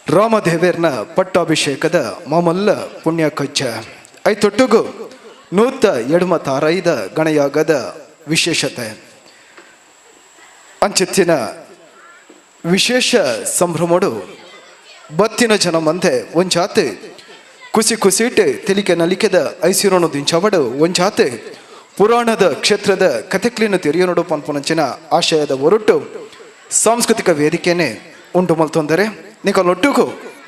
ರಾಮದೇವೇರ್ನ ಪಟ್ಟಾಭಿಷೇಕದ ಮಾಮಲ್ಲ ಪುಣ್ಯ ಕಜ್ಜ ಐತೊಟ್ಟುಗು ನೂತ ಎಡುಮ ತಾರೈದ ಗಣಯಾಗದ ವಿಶೇಷತೆ ಅಂಚಿತ್ತಿನ ವಿಶೇಷ ಸಂಭ್ರಮಡು ಬತ್ತಿನ ಜನ ಮಂದೆ ಒಂಜಾತೆ ಕುಸಿ ಕುಸಿಟ್ ತಿಳಿಕೆ ನಲಿಕೆದ ಐಸಿರೋಣು ದಿಂಚವಡು ಒಂಜಾತೆ ಪುರಾಣದ ಕ್ಷೇತ್ರದ ಕಥೆಕ್ಲಿನ ತೆರೆಯನೋಡು ಪನ್ಪುನಂಚಿನ ಆಶಯದ ಹೊರಟು ಸಾಂಸ್ಕೃತಿಕ ವೇದಿಕೆನೆ ಉಂಟು ಮಲ್ತೊಂದರೆ ನಿಕಲೊಟ್ಟುಗು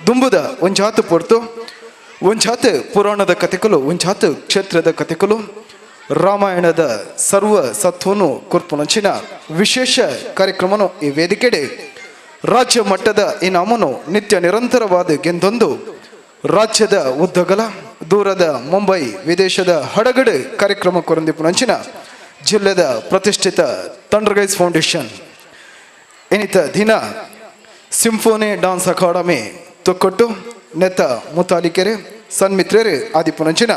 ದುಂಬುದ ಒಂಜಾತು ಪೊರ್ತು ಒಂಜಾತು ಪುರಾಣದ ಕಥೆಕಲು ಒಂಜಾತು ಕ್ಷೇತ್ರದ ಕಥೆಕಲು ರಾಮಾಯಣದ ಸರ್ವ ಸತ್ವನು ಕೊರ್ಪುನಂಚಿನ ವಿಶೇಷ ಕಾರ್ಯಕ್ರಮನು ಈ ವೇದಿಕೆಡೆ ರಾಜ್ಯ ಮಟ್ಟದ ಈ ನಾಮನು ನಿತ್ಯ ನಿರಂತರವಾದ ಗೆಂದೊಂದು ರಾಜ್ಯದ ಉದ್ದಗಲ ದೂರದ ಮುಂಬೈ ವಿದೇಶದ ಹಡಗಡೆ ಕಾರ್ಯಕ್ರಮ ಕೊರಂದಿಪುನಂಚಿನ ಜಿಲ್ಲೆದ ಪ್ರತಿಷ್ಠಿತ ತಂಡ್ರಗೈಸ್ ಫೌಂಡೇಶನ್ ಎನಿತ ದಿನ ಸಿಂಫೋನಿ ಡಾನ್ಸ್ ಅಕಾಡೆಮಿ ತೊಕ್ಕೊಟ್ಟು ನೆತ್ತ ಮುತಾಲಿಕೆರೆ ಸನ್ಮಿತ್ರೆರೆ ಆದಿಪುನಂಚಿನ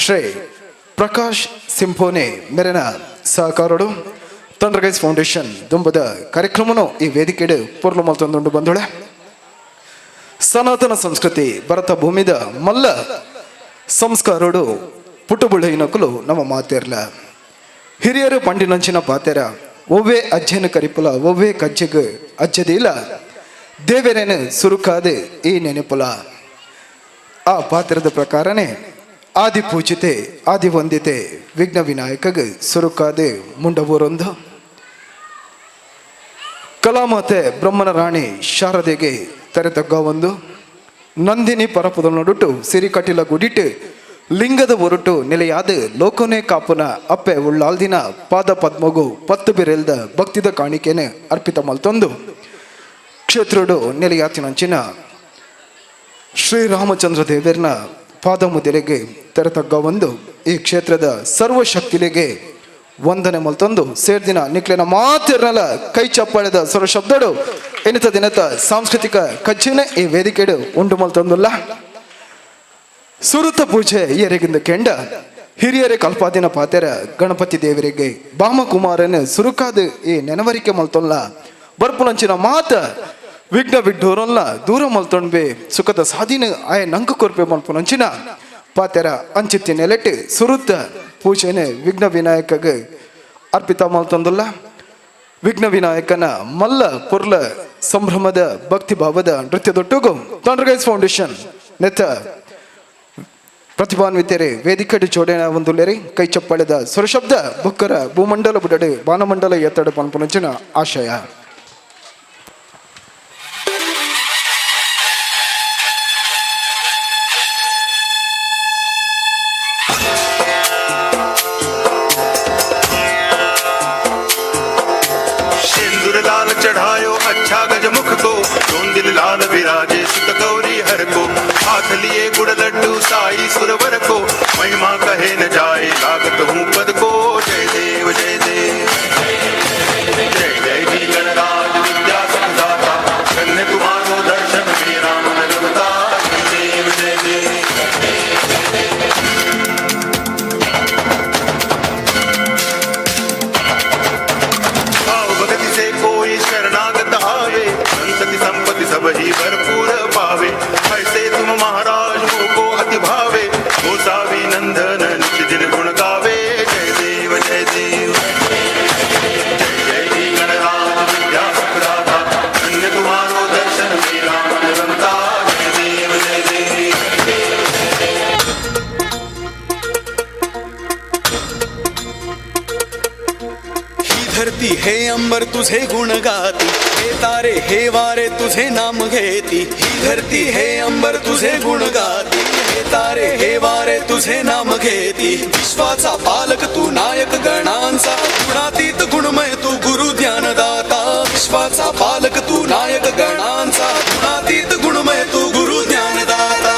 ಶ್ರೀ ಪ್ರಕಾಶ್ ಸಿಂಫೋನಿ ಮೆರೆನ ಸಹಕಾರಡು ತಂಡ್ರಗೈಸ್ ಫೌಂಡೇಶನ್ ದುಂಬದ ಕಾರ್ಯಕ್ರಮನು ಈ ವೇದಿಕೆಡು ಪೊರ್ಲು ಮಲ್ತೊಂದುಂಡು ಬಂಧುಳೆ. ಸನಾತನ ಸಂಸ್ಕೃತಿ ಭರತ ಭೂಮಿದ ಮಲ್ಲ ಸಂಸ್ಕಾರೋಡು ಪುಟ್ಟುಬುಳ್ಳೆಯಿನಕುಲು ನಮ್ಮ ಮಾತೇರ್ಲ. ಹಿರಿಯರು ಪಂಡಿನಂಚಿನ ಪಾತೆರ ಒವ್ವೇ ಅಜ್ಜನ ಕರಿಪುಲ ಒವ್ವೇ ಕಜ್ಜೆಗ್ ಅಜ್ಜದಿಲ್ಲ ದೇವರೇನು ಸುರುಕಾದೆ ಈ ನೆನಪುಲ. ಆ ಪಾತ್ರದ ಪ್ರಕಾರನೇ ಆದಿ ಪೂಜಿತೆ ಆದಿ ವಂದಿತೆ ವಿಘ್ನ ವಿನಾಯಕಗ್ ಸುರುಕಾದೆ ಮುಂಡವೂರೊಂದು ಕಲಾಮಾತೆ ಬ್ರಹ್ಮನ ರಾಣಿ ಶಾರದೆಗೆ ತೆರೆತಗ್ಗ ಒಂದು ನಂದಿನಿ ಪರಪುದ ನಡುಟು ಸಿರಿಕಟಿಲ ಗುಡಿಟ್ಟು ಲಿಂಗದ ಒರಟು ನೆಲೆಯಾದ ಲೋಕನೇ ಕಾಪುನ ಅಪ್ಪೆ ಉಳ್ಳಾಲ್ದಿನ ಪಾದ ಪದ್ಮಗು ಪತ್ತು ಬಿರೆಲ್ದ ಭಕ್ತಿದ ಕಾಣಿಕೆನೆ ಅರ್ಪಿತ ಮಲ್ತೊಂದು ಕ್ಷೇತ್ರಡು ನೆಲೆಯಾತಿನಂಚಿನ ಶ್ರೀರಾಮಚಂದ್ರ ದೇವರನ ಪಾದ ಮುದಿಲೆಗೆ ತೆರೆತಗ್ಗ ಒಂದು ಈ ಕ್ಷೇತ್ರದ ಸರ್ವಶಕ್ತಿಲೆಗೆ ವಂದನೆ ಮಲ್ತೊಂದು ಸೇರ್ದಿನ ನಿಕ್ಲೆನ ಮಾತಿರ್ನಲ ಕೈ ಚಪ್ಪಾಳೆದ ಸ್ವರ ಶಬ್ದಡು ಎನಿತ ದಿನತ ಸಾಂಸ್ಕೃತಿಕ ಕಜ್ಜಿನ ಈ ವೇದಿಕೆಡು ಉಂಟು ಮಲ್ತೊಂದುಲ್ಲ. ಸುರುತ ಪೂಜೆ ಎರೆಗಿಂದ ಕೆಂಡ ಹಿರಿಯರೇ ಕಲ್ಪಾದಿನ ಪಾತೆರ ಗಣಪತಿ ದೇವರಿಗೆ ಬಾಮಕುಮಾರನ ಸುರುಕಾದ ಈ ನೆನವರಿಕೆ ಮಲ್ತೊಲ್ಲ ಬರ್ಪುನಂಚಿನ ಮಾತ ವಿಘ್ನ ವಿಡ್ಡೂರಲ್ಲ ದೂರ ಮಲ್ತೊಂಡ್ಬೆ ಸುಖದ ಸಾಧಿನ ಆಯ ನಂಕು ಕೊರ್ಪೆ ಮಲ್ಪುನಂಚಿನ ಪಾತೆರ ಅಂಚಿತ್ತಿ ನೆಲೆಟ್ ಸುರುತ ಪೂಜೆನೆ ವಿಘ್ನ ವಿನಾಯಕಗೆ ಅರ್ಪಿತ ಮಲ್ತೊಂದುಲ್ಲ. ವಿಘ್ನ ವಿನಾಯಕನ ಮಲ್ಲ ಪೊರ್ಲ ಸಂಭ್ರಮದ ಭಕ್ತಿ ಭಾವದ ನೃತ್ಯದೊಟ್ಟುಗು ತೊಂಡ್ರಗೈಸ್ ಫೌಂಡೇಶನ್ ನೆತ್ತ ಪ್ರತಿಭಾನ್ವಿತರೆ ವೇದಿಕೆಡು ಜೋಡಣೆ ಒಂದುಲ್ಲೆರಿ. ಕೈ ಚಪ್ಪಾಳೆದ ಸ್ವರಶಬ್ದ ಬುಕ್ಕರ ಭೂಮಂಡಲ ಬುಡಡೆ ಬಾನಮಂಡಲ ಎತ್ತಡ ಪನ್ಪುನಂಚಿನ ಆಶಯ. सिंदूर लाल चढ़ायो अच्छा गजमुख को, दिल लाल विराजे सुत गौरी हर को। हाथ लिए गुड़ लड्डू साई सुरवर को, महिमा कहे न जाए लागत हूँ पद को। जय देव जय देव जय जय जी गणराज विद्या सुखदाता, धन्य तुम्हारो दर्शन मेरा मन रमता। जय देव जय देव। भाव भक्ति से कोई शरणागत आवे, संतति संपत्ति सब ही भरपूर पावे। ऐसे तुम महाराज को अति भावे, गोसावी नंदन नित दिन गुण गावे। जय देव जय देव जय जय जी गणराज विद्या सुखदाता, धन्य तुम्हारो दर्शन मेरा मन रमता। जय देव जय देव। ही धरती हे अंबर तुझे गुण गाती, हे तारे हे वारे तुझे नाम घेती। ही धरती हे अंबर तुझे गुण गाती, हे तारे हे वारे तुझे नाम घेती। विश्वाचा पालक तू नायक गणांचा, गुणातीत गुणमय तू गुरु ज्ञानदाता। विश्वाचा पालक तू नायक गणांचा, गुणातीत गुणमय तू गुरु ज्ञानदाता।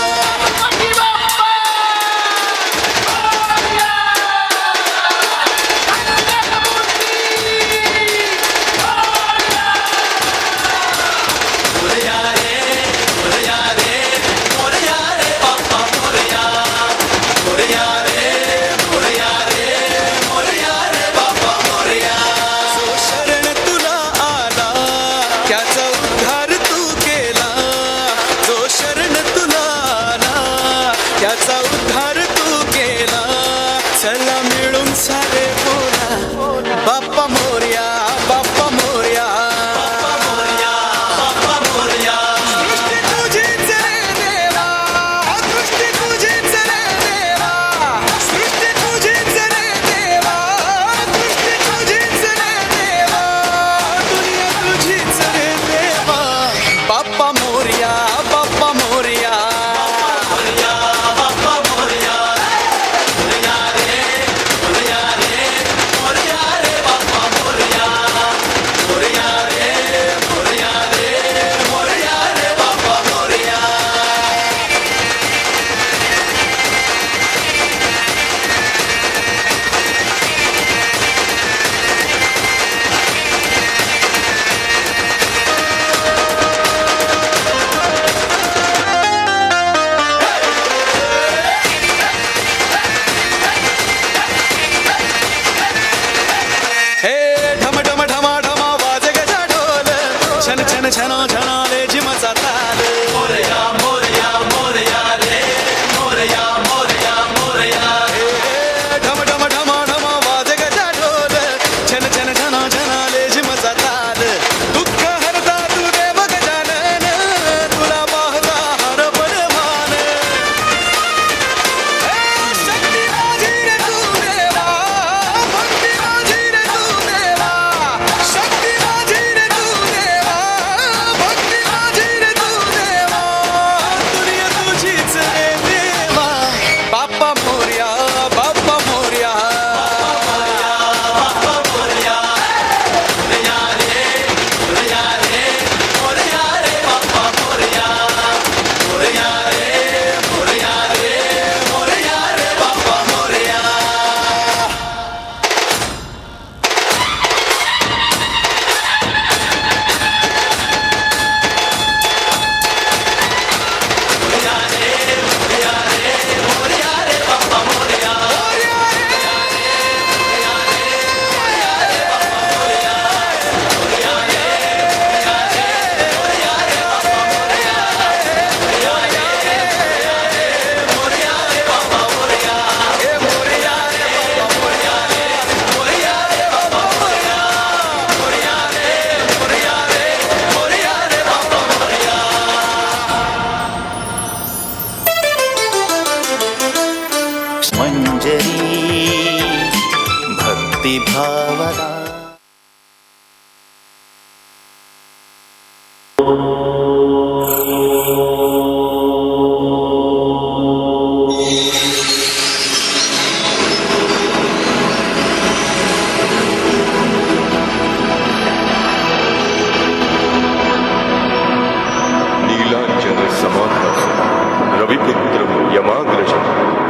जो शरण तुला आला त्याचा उद्धार तू केला। मोरया, बाप्पा मोरया। हे ढम ढम ढमा ढमा वाजे गजा ढोल, छन छन छना छनाले जिमचा ताल। मोरया मोरया मोरया रे, मोरया मोरया मोरया। हे ढम ढम ढमा ढमा वाजे गजा ढोल, छन छन छना छनाले जिमचा ताल। दुःख हरता तू देव गजानन, तुला पाहता हरपण भान। शक्ती माझी रे तू देवा, भक्ती माझी रे तू देवा, शक्ती माझी रे तू देवा, भक्ती माझी रे तू देवा, दुनिया तुझीच रे देवा, बाप्पा मोरया, बाप्पा मोरया। मंजरी भक्तिभावना। नीलांजन समाभासं, रविपुत्रं यमाग्रजं,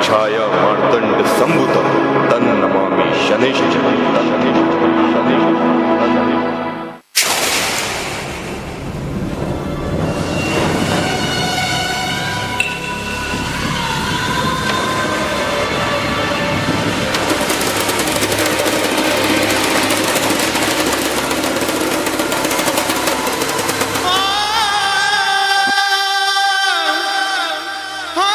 छाया मार्तंड संभुतं, तन्नमामि शनैश्चरं, शनैश्चरं, शनैश्चरं। आ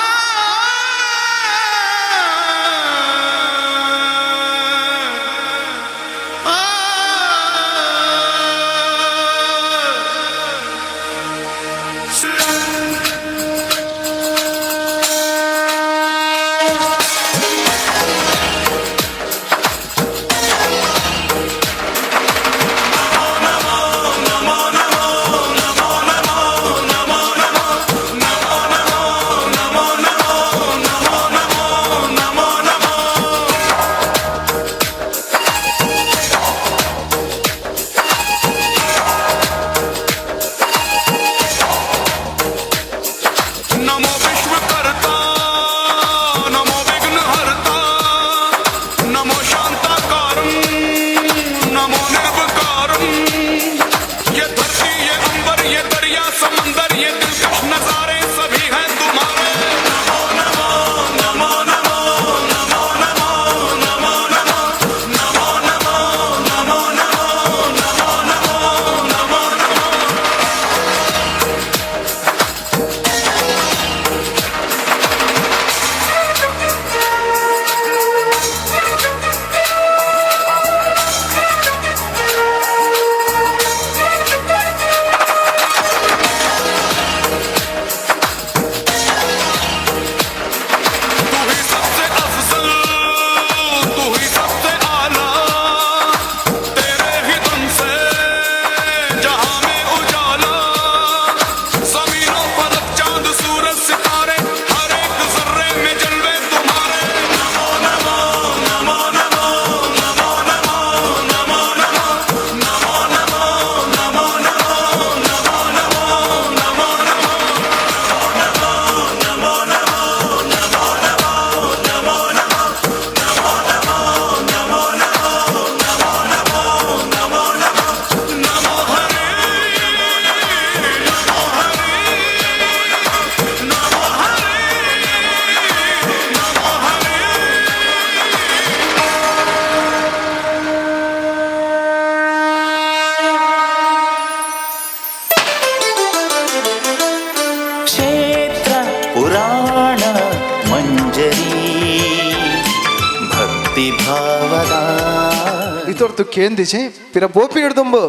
ಇತೊರ್ತು ಕೇಂದಿಜೆ ಪಿರ ಬೋಪಿ ಹಿಡ್ದುಂಬು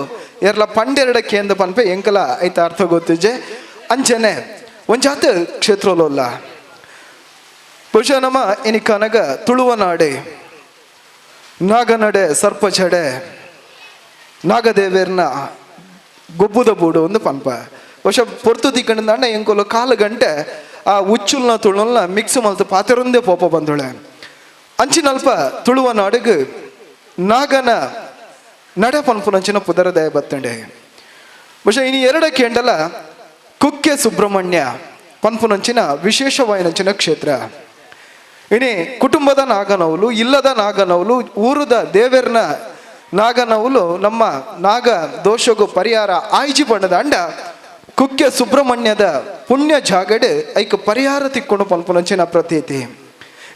ಎರ್ಲ ಪಂಡೆರಡ ಕೇಂದ ಪನ್ಪೆ ಎಂಕಲ ಐತ ಅರ್ಥ ಗೊತ್ತಿಜೆ. ಅಂಚನೆ ಒಂಜಾತ ಕ್ಷೇತ್ರಲೊಲ್ಲ ಬಹುಶಃ ನಮ್ಮ ಇನಿಕನಗ ತುಳುವ ನಾಡೆ ನಾಗನಡೆ ಸರ್ಪಜಡೆ ನಾಗದೇವೇರ್ನ ಗೊಬ್ಬುದ ಬೂಡು ಒಂದು ಪನ್ಪ. ಬಹುಶಃ ಪೊರ್ತು ತಿಕ್ಕಂಡ ಎಂಕೊಲು ಕಾಲು ಗಂಟೆ ಆ ಉಚ್ಚುಲ್ನ ತುಳುಲ್ನ ಮಿಕ್ಸ್ ಮಲ್ತು ಪಾತೆರೊಂದೇ ಪೋಪ ಬಂದೊಳೆ. ಅಂಚಿನಲ್ಪ ತುಳುವ ನಾಡುಗು ನಾಗನ ನಡೆ ಪನ್ಪುನಂಚಿನ ಪುದರದಯ ಬತ್ತಂಡೆ. ಬಹುಶಃ ಇನಿ ಎರಡ ಕೇಂಡಲ ಕುಕ್ಕೆ ಸುಬ್ರಹ್ಮಣ್ಯ ಪನ್ಪುನಂಚಿನ ವಿಶೇಷವಾಯಿನಂಚಿನ ಕ್ಷೇತ್ರ. ಇನಿ ಕುಟುಂಬದ ನಾಗನೌಲು, ಇಲ್ಲದ ನಾಗನೌಲು, ಊರುದ ದೇವೆರ್ನ ನಾಗನೌಲು ನಮ್ಮ ನಾಗ ದೋಷಗೂ ಪರಿಹಾರ ಆಯ್ಜಿ ಬಣ್ಣದ ಅಂಡ ಕುಕ್ಕೆ ಸುಬ್ರಹ್ಮಣ್ಯದ ಪುಣ್ಯ ಜಾಗಡೆ ಐಕ್ ಪರಿಹಾರ ತಿಕ್ಕೊಂಡು ಪನ್ಪುನಂಚಿನ ಪ್ರತೀತಿ.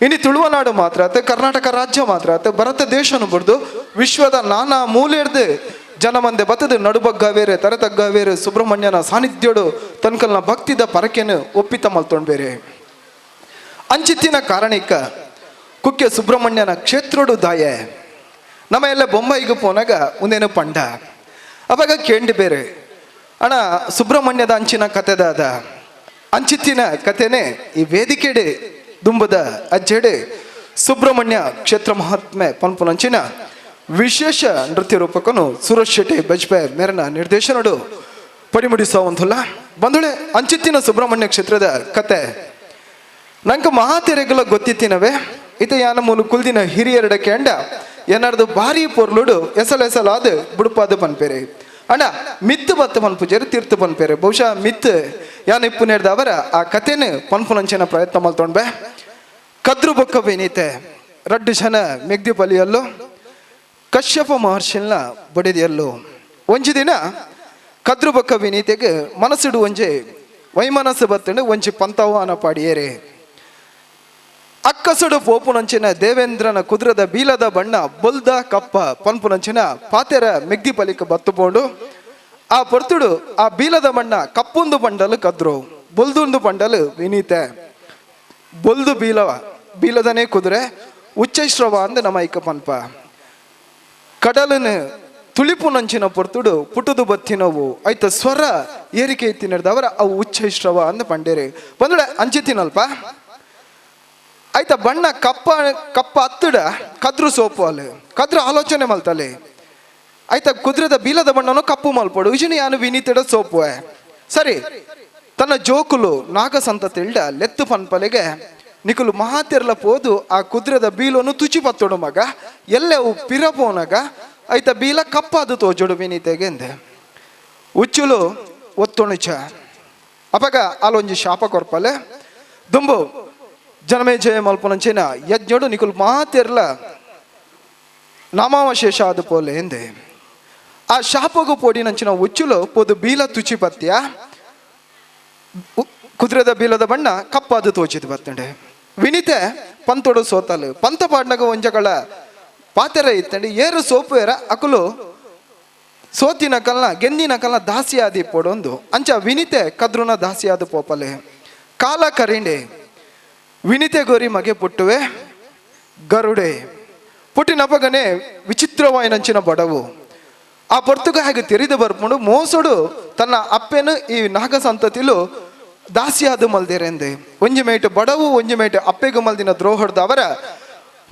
ಇನಿ ತುಳುವನಾಡು ಮಾತ್ರ ಆತ, ಕರ್ನಾಟಕ ರಾಜ್ಯ ಮಾತ್ರ ಆತ, ಭಾರತ ದೇಶನು ಬಡ್ದು ವಿಶ್ವದ ನಾನಾ ಮೂಲೆರ್ದು ಜನ ಮಂದೆ ಬತ್ತದ ನಡುಬಗ್ಗ ಬೇರೆ ತರತಗ್ಗ ಬೇರೆ ಸುಬ್ರಹ್ಮಣ್ಯನ ಸಾನ್ನಿಧ್ಯೋಡು ತನ್ಕಲ್ನ ಭಕ್ತಿದ ಪರಕೆನು ಒಪ್ಪಿತ ಮಲ್ತೊಂಡ್ ಬೇರೆ. ಅಂಚಿತ್ತಿನ ಕಾರಣಿಕ ಕುಕ್ಕೆ ಸುಬ್ರಹ್ಮಣ್ಯನ ಕ್ಷೇತ್ರೋಡು ದಾಯೆ ನಮ್ಮ ಎಲ್ಲ ಬೊಂಬೈಗೆ ಪೋನಾಗ ಒಂದೇನು ಪಂಡ ಅವಾಗ ಕೇಂಡಿ ಬೇರೆ ಅಣ್ಣ ಸುಬ್ರಹ್ಮಣ್ಯದ ಅಂಚಿನ ಕತೆದಾದ ಅಂಚಿತ್ತಿನ ಕತೆನೆ ಈ ವೇದಿಕೆಡೆ ದುಂಬದ ಅಜ್ಜೆಡೆ ಸುಬ್ರಹ್ಮಣ್ಯ ಕ್ಷೇತ್ರ ಮಹಾತ್ಮೆ ಪನ್ಪುನಂಚಿನ ವಿಶೇಷ ನೃತ್ಯ ರೂಪಕನು ಸುರೇಶ್ ಶೆಟ್ಟಿ ಬಜ್ಪೆ ಮೇರನ ನಿರ್ದೇಶನಡು ಪಡಿಮುಡಿಸುವಂತಲ್ಲ ಬಂಧುಳೆ. ಅಂಚಿತ್ತಿನ ಸುಬ್ರಹ್ಮಣ್ಯ ಕ್ಷೇತ್ರದ ಕತೆ ನಂಗೆ ಮಹಾತೆರೆಗಳ ಗೊತ್ತಿತ್ತಿನವೇ ಇತ ಯಾನ ಮೂಲು ಕುಲ್ದಿನ ಹಿರಿಯರಡ ಕೆಂಡ ಏನಾರ್ದು ಭಾರಿ ಪೊರ್ಲುಡು ಎಸಲ್ ಎಸಲಾದ ಬುಡುಪಾದ ಪನ್ಪೇರೆ ಅಣ್ಣ ಮಿತ್ತು ಬತ್ತ ಪನ್ಪುಜೇರು ತೀರ್ಥ ಪನ್ಪೇರೆ. ಬಹುಶಃ ಮಿತ್ತು ಯಾನ ಇಪ್ಪು ಅವರ ಆ ಕತೆನ ಪನ್ಪುನಂಚಿನ ಪ್ರಯತ್ನ ಮಲ್ತೊಂಡ್ಬೆ. ಕದ್ರು ಬೊಕ್ಕ ಬೇನೀತೆ ರಡ್ಡು ಜನ ಮೆಗ್ದಿ ಬಲಿಯಲ್ಲೋ ಕಶ್ಯಪ ಮಹರ್ಷಿಲ್ನ ಬಡಿದಿಯಲ್ಲೋ. ಒಂಜಿ ದಿನ ಕದ್ರು ಬೊಕ್ಕ ವಿನೀತೆಗೆ ಮನಸ್ಸುಡು ಒಂಜೆ ವೈಮನಸ್ಸು ಬತ್ತಂಡು ಒಂಜಿ ಪಂತವಾನ ಪಾಡಿಯೇರೆ. ಅಕ್ಕಸುಡು ಪೋಪುನಂಚಿನ ದೇವೇಂದ್ರನ ಕುದುರದ ಬೀಲದ ಬಣ್ಣ ಬೊಲ್ದ ಕಪ್ಪ ಪನ್ಪುನಂಚಿನ ಪಾತೆರ ಮೆಗ್ದಿ ಪಲಿಕ ಬತ್ತು ಪೋಂಡು. ಆ ಪೊರ್ತುಡು ಆ ಬೀಲದ ಬಣ್ಣ ಕಪ್ಪುಂದು ಬಂಡಲು ಕದ್ರು ಬೊಲ್ದುಂದು ಬಂಡಲು ವಿನೀತೆ. ಬೊಲ್ದು ಬೀಲವ ಬೀಲದನೇ ಕುದುರೆ ಉಚ್ಚೈಶ್ರವ ಅಂದ ನಮ್ಮ ಐಕ ಪನ್ಪ. ಕಡಲನು ತುಳಿಪುನಂಚಿನ ಪೊರ್ತುಡು ಪುಟುದು ಬತ್ತಿನವು ಐತ ಸ್ವರ ಏರಿಕೆ ತಿನ್ನದವರ ಅವು ಉಚ್ಚೈಶ್ರವ ಅಂದ ಪಂಡೇರಿ ಬಂದಡೆ ಅಂಚಿತಿನಲ್ಪ. ಆಯ್ತಾ ಬಣ್ಣ ಕಪ್ಪ ಕಪ್ಪ ಹತ್ತುಡ ಕದ್ರು ಸೋಪು ಅಲ್ಲಿ ಕದ್ರು ಆಲೋಚನೆ ಮಲ್ತಲೆ. ಆಯ್ತಾ ಕುದುರೆದ ಬೀಲದ ಬಣ್ಣನು ಕಪ್ಪು ಮಲ್ಪಡು ವಿಜಿನ ಯಾನು ವಿನೀತಡ ಸೋಪು. ಸರಿ ತನ್ನ ಜೋಕುಲು ನಾಗಸಂತ ತಿಳ್ಡ ಲೆತ್ತು ಪನ್ಪಲೆಗೆ ನಿಕುಲು ಮಹಾತಿರ್ಲ ಪೋದು ಆ ಕುದುರೆದ ಬೀಲನ್ನು ತುಚಿ ಪತ್ತೋಡು ಮಗ ಎಲ್ಲೆವು ಪಿರ ಪೋನಗ ಆಯ್ತಾ ಬೀಲ ಕಪ್ಪಾದು ತೋಜೋಡು ವಿನೀತೆಗೆ ಎಂದೆ. ಉಚ್ಚುಲು ಒತ್ತೊಣುಚ ಅಪಗ ಅಲ್ಲೊಂಜಿ ಶಾಪ ಕೊರ್ಪಲೆ ದುಂಬು ಜನಮೇ ಜಯ ಮಲ್ಪನಂಚಿನ ಯಜ್ಞೋಡು ನಿಕುಲು ಮಾತಿರ್ಲ ನಾಮಾವಶೇಷ ಆದ ಪೋಲೆ ಎಂದೆ. ಆ ಶಾಪಗು ಪೋಡಿನಂಚಿನ ಉಚ್ಚುಲು ಪೋದು ಬೀಲ ತುಚಿ ಪತ್ಯ ಕುದುರೆದ ಬೀಲದ ಬಣ್ಣ ಕಪ್ಪಾದು ತೋಚಿದ್ ಬತ್ತಂಡೆ. ವಿನಿತೆ ಪಂತೋಡು ಸೋತಲು ಪಂತ ಪಾಡ್ನಗ ಒಂಜಗಳ ಪಾತೆರ ಇತ್ತಂಡೆ ಏರು ಸೋಪು ಏರ ಅಕುಲು ಸೋತಿನ ಕಲ್ನ ಗೆಂದಿನ ಕಲ್ನ ದಾಸಿಯಾದಿ ಪೋಡೊಂದು ಅಂಚ ವಿನಿತೆ ಕದ್ರುನ ದಾಸಿಯಾದ ಪೋಪಲೆ. ಕಾಲ ಕರಿಂಡೆ ವಿನಿತೆ ಗೋರಿ ಮಗೆ ಪುಟ್ಟುವೆ ಗರುಡೆ ಪುಟ್ಟಿನಪಗನೆ ವಿಚಿತ್ರವಾಯಿನಂಚಿನ ಬಡವು ಆ ಪೊರ್ತುಗ ಹಾಗೆ ತೆರಿದು ಬರ್ಪುಂಡು ಮೋಸಡು ತನ್ನ ಅಪ್ಪೆನು ಈ ನಾಗ ಸಂತತಿಲು ದಾಸಿಯಾದ ಮಲ್ದಿರೆಂದೆ. ಒಂಜಿ ಮೇಟು ಬಡವು ಒಂಜಿ ಮೇಟು ಅಪ್ಪೆಗು ಮಲ್ದಿನ ದ್ರೋಹಡ್ದ ಅವರ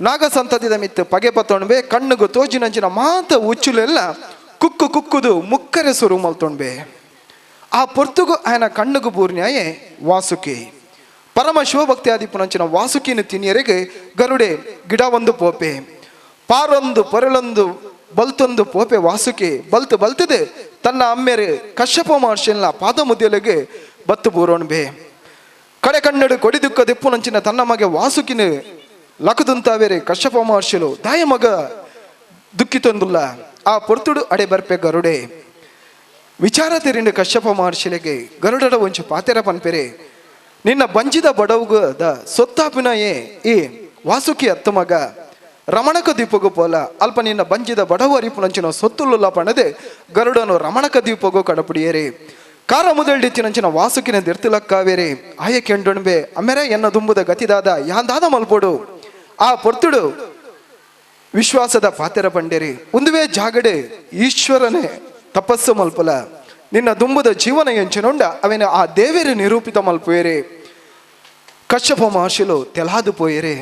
ನಾಗ ಸಂತತಿದ ಮಿತ್ತು ಪಗೆ ಪತ್ತೊಣ್ಬೆ ಕಣ್ಣುಗು ತೋಜಿನಂಚಿನ ಮಾತ ಉಚ್ಚುಲೆಲ್ಲ ಕುಕ್ಕು ಕುಕ್ಕುದು ಮುಕ್ಕರೆ ಸುರು ಮಲ್ತೊಣ್ಬೆ. ಆ ಪೊರ್ತುಗು ఆయన ಕಣ್ಣುಗು ಬೂರ್ನ್ಯಾಯೆ ವಾಸುಕಿ ಪರಮ ಶಿವಭಕ್ತಿ ಆದಿಪುನಂಚಿನ ವಾಸುಕಿನ ತಿನಿಯರಿಗೆ ಗರುಡೆ ಗಿಡ ಒಂದು ಪೋಪೆ ಪಾರೊಂದು ಪೊರಳೊಂದು ಬಲ್ತೊಂದು ಪೋಪೆ ವಾಸುಕಿ ಬಲ್ತು ಬಲ್ತದೆ ತನ್ನ ಅಮ್ಮೆರು ಕಶ್ಯಪ ಮಹರ್ಷಿನ ಪಾದ ಮುದ್ಯಲೆಗೆ ಬತ್ತು ಬೂರೋಣ್ಬೆ. ಕಡೆ ಕಣ್ಣಡು ಕೊಡಿ ದುಃಖ ದೆಪ್ಪುನಂಚಿನ ತನ್ನ ಮಗೆ ವಾಸುಕಿನ ಲಕದುಂತಾವೇರೆ ಕಶ್ಯಪ ಮಹರ್ಷಿಲು ದಾಯ ಮಗ ದುಃಖಿತೊಂದುಲ್ಲ. ಆ ಪೊರ್ತುಡು ಅಡೆ ಬರ್ಪೆ ಗರುಡೆ ವಿಚಾರ ತೆರಿಂಡು ಕಶ್ಯಪ ಮಹರ್ಷಿಲೆಗೆ ಗರುಡಡ ಒಂಚು ಪಾತೆರ ಪನ್ಪೆರೆ ನಿನ್ನ ಬಂಜಿದ ಬಡವುಗದ ಸೊತ್ತಾಪಿನಯೇ ಈ ವಾಸುಕಿ ಅತ್ತ ಮಗ ರಮಣಕ ದ್ವೀಪಗು ಪೋಲ ಅಲ್ಪ ನಿನ್ನ ಬಂಜಿದ ಬಡವು ಅರಿಪುನಂಚಿನ ಸೊತ್ತುಳ್ಳುಲ್ಲ ಪಣದೆ ಗರುಡನು ರಮಣಕ ದ್ವೀಪಗು ಕಡಪುಡಿಯೇರಿ. ಕಾರ ಮುದಲ್ಡಿತ್ತಿನಂಚಿನ ವಾಸುಕಿನ ದಿರ್ತಿಲಕ್ಕಾವೇರಿ ಆಯ ಕೆಂಡೊಣ್ಬೆ ಅಮೆರೆ ಎನ್ನ ದುಂಬುದ ಗತಿದಾದ ಯಾಂದಾದ ಮಲ್ಪೋಡು. ಆ ಪೊರ್ತುಡು ವಿಶ್ವಾಸದ ಪಾತೆರ ಪಂಡೇರಿ ಉಂದುವೇ ಜಾಗಡೆ ಈಶ್ವರನೇ ತಪಸ್ಸು ಮಲ್ಪಲ ನಿನ್ನ ದುಂಬುದ ಜೀವನ ಎಂಚಿನೊಂಡ ಅವೇನ ಆ ದೇವೇರು ನಿರೂಪಿತ ಮಲ್ಪುವೇರಿ. ಕಶ್ಯಪ ಮಹರ್ಷಿಲು ತೆಲಾದು ಪೋಯರೆ.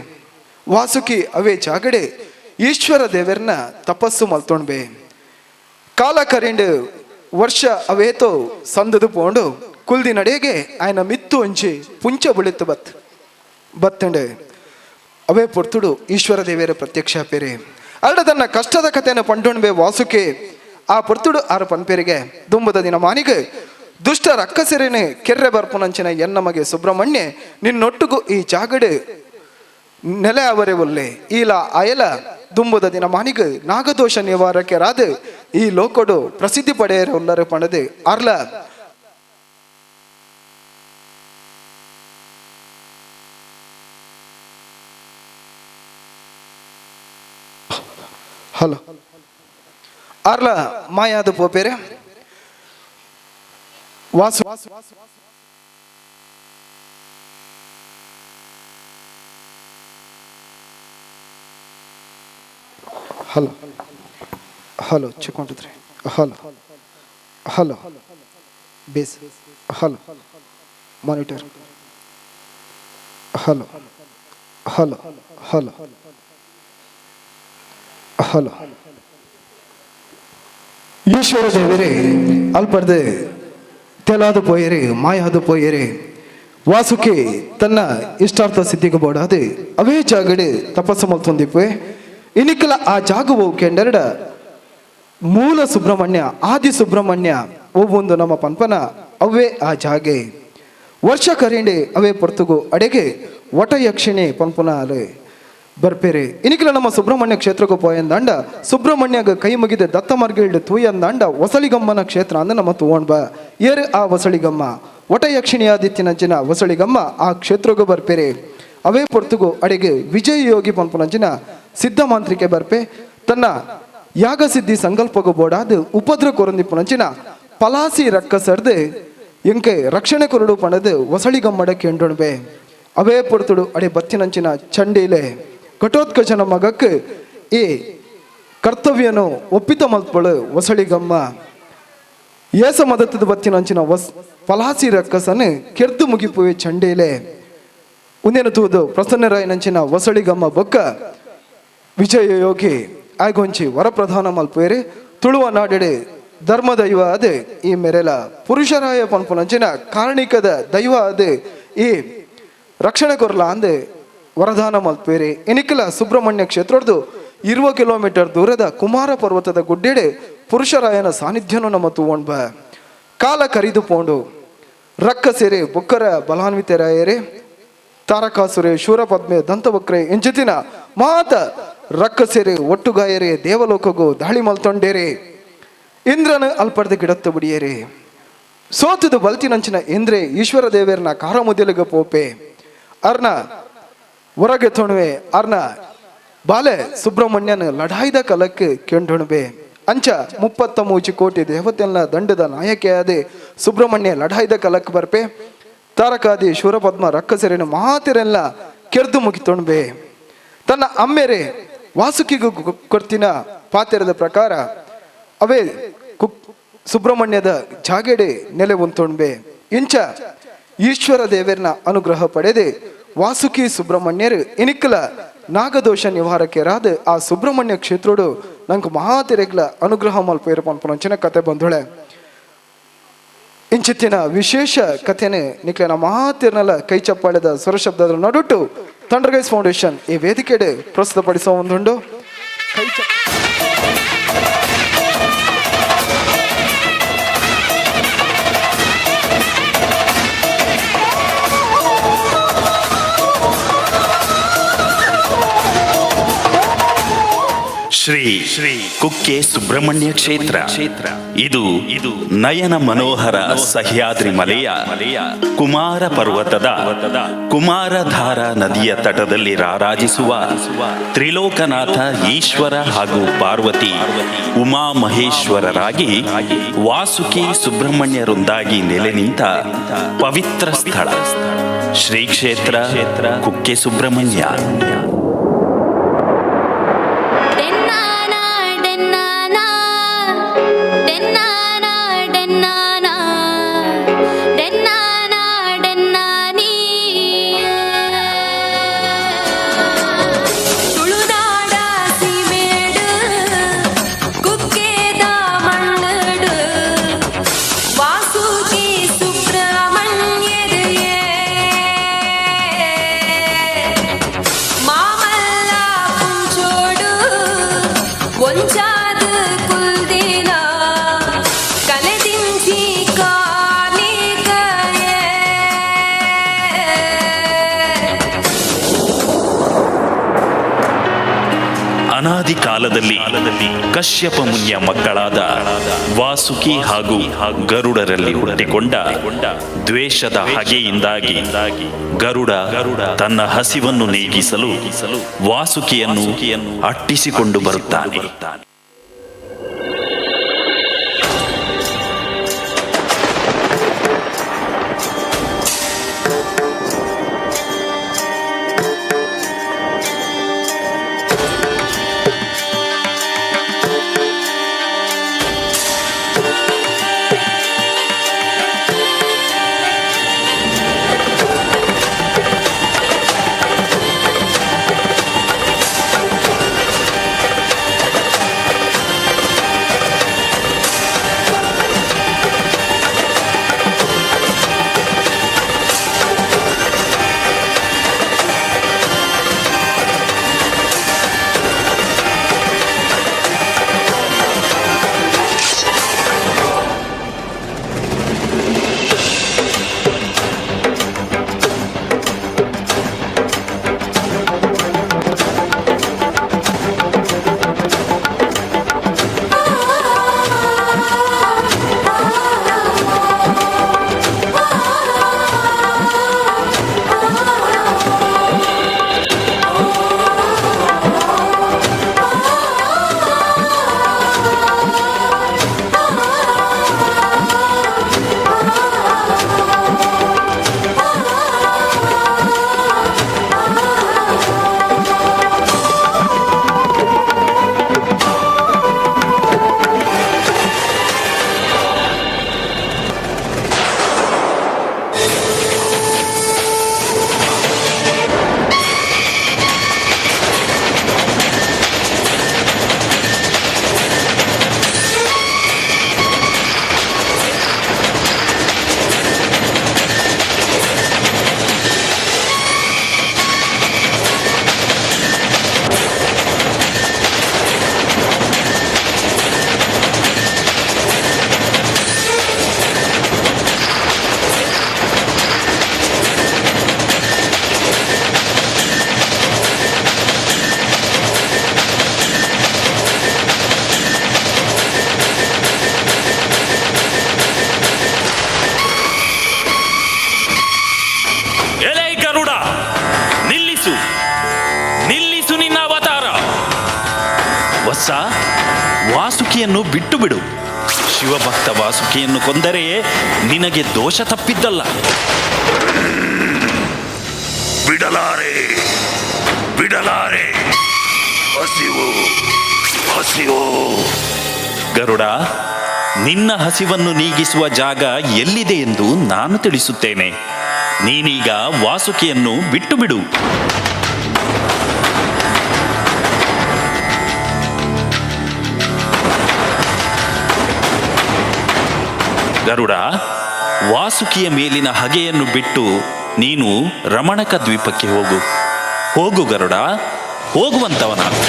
ವಾಸುಕಿ ಅವೇ ಜಾಗಡೆ ಈಶ್ವರ ದೇವರನ್ನ ತಪಸ್ಸು ಮಲ್ತೊಂಡ್ಬೆ. ಕಾಲ ಕರಿಂಡು ವರ್ಷ ಅವೇತೋ ಸಂದದು ಪೋಂಡು ಕುಲ್ದಿ ನಡೆಗೆ ಆಯನ ಮಿತ್ತು ಒಂಜಿ ಪುಂಚ ಬುಳಿತು ಬತ್ ಬತ್ತಂಡೆ. ಅವೇ ಪೊರ್ತುಡು ಈಶ್ವರ ದೇವೇರ ಪ್ರತ್ಯಕ್ಷ ಪೇರೆ ಅಲ್ಡ ತನ್ನ ಕಷ್ಟದ ಕಥೆಯನ್ನು ಪಂಡೊಣ್ಬೆ ವಾಸುಕೆ. ಆ ಪೊರ್ತುಡು ಆರು ಪನ್ಪೇರಿಗೆ ದುಂಬದ ದಿನ ಮಾನಿಗೆ ದುಷ್ಟ ರಕ್ಕಸೆರೆನೆ ಕೆರ್ರೆ ಬರ್ಪುನಂಚಿನ ಎನ್ನ ಮಗೆ ಸುಬ್ರಹ್ಮಣ್ಯ ನಿನ್ನೊಟ್ಟುಗು ಈ ಜಾಗಡೆ ನೆಲೆ ಅವರೆ ಒಲ್ಲೆ ಈಲ ಅಯಲ ದುಂಬುದ ದಿನ ಮಾನಿಗ ನಾಗದೋಷ ನಿವಾರಕ್ಕೆ ರಾದ ಈ ಲೋಕಡು ಪ್ರಸಿದ್ಧಿ ಪಡೆಯರೆ ಉಲ್ಲರೆ ಪಣದೆ ಅರ್ಲ hello ಅರ್ಲ ಮಾಯಾದ ಪೋಪೇರೆ Vasu hello hello check 1 2 3 hello hello bass hello monitor hello hello hello hello. Ishwara ದೇವರೇ ಅಲ್ಪರ್ದೆ ತೆಲಾದು ಪೋಯರೆ ಮಾಯಾದು ಪೋಯರೆ. ವಾಸುಕಿ ತನ್ನ ಇಷ್ಟಾರ್ಥ ಸಿದ್ಧಿಗೆ ಬೋಡಾದೆ ಅವೇ ಜಾಗಡೆ ತಪಸ್ಸು ಮಲ್ತೊಂದಿಪ್ಪೆ. ಇನಿಕಲ ಆ ಜಾಗವು ಕೆಂಡೆರಡ ಮೂಲ ಸುಬ್ರಹ್ಮಣ್ಯ ಆದಿ ಸುಬ್ರಹ್ಮಣ್ಯ ಒವ್ವೊಂದು ನಮ್ಮ ಪನ್ಪನ ಅವೇ ಆ ಜಾಗೆ. ವರ್ಷ ಕರಿಂಡೆ ಅವೇ ಪೊರ್ತುಗು ಅಡೆಗೆ ವಟಯಕ್ಷಿಣಿ ಪನ್ಪುನ ಅಲೆ ಬರ್ಪೇರೆ. ಇನಿಕಲ ನಮ್ಮ ಸುಬ್ರಹ್ಮಣ್ಯ ಕ್ಷೇತ್ರಕ್ಕೆ ಪೋಯಂದಾಂಡ ಸುಬ್ರಹ್ಮಣ್ಯಗ ಕೈ ಮುಗಿದ ದತ್ತ ಮಾರ್ಗೇಳ್ಡು ತೂಯಂದಾಂಡ ವಸಳಿಗಮ್ಮನ ಕ್ಷೇತ್ರ ಅಂದ ನಮ್ಮ ತೂವಣ್ಬ. ಏರು ಆ ವಸಳಿಗಮ್ಮ ವಟಯಕ್ಷಿಣಿಯಾದಿತ್ತಿನ ಜಿನ ವಸಳಿಗಮ್ಮ ಆ ಕ್ಷೇತ್ರಗೂ ಬರ್ಪೇರೆ. ಅವೇ ಪೊರ್ತುಗು ಅಡೆಗೆ ವಿಜಯ ಯೋಗಿ ಪನ್ಪುನಂಚಿನ ಸಿದ್ಧ ಮಾಂತ್ರಿಕೆ ಬರ್ಪೆ. ತನ್ನ ಯಾಗಸಿದ್ಧಿ ಸಂಕಲ್ಪಗೂ ಬೋಡಾದ ಉಪದ್ರ ಕೊರಂದಿಪ್ಪುನಂಚಿನ ಪಲಾಸಿ ರಕ್ಕಸರ್ದು ಎಂಕೆ ರಕ್ಷಣೆ ಕೊರಡು ಪಣದು ವಸಳಿಗಮ್ಮಡ ಕೆಂಡೊಣ್ಬೆ. ಅವೇ ಪೊರ್ತುಡು ಅಡೆ ಬತ್ತಿನಂಚಿನ ಚಂಡೀಲೆ ಘಟೋತ್ಕಚನ ಮಗಕ್ಕೆ ಈ ಕರ್ತವ್ಯನು ಒಪ್ಪಿತ ಮಲ್ಪಳು ವಸಳಿಗಮ್ಮ. ಏಸ ಮದತ್ತದ ಬತ್ತಿನಂಚಿನ ಪಲಾಸಿ ರಕ್ಕಸನು ಕೆರ್ದು ಮುಗಿಪುವೆ ಚಂಡೇಲೆ. ಉಂದೇನು ತೂದು ಪ್ರಸನ್ನರಾಯನಂಚಿನ ವಸಳಿಗಮ್ಮ ಬೊಕ್ಕ ವಿಜಯ ಯೋಗಿ ಆಯ್ಗೊಂಚಿ ವರಪ್ರಧಾನ ಮಲ್ಪುವೇರಿ. ತುಳುವ ನಾಡೆಡೆ ಧರ್ಮ ದೈವ ಅದೇ ಈ ಮೆರೆಲ ಪುರುಷರಾಯ ಪನ್ಪುನಂಚಿನ ಕಾರಣಿಕದ ದೈವ ಅದೇ ಈ ರಕ್ಷಣೆ ಕೊರ್ಲ ಅಂದೆ ವರದಾನ ಮಲ್ಪೇರಿ. ಇನಿಕಲ ಸುಬ್ರಹ್ಮಣ್ಯ ಕ್ಷೇತ್ರದ್ದು 20 ಕಿಲೋಮೀಟರ್ ದೂರದ ಕುಮಾರ ಪರ್ವತದ ಗುಡ್ಡೆಡೆ ಪುರುಷರಾಯನ ಸಾನ್ನಿಧ್ಯನು ನಮ್ಮ ತೂವೊಂಡ್ಬ. ಕಾಲ ಕರಿದು ಪೋಂಡು ರಕ್ಕ ಸೇರಿ ಬೊಕ್ಕರ ಬಲಾನ್ವಿತರಾಯರೇ ತಾರಕಾಸುರೆ ಶೂರಪದ್ಮೆ ದಂತವಕ್ರೆ ಇಂಚಿತಿನ ಮಾತ ರಕ್ಕ ಸೇರಿ ಒಟ್ಟುಗಾಯರೆ ದೇವಲೋಕಗೂ ದಾಳಿ ಮಲ್ತೊಂಡೇರೆ. ಇಂದ್ರನ ಅಲ್ಪರ್ದ ಗಿಡತ್ತ ಬಿಡಿಯೇರೆ. ಸೋತುದು ಬಲ್ತಿನಂಚಿನ ಇಂದ್ರೆ ಈಶ್ವರ ದೇವೇರ್ನ ಕಾರ ಮುದಿಲಿಗ ಪೋಪೆ ಅರ್ನ ಹೊರಗೆ ತೊಣುವೆ ಅರ್ನ ಬಾಲೆ ಸುಬ್ರಹ್ಮಣ್ಯನ ಲಡಾಯ್ದ ಕಲಕ್ಕೆ ಕೆಂಡೊಣುವೆ. ಅಂಚ 33 ಕೋಟಿ ದೇವತೆಲ್ಲ ದಂಡದ ನಾಯಕಿಯಾದೆ ಸುಬ್ರಹ್ಮಣ್ಯ ಲಡಾಯ್ದ ಕಲಕ್ಕೆ ಬರ್ಪೆ. ತಾರಕಾದಿ ಶೂರಪದ್ಮ ರಕ್ಕಸೆರೆನು ಮಾತಿರೆಲ್ಲ ಕೆರ್ದು ಮುಗಿತೊಣ್ಬೆ. ತನ್ನ ಅಮ್ಮೆರೆ ವಾಸುಕಿಗೂ ಕೊರ್ತಿನ ಪಾತೆರದ ಪ್ರಕಾರ ಅವೇ ಸುಬ್ರಹ್ಮಣ್ಯದ ಜಾಗೆಡೆ ನೆಲೆ ಉಂತೊಣ್ಬೆ. ಇಂಚ ಈಶ್ವರ ದೇವರನ ಅನುಗ್ರಹ ಪಡೆದೆ ವಾಸುಕಿ ಸುಬ್ರಹ್ಮಣ್ಯರು ಇನಿಕ್ಕಲ ನಾಗದೋಷ ನಿವಾರಕರಾದ ಆ ಸುಬ್ರಹ್ಮಣ್ಯ ಕ್ಷೇತ್ರೋಡು ನಂಗೆ ಮಹಾತಿರೆಗ್ಲ ಅನುಗ್ರಹ ಮಲ್ಪೇರು ಪನ್ಪುನಂಚಿನ ಕತೆ ಬಂಧುಳೆ. ಇಂಚಿತ್ತಿನ ವಿಶೇಷ ಕಥೆನೆ ನಿಕ್ಲೆನ ಮಹಾತಿರ್ನಲ ಕೈ ಚಪ್ಪಾಳೆದ ಸ್ವರಶಬ್ದದ ನಡುಟು ಥಂಡರ್ಗೈಸ್ ಫೌಂಡೇಶನ್ ಈ ವೇದಿಕೆಡೆ ಪ್ರಸ್ತುತಪಡಿಸುವ ಒಂದುಂಡು. ಕೈ ಶ್ರೀ ಶ್ರೀ ಕುಕ್ಕೆ ಸುಬ್ರಹ್ಮಣ್ಯ ಕ್ಷೇತ್ರ ಕ್ಷೇತ್ರ ಇದು ಇದು ನಯನ ಮನೋಹರ ಸಹ್ಯಾದ್ರಿ ಮಲೆಯ ಕುಮಾರ ಪರ್ವತದ ಕುಮಾರಧಾರ ನದಿಯ ತಟದಲ್ಲಿ ರಾರಾಜಿಸುವ ತ್ರಿಲೋಕನಾಥ ಈಶ್ವರ ಹಾಗೂ ಪಾರ್ವತಿ ಉಮಾ ಮಹೇಶ್ವರರಾಗಿ ವಾಸುಕಿ ಸುಬ್ರಹ್ಮಣ್ಯರೊಂದಾಗಿ ನೆಲೆ ನಿಂತ ಪವಿತ್ರ ಸ್ಥಳ ಶ್ರೀ ಕ್ಷೇತ್ರ ಕುಕ್ಕೆ ಸುಬ್ರಹ್ಮಣ್ಯ. ಅನಾದಿ ಕಾಲದಲ್ಲಿ ಕಶ್ಯಪ ಮುನಿಯ ಮಕ್ಕಳಾದ ವಾಸುಕಿ ಹಾಗೂ ಗರುಡರಲ್ಲಿ ಹುಟ್ಟಿಕೊಂಡ ದ್ವೇಷದ ಹಗೆಯಿಂದಾಗಿ ಗರುಡ ತನ್ನ ಹಸಿವನ್ನು ನೀಗಿಸಲು ವಾಸುಕಿಯನ್ನು ಅಟ್ಟಿಸಿಕೊಂಡು ಬರುತ್ತಾನೆ. ಎಲೈ ಗರುಡ, ನಿಲ್ಲಿಸು, ನಿಲ್ಲಿಸು ನಿನ್ನ ಅವತಾರ. ವತ್ಸ, ವಾಸುಕಿಯನ್ನು ಬಿಟ್ಟು ಬಿಡು. ಶಿವಭಕ್ತ ವಾಸುಕಿಯನ್ನು ಕೊಂದರೆ ನಿನಗೆ ದೋಷ ತಪ್ಪಿದ್ದಲ್ಲ. ಬಿಡಲಾರೆ, ಬಿಡಲಾರೆ. ಹಸಿವು, ಹಸಿವು. ಗರುಡ, ನಿನ್ನ ಹಸಿವನ್ನು ನೀಗಿಸುವ ಜಾಗ ಎಲ್ಲಿದೆ ಎಂದು ನಾನು ತಿಳಿಸುತ್ತೇನೆ. ನೀನೀಗ ವಾಸುಕಿಯನ್ನು ಬಿಟ್ಟು ಬಿಡು. ಗರುಡ, ವಾಸುಕಿಯ ಮೇಲಿನ ಹಗೆಯನ್ನು ಬಿಟ್ಟು ನೀನು ರಮಣಕ ದ್ವೀಪಕ್ಕೆ ಹೋಗು. ಹೋಗು ಗರುಡ, ಹೋಗುವಂತವನಾಗು.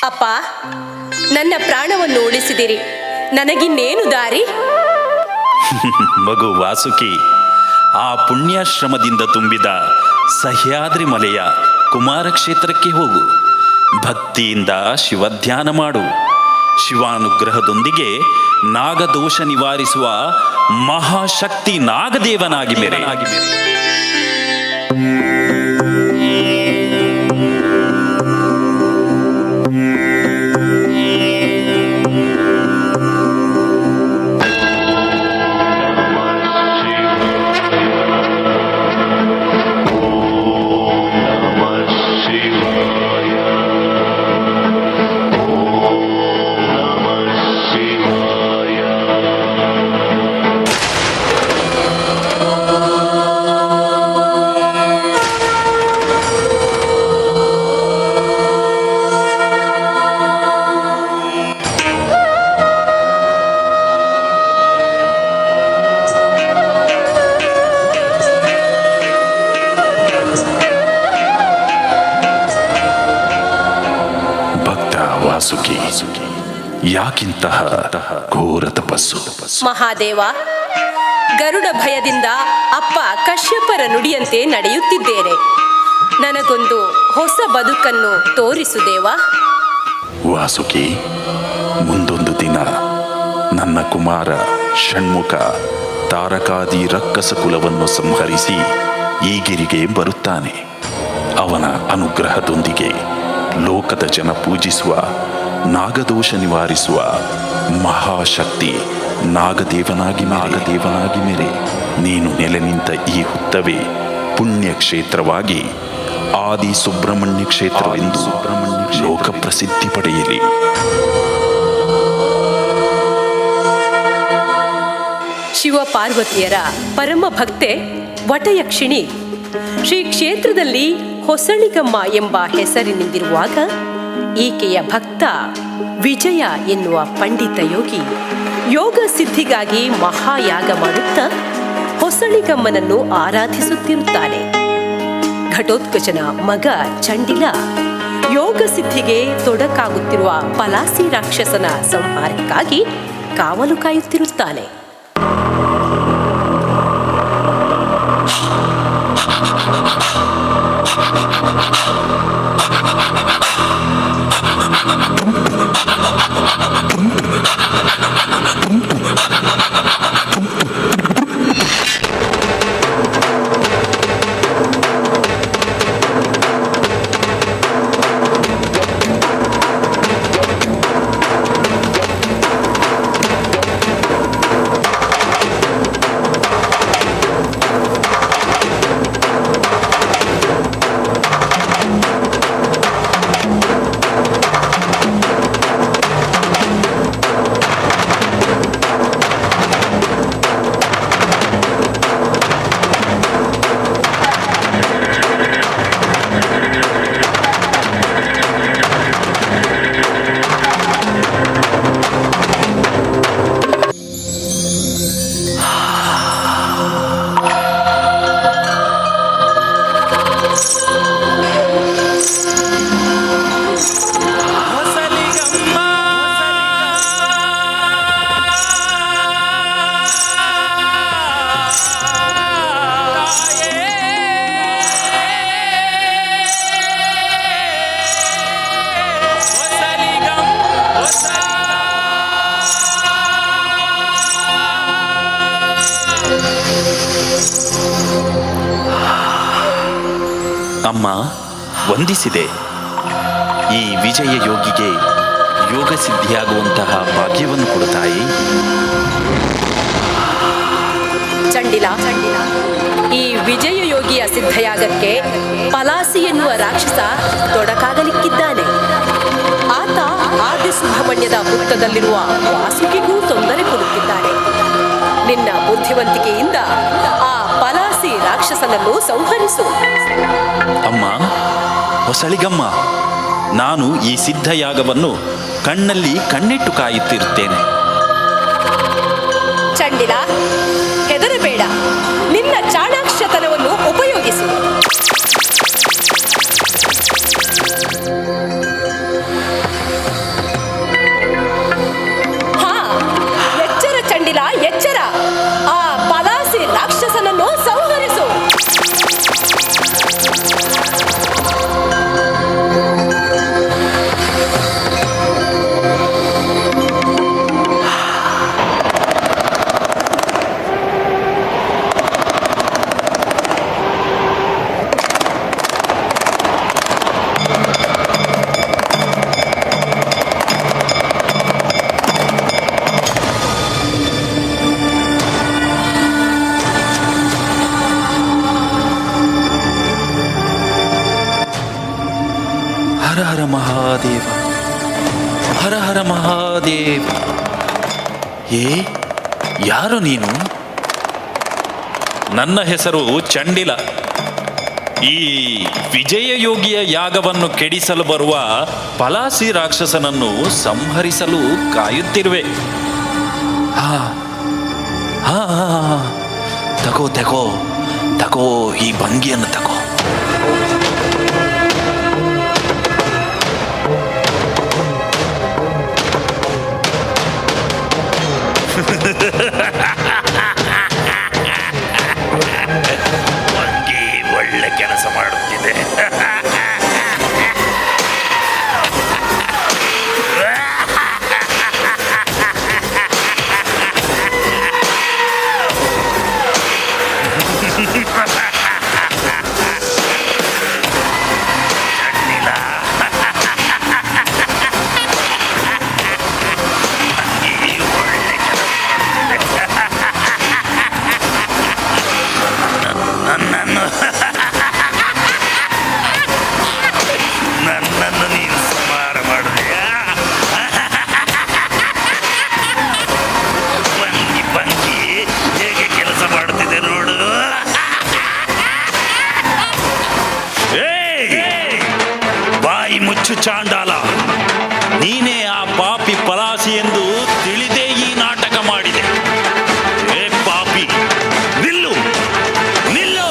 ಅಪ್ಪ, ನನ್ನ ಪ್ರಾಣವನ್ನು ಉಳಿಸಿದಿರಿ. ನನಗಿನ್ನೇನು ದಾರಿ? ಮಗು ವಾಸುಕಿ, ಆ ಪುಣ್ಯಾಶ್ರಮದಿಂದ ತುಂಬಿದ ಸಹ್ಯಾದ್ರಿ ಮಲೆಯ ಕುಮಾರ ಕ್ಷೇತ್ರಕ್ಕೆ ಹೋಗು. ಭಕ್ತಿಯಿಂದ ಶಿವಧ್ಯಾನ ಮಾಡು. ಶಿವಾನುಗ್ರಹದೊಂದಿಗೆ ನಾಗದೋಷ ನಿವಾರಿಸುವ ಮಹಾಶಕ್ತಿ ನಾಗದೇವನಾಗಿ ಮೇರೆ. ಭಕ್ತ ವಾಸುಕಿ, ಯಾಕಿಂತಹ ಘೋರ ತಪಸ್ಸು? ಮಹಾದೇವ, ಗರುಡ ಭಯದಿಂದ ಅಪ್ಪ ಕಶ್ಯಪರ ನುಡಿಯಂತೆ ನಡೆಯುತ್ತಿದ್ದೇನೆ. ನನಗೊಂದು ಹೊಸ ಬದುಕನ್ನು ತೋರಿಸು ದೇವ. ವಾಸುಕಿ, ಮುಂದೊಂದು ದಿನ ನನ್ನ ಕುಮಾರ ಷಣ್ಮುಖ ತಾರಕಾದಿ ರಕ್ಕಸ ಕುಲವನ್ನು ಸಂಹರಿಸಿ ಈ ಗಿರಿಗೆ ಬರುತ್ತಾನೆ. ಅವನ ಅನುಗ್ರಹದೊಂದಿಗೆ ಲೋಕದ ಜನ ಪೂಜಿಸುವ ನಾಗದೋಷ ನಿವಾರಿಸುವ ಮಹಾಶಕ್ತಿ ನಾಗದೇವನಾಗಿ ನಾಗದೇವನಾಗಿ ಮೇರೆ. ನೀನು ನೆಲೆ ನಿಂತ ಈ ಹುತ್ತವೇ ಪುಣ್ಯಕ್ಷೇತ್ರವಾಗಿ ಆದಿ ಸುಬ್ರಹ್ಮಣ್ಯ ಕ್ಷೇತ್ರವೆಂದು ಸುಬ್ರಹ್ಮಣ್ಯ ಲೋಕ ಪ್ರಸಿದ್ಧಿ ಪಡೆಯಲಿ. ಶಿವ ಪಾರ್ವತಿಯರ ಪರಮ ಭಕ್ತೆ ವಟಯಕ್ಷಿಣಿ ಶ್ರೀ ಕ್ಷೇತ್ರದಲ್ಲಿ ಹೊಸಳಿಗಮ್ಮ ಎಂಬ ಹೆಸರಿನಿಂದಿರುವಾಗ ಈಕೆಯ ಭಕ್ತ ವಿಜಯ ಎನ್ನುವ ಪಂಡಿತ ಯೋಗಿ ಯೋಗ ಸಿದ್ಧಿಗಾಗಿ ಮಹಾಯಾಗ ಮಾಡುತ್ತಾ ಹೊಸಳಿಗಮ್ಮನನ್ನು ಆರಾಧಿಸುತ್ತಿರುತ್ತಾನೆ. ಘಟೋತ್ಕಚನ ಮಗ ಚಂಡಿಲ ಯೋಗ ಸಿದ್ಧಿಗೆ ತೊಡಕಾಗುತ್ತಿರುವ ಪಲಾಸಿ ರಾಕ್ಷಸನ ಸಂಹಾರಕ್ಕಾಗಿ ಕಾವಲು ಕಾಯುತ್ತಿರುತ್ತಾನೆ. ಅಮ್ಮ, ವಂದಿಸಿದೆ. ಈ ವಿಜಯ ಯೋಗಿಗೆ ಯೋಗ ಸಿದ್ಧಿಯಾಗುವಂತಹ ಭಾಗ್ಯವನ್ನು ಕೊಡು ತಾಯಿ. ಚಂಡಿಲ, ಈ ವಿಜಯ ಯೋಗಿಯ ಸಿದ್ಧಯಾಗಕ್ಕೆ ಪಲಾಸಿ ಎನ್ನುವ ರಾಕ್ಷಸ ತೊಡಕಾಗಲಿಕ್ಕಿದ್ದಾನೆ. ಆತ ಆದಿ ಸುಬ್ರಹ್ಮಣ್ಯದ ಹುತ್ತದಲ್ಲಿರುವ ವಾಸುಕಿಗೂ ತೊಂದರೆ ಕೊಡುತ್ತಿದ್ದಾನೆ. ನಿನ್ನ ಬುದ್ಧಿವಂತಿಕೆಯಿಂದ ಆ ಪಲಾಸಿ ರಾಕ್ಷಸನನ್ನು ಸಂಹರಿಸು. ಅಮ್ಮ ಹೊಸಳಿಗಮ್ಮ, ನಾನು ಈ ಸಿದ್ಧಯಾಗವನ್ನು ಕಣ್ಣಲ್ಲಿ ಕಣ್ಣಿಟ್ಟು ಕಾಯುತ್ತಿರುತ್ತೇನೆ. ಚಂಡಿಲ, ಹೆದರಬೇಡ. ನಿನ್ನ ಚಾಣಾಕ್ಷತನವನ್ನು ಉಪಯೋಗಿಸು. ಹಾ, ಎಚ್ಚರ ಚಂಡಿಲ, ಎಚ್ಚರ. ಆ ಪಲಾಸಿ ರಾಕ್ಷಸನನ್ನು ಸಂಹರಿಸು. ಹರ ಹರ ಮಹಾದೇವ, ಹರ ಹರ ಮಹಾದೇವ. ಏ, ಯಾರು ನೀನು? ನನ್ನ ಹೆಸರು ಚಂಡಿಲ. ಈ ವಿಜಯ ಯೋಗಿಯ ಯಾಗವನ್ನು ಕೆಡಿಸಲು ಬರುವ ಪಲಾಸಿ ರಾಕ್ಷಸನನ್ನು ಸಂಹರಿಸಲು ಕಾಯುತ್ತಿರುವೆ. ಹಾ ಹಾ, ತಗೋ ತಗೋ ತಗೋ, ಈ ಭಂಗಿಯನ್ನು ತಗೋ. ಮುಚ್ಚು ಚಾಂಡಾಲ, ನೀನೇ ಆ ಪಾಪಿ ಪಲಾಸಿ ಎಂದು ತಿಳಿದೇ ಈ ನಾಟಕ ಮಾಡಿದೆ. ಏ ಪಾಪಿ, ನಿಲ್ಲು ನಿಲ್ಲು.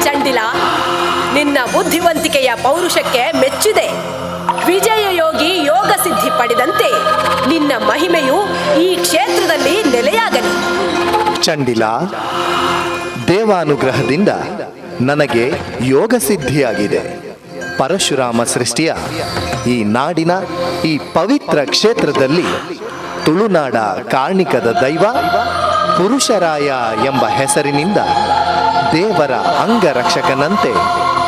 ಚಂಡಿಲ, ನಿನ್ನ ಬುದ್ಧಿವಂತಿಕೆಯ ಪೌರುಷಕ್ಕೆ ಮೆಚ್ಚಿದೆ. ವಿಜಯ ಯೋಗಿ ಯೋಗ ಸಿದ್ಧಿ ಪಡೆದಂತೆ ನಿನ್ನ ಮಹಿಮೆಯು ಈ ಕ್ಷೇತ್ರದಲ್ಲಿ ನೆಲೆಯಾಗಲಿ. ಚಂಡಿಲ, ದೇವಾನುಗ್ರಹದಿಂದ ನನಗೆ ಯೋಗ ಸಿದ್ಧಿಯಾಗಿದೆ. ಪರಶುರಾಮ ಸೃಷ್ಟಿಯ ಈ ನಾಡಿನ ಈ ಪವಿತ್ರ ಕ್ಷೇತ್ರದಲ್ಲಿ ತುಳುನಾಡ ಕಾರ್ಣಿಕದ ದೈವ ಪುರುಷರಾಯ ಎಂಬ ಹೆಸರಿನಿಂದ ದೇವರ ಅಂಗರಕ್ಷಕನಂತೆ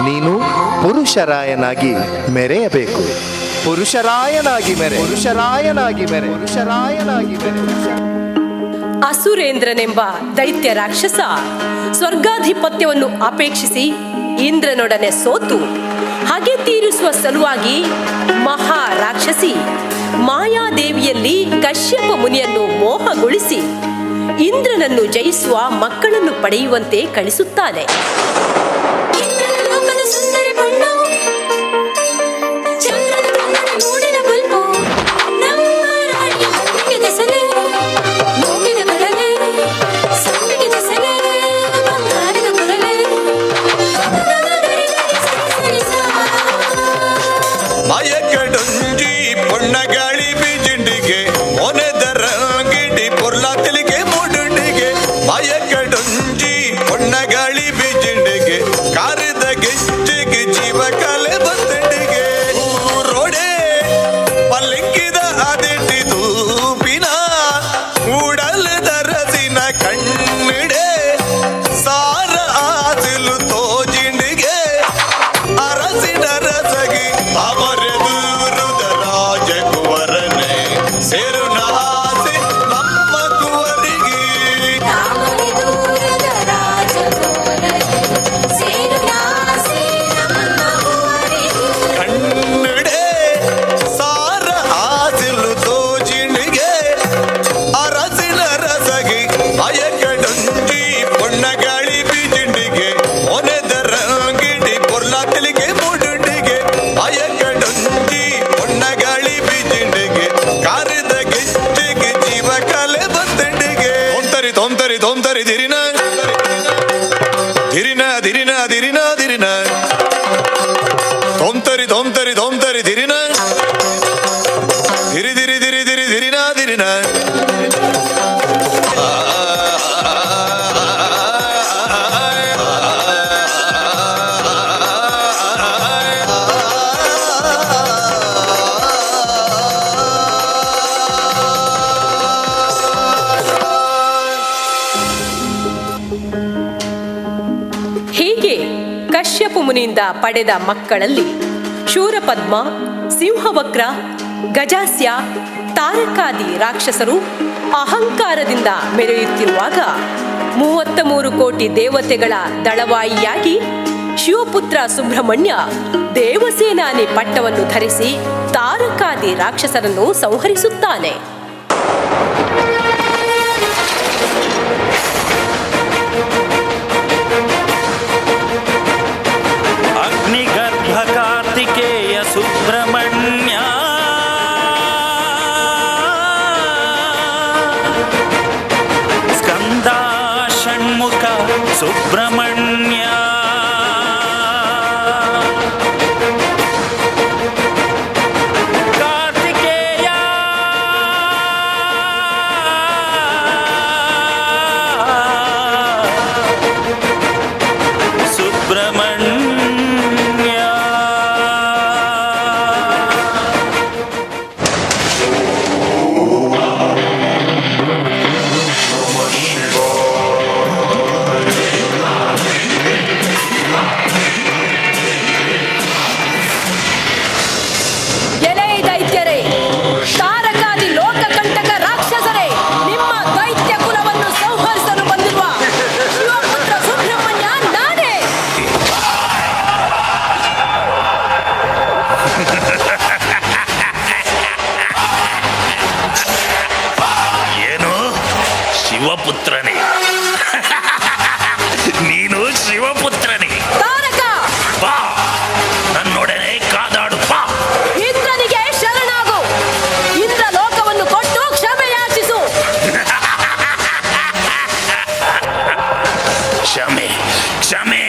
ನೀನು ಪುರುಷರಾಯನಾಗಿ ಮೆರೆಯಬೇಕು. ಪುರುಷರಾಯನಾಗಿ ಮೆರೆ, ಪುರುಷರಾಯನಾಗಿ ಮೆರೆ, ಪುರುಷರಾಯನಾಗಿ ಮೆರೆ. ಅಸುರೇಂದ್ರನೆಂಬ ದೈತ್ಯ ರಾಕ್ಷಸ ಸ್ವರ್ಗಾಧಿಪತ್ಯವನ್ನು ಅಪೇಕ್ಷಿಸಿ ಇಂದ್ರನೊಡನೆ ಸೋತು ಹಗೆ ತೀರಿಸುವ ಸಲುವಾಗಿ ಮಹಾ ರಾಕ್ಷಸಿ ಮಾಯಾದೇವಿಯಲ್ಲಿ ಕಶ್ಯಪ ಮುನಿಯನ್ನು ಮೋಹಗೊಳಿಸಿ ಇಂದ್ರನನ್ನು ಜಯಿಸುವ ಮಕ್ಕಳನ್ನು ಪಡೆಯುವಂತೆ ಕಳಿಸುತ್ತಾನೆ. ಮಯಕಡೊಂಜಿ ಪೊಣ್ಣಗಾಳಿ ಬಿಜಿಂಡಿಗೆ ಮೊನೆದರ ಗಿಡಿ ಪೊರ್ಲ ತೆಲಿಗೆ ಮುಡುಂಡಿಗೆ. ಮಯಕಡೊಂಜಿ ಪೊಣ್ಣಗಾಳಿ ಬಿಜಿಂಡಿಗೆ ಕಾರದ ಗೆಜ್ಜೆಗೆ ಜೀವ ಕಲೆ ಬಂದಂಡಿಗೆ. ಊರೋಡೆ ಪಲ್ಲಿಂಗಿದ ಅದೆಟ್ಟಿ ತೂಪಿನ ಉಡಲದ ರಸಿನ ಕಣ್ಣಿಡೆ ಸಾರ ಆಸಿಲು ತೋಜಿಂಡಿಗೆ ಅರಸಿನ ರಸಗಿ ಅಮರದೂರುದ ರಾಜಕುವರನೆ ಸೇರುನಾಸೆ ನಮ್ಮ ಕುವರಿಗೆ. ಕಣ್ಣಿಡೆ ಸಾರ ಆಸಿಲು ತೋಜಿಣಿಗೆ ಅರಸಿನ ರಸಗಿ ಅಯಕಡೊಂಜಿ ಪೊಣ್ಣಗಾಳಿ ಬಿಜಿಂಡಿಗೆ ಮೊನೆದರ ಗಿಡಿ ಪೊರ್ಲ ತೆಲಿಗೆ ಮುಡುಂಡಿಗೆ. ಅಯಕಡೊಂಜಿ ಪೊಣ್ಣಗಾಳಿ ಬಿಜಿಂಡಿಗೆ ಕಾರದ ಗೆಜ್ಜೆಗೆ ಜೀವ ಕಲೆ ಬಂದಂಡಿಗೆ. ತೊಂತರಿ ತೊಂತರಿ ತೊಂತರಿ ದಿರಿನ ಧಿರಿನ ಧಿರಿನ ಧಿರಿನ ಧಿರಿನ ತೊಂತರಿ ತೊಂತರಿ ತೊಂತರಿ ಧಿರಿನ ಧಿರಿ ಧಿರಿ ಧಿರಿ ಧಿರಿ ಧಿರಿನ ಧಿರಿನ. ಹೀಗೆ ಕಶ್ಯಪ ಮುನಿಯಿಂದ ಪಡೆದ ಮಕ್ಕಳಲ್ಲಿ ಶೂರಪದ್ಮ, ಸಿಂಹವಕ್ರ, ಗಜಾಸ್ಯ, ತಾರಕಾದಿ ರಾಕ್ಷಸರು ಅಹಂಕಾರದಿಂದ ಮೆರೆಯುತ್ತಿರುವಾಗ 33 ಕೋಟಿ ದೇವತೆಗಳ ದಳವಾಯಿಯಾಗಿ ಶಿವಪುತ್ರ ಸುಬ್ರಹ್ಮಣ್ಯ ದೇವಸೇನಾನಿ ಪಟ್ಟವನ್ನು ಧರಿಸಿ ತಾರಕಾದಿ ರಾಕ್ಷಸರನ್ನು ಸಂಹರಿಸುತ್ತಾನೆ. Subrahmanya. ಎಲೈ ದೈತ್ಯರೇ, ತಾರಕಾದಿ ಲೋಕಕಂಟಕ ರಾಕ್ಷಸರೇ, ನಿಮ್ಮ ದೈತ್ಯ ಕುಲವನ್ನು ಸಂಹರಿಸಲು ಬಂದಿರುವ ಶಿವಪುತ್ರ ಸುಬ್ರಹ್ಮಣ್ಯ ನಾನೇ. ಏನು ಶಿವಪುತ್ರನೇ? ನೀನು ಶಿವಪುತ್ರನೇ? ತಾರಕ, ಬಾ, ನನ್ನೊಡನೆ ಕಾದಾಡು ಬಾ. ಇಂದ್ರನಿಗೆ ಶರಣಾಗು. ಇಂದ್ರ ಲೋಕವನ್ನು ಕೊಟ್ಟು ಕ್ಷಮೆ ಯಾಚಿಸು. ಕ್ಷಮೆ, ಕ್ಷಮೆ,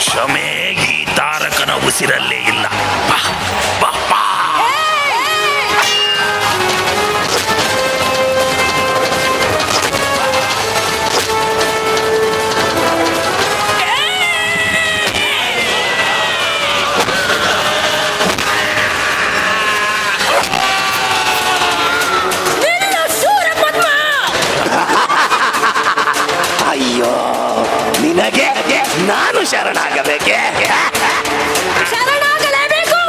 ಕ್ಷಮೆ ಈ ತಾರಕನ ಉಸಿರಲ್ಲೇ ಇಲ್ಲ. ಬಾ ಬಾ ಬಾ. ನಿಲ್ಲು ಶೂರಪದ್ಮ! ಅಯ್ಯೋ, ನಿನಗೆ ನಾನು ಶರಣಾಗಬೇಕೆ? ಶರಣಾಗಲೇಬೇಕು.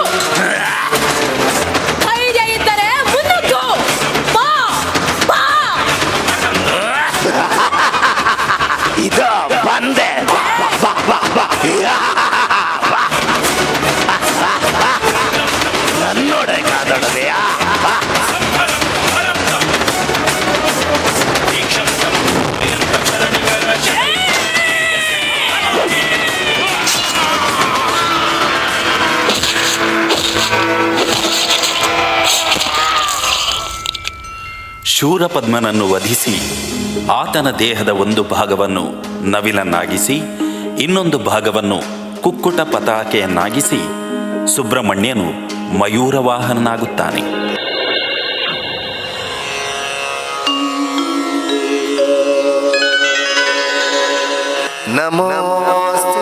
ಧೈರ್ಯ ಇದ್ದರೆ ಮುನ್ನುಗ್ಗು. ಬಾ ಬಾ. ಇದು ಬಂದೆ. ಬಾ, ಬಾ, ಬಾ, ಬಾ. ಬಾ. ನನ್ನೊಡೆ ಕಾದಡದೆಯಾ? ಶೂರಪದ್ಮನನ್ನು ವಧಿಸಿ ಆತನ ದೇಹದ ಒಂದು ಭಾಗವನ್ನು ನವಿಲನ್ನಾಗಿಸಿ, ಇನ್ನೊಂದು ಭಾಗವನ್ನು ಕುಕ್ಕುಟ ಪತಾಕೆಯನ್ನಾಗಿಸಿ ಸುಬ್ರಹ್ಮಣ್ಯನು ಮಯೂರವಾಹನನಾಗುತ್ತಾನೆ. ನಮೋಸ್ತು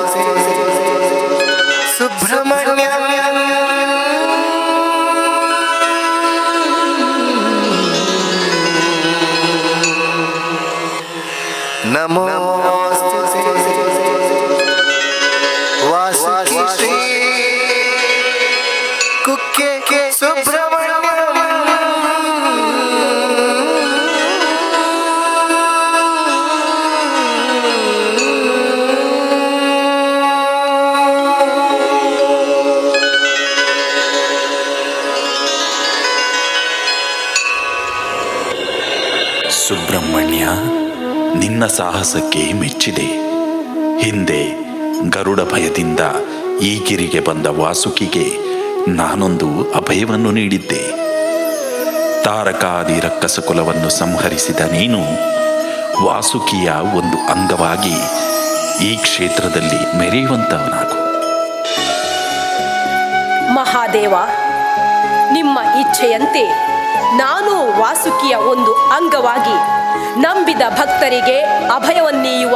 ಸುಬ್ರಹ್ಮಣ್ಯ. ನಮೋಸ್ತು ವಾಸುಕಿ ಶ್ರೀ ಕುಕ್ಕೆ ಸುಬ್ರಹ್ಮಣ್ಯ. ಸುಬ್ರಹ್ಮಣ್ಯ, ನಿನ್ನ ಸಾಹಸಕ್ಕೆ ಮೆಚ್ಚಿದೆ. ಹಿಂದೆ ಗರುಡ ಭಯದಿಂದ ಈ ಗಿರಿಗೆ ಬಂದ ವಾಸುಕಿಗೆ ನಾನೊಂದು ಅಭಯವನ್ನು ನೀಡಿದ್ದೆ. ತಾರಕಾದಿ ರಕ್ಕಸ ಕುಲವನ್ನು ಸಂಹರಿಸಿದ ನೀನು ವಾಸುಕಿಯ ಒಂದು ಅಂಗವಾಗಿ ಈ ಕ್ಷೇತ್ರದಲ್ಲಿ ಮೆರೆಯುವಂತವನಾಗು. ಮಹಾದೇವ, ನಿಮ್ಮ ಇಚ್ಛೆಯಂತೆ ನಾನು ವಾಸುಕಿಯ ಒಂದು ಅಂಗವಾಗಿ ನಂಬಿದ ಭಕ್ತರಿಗೆ ಅಭಯವನ್ನೀಯುವ,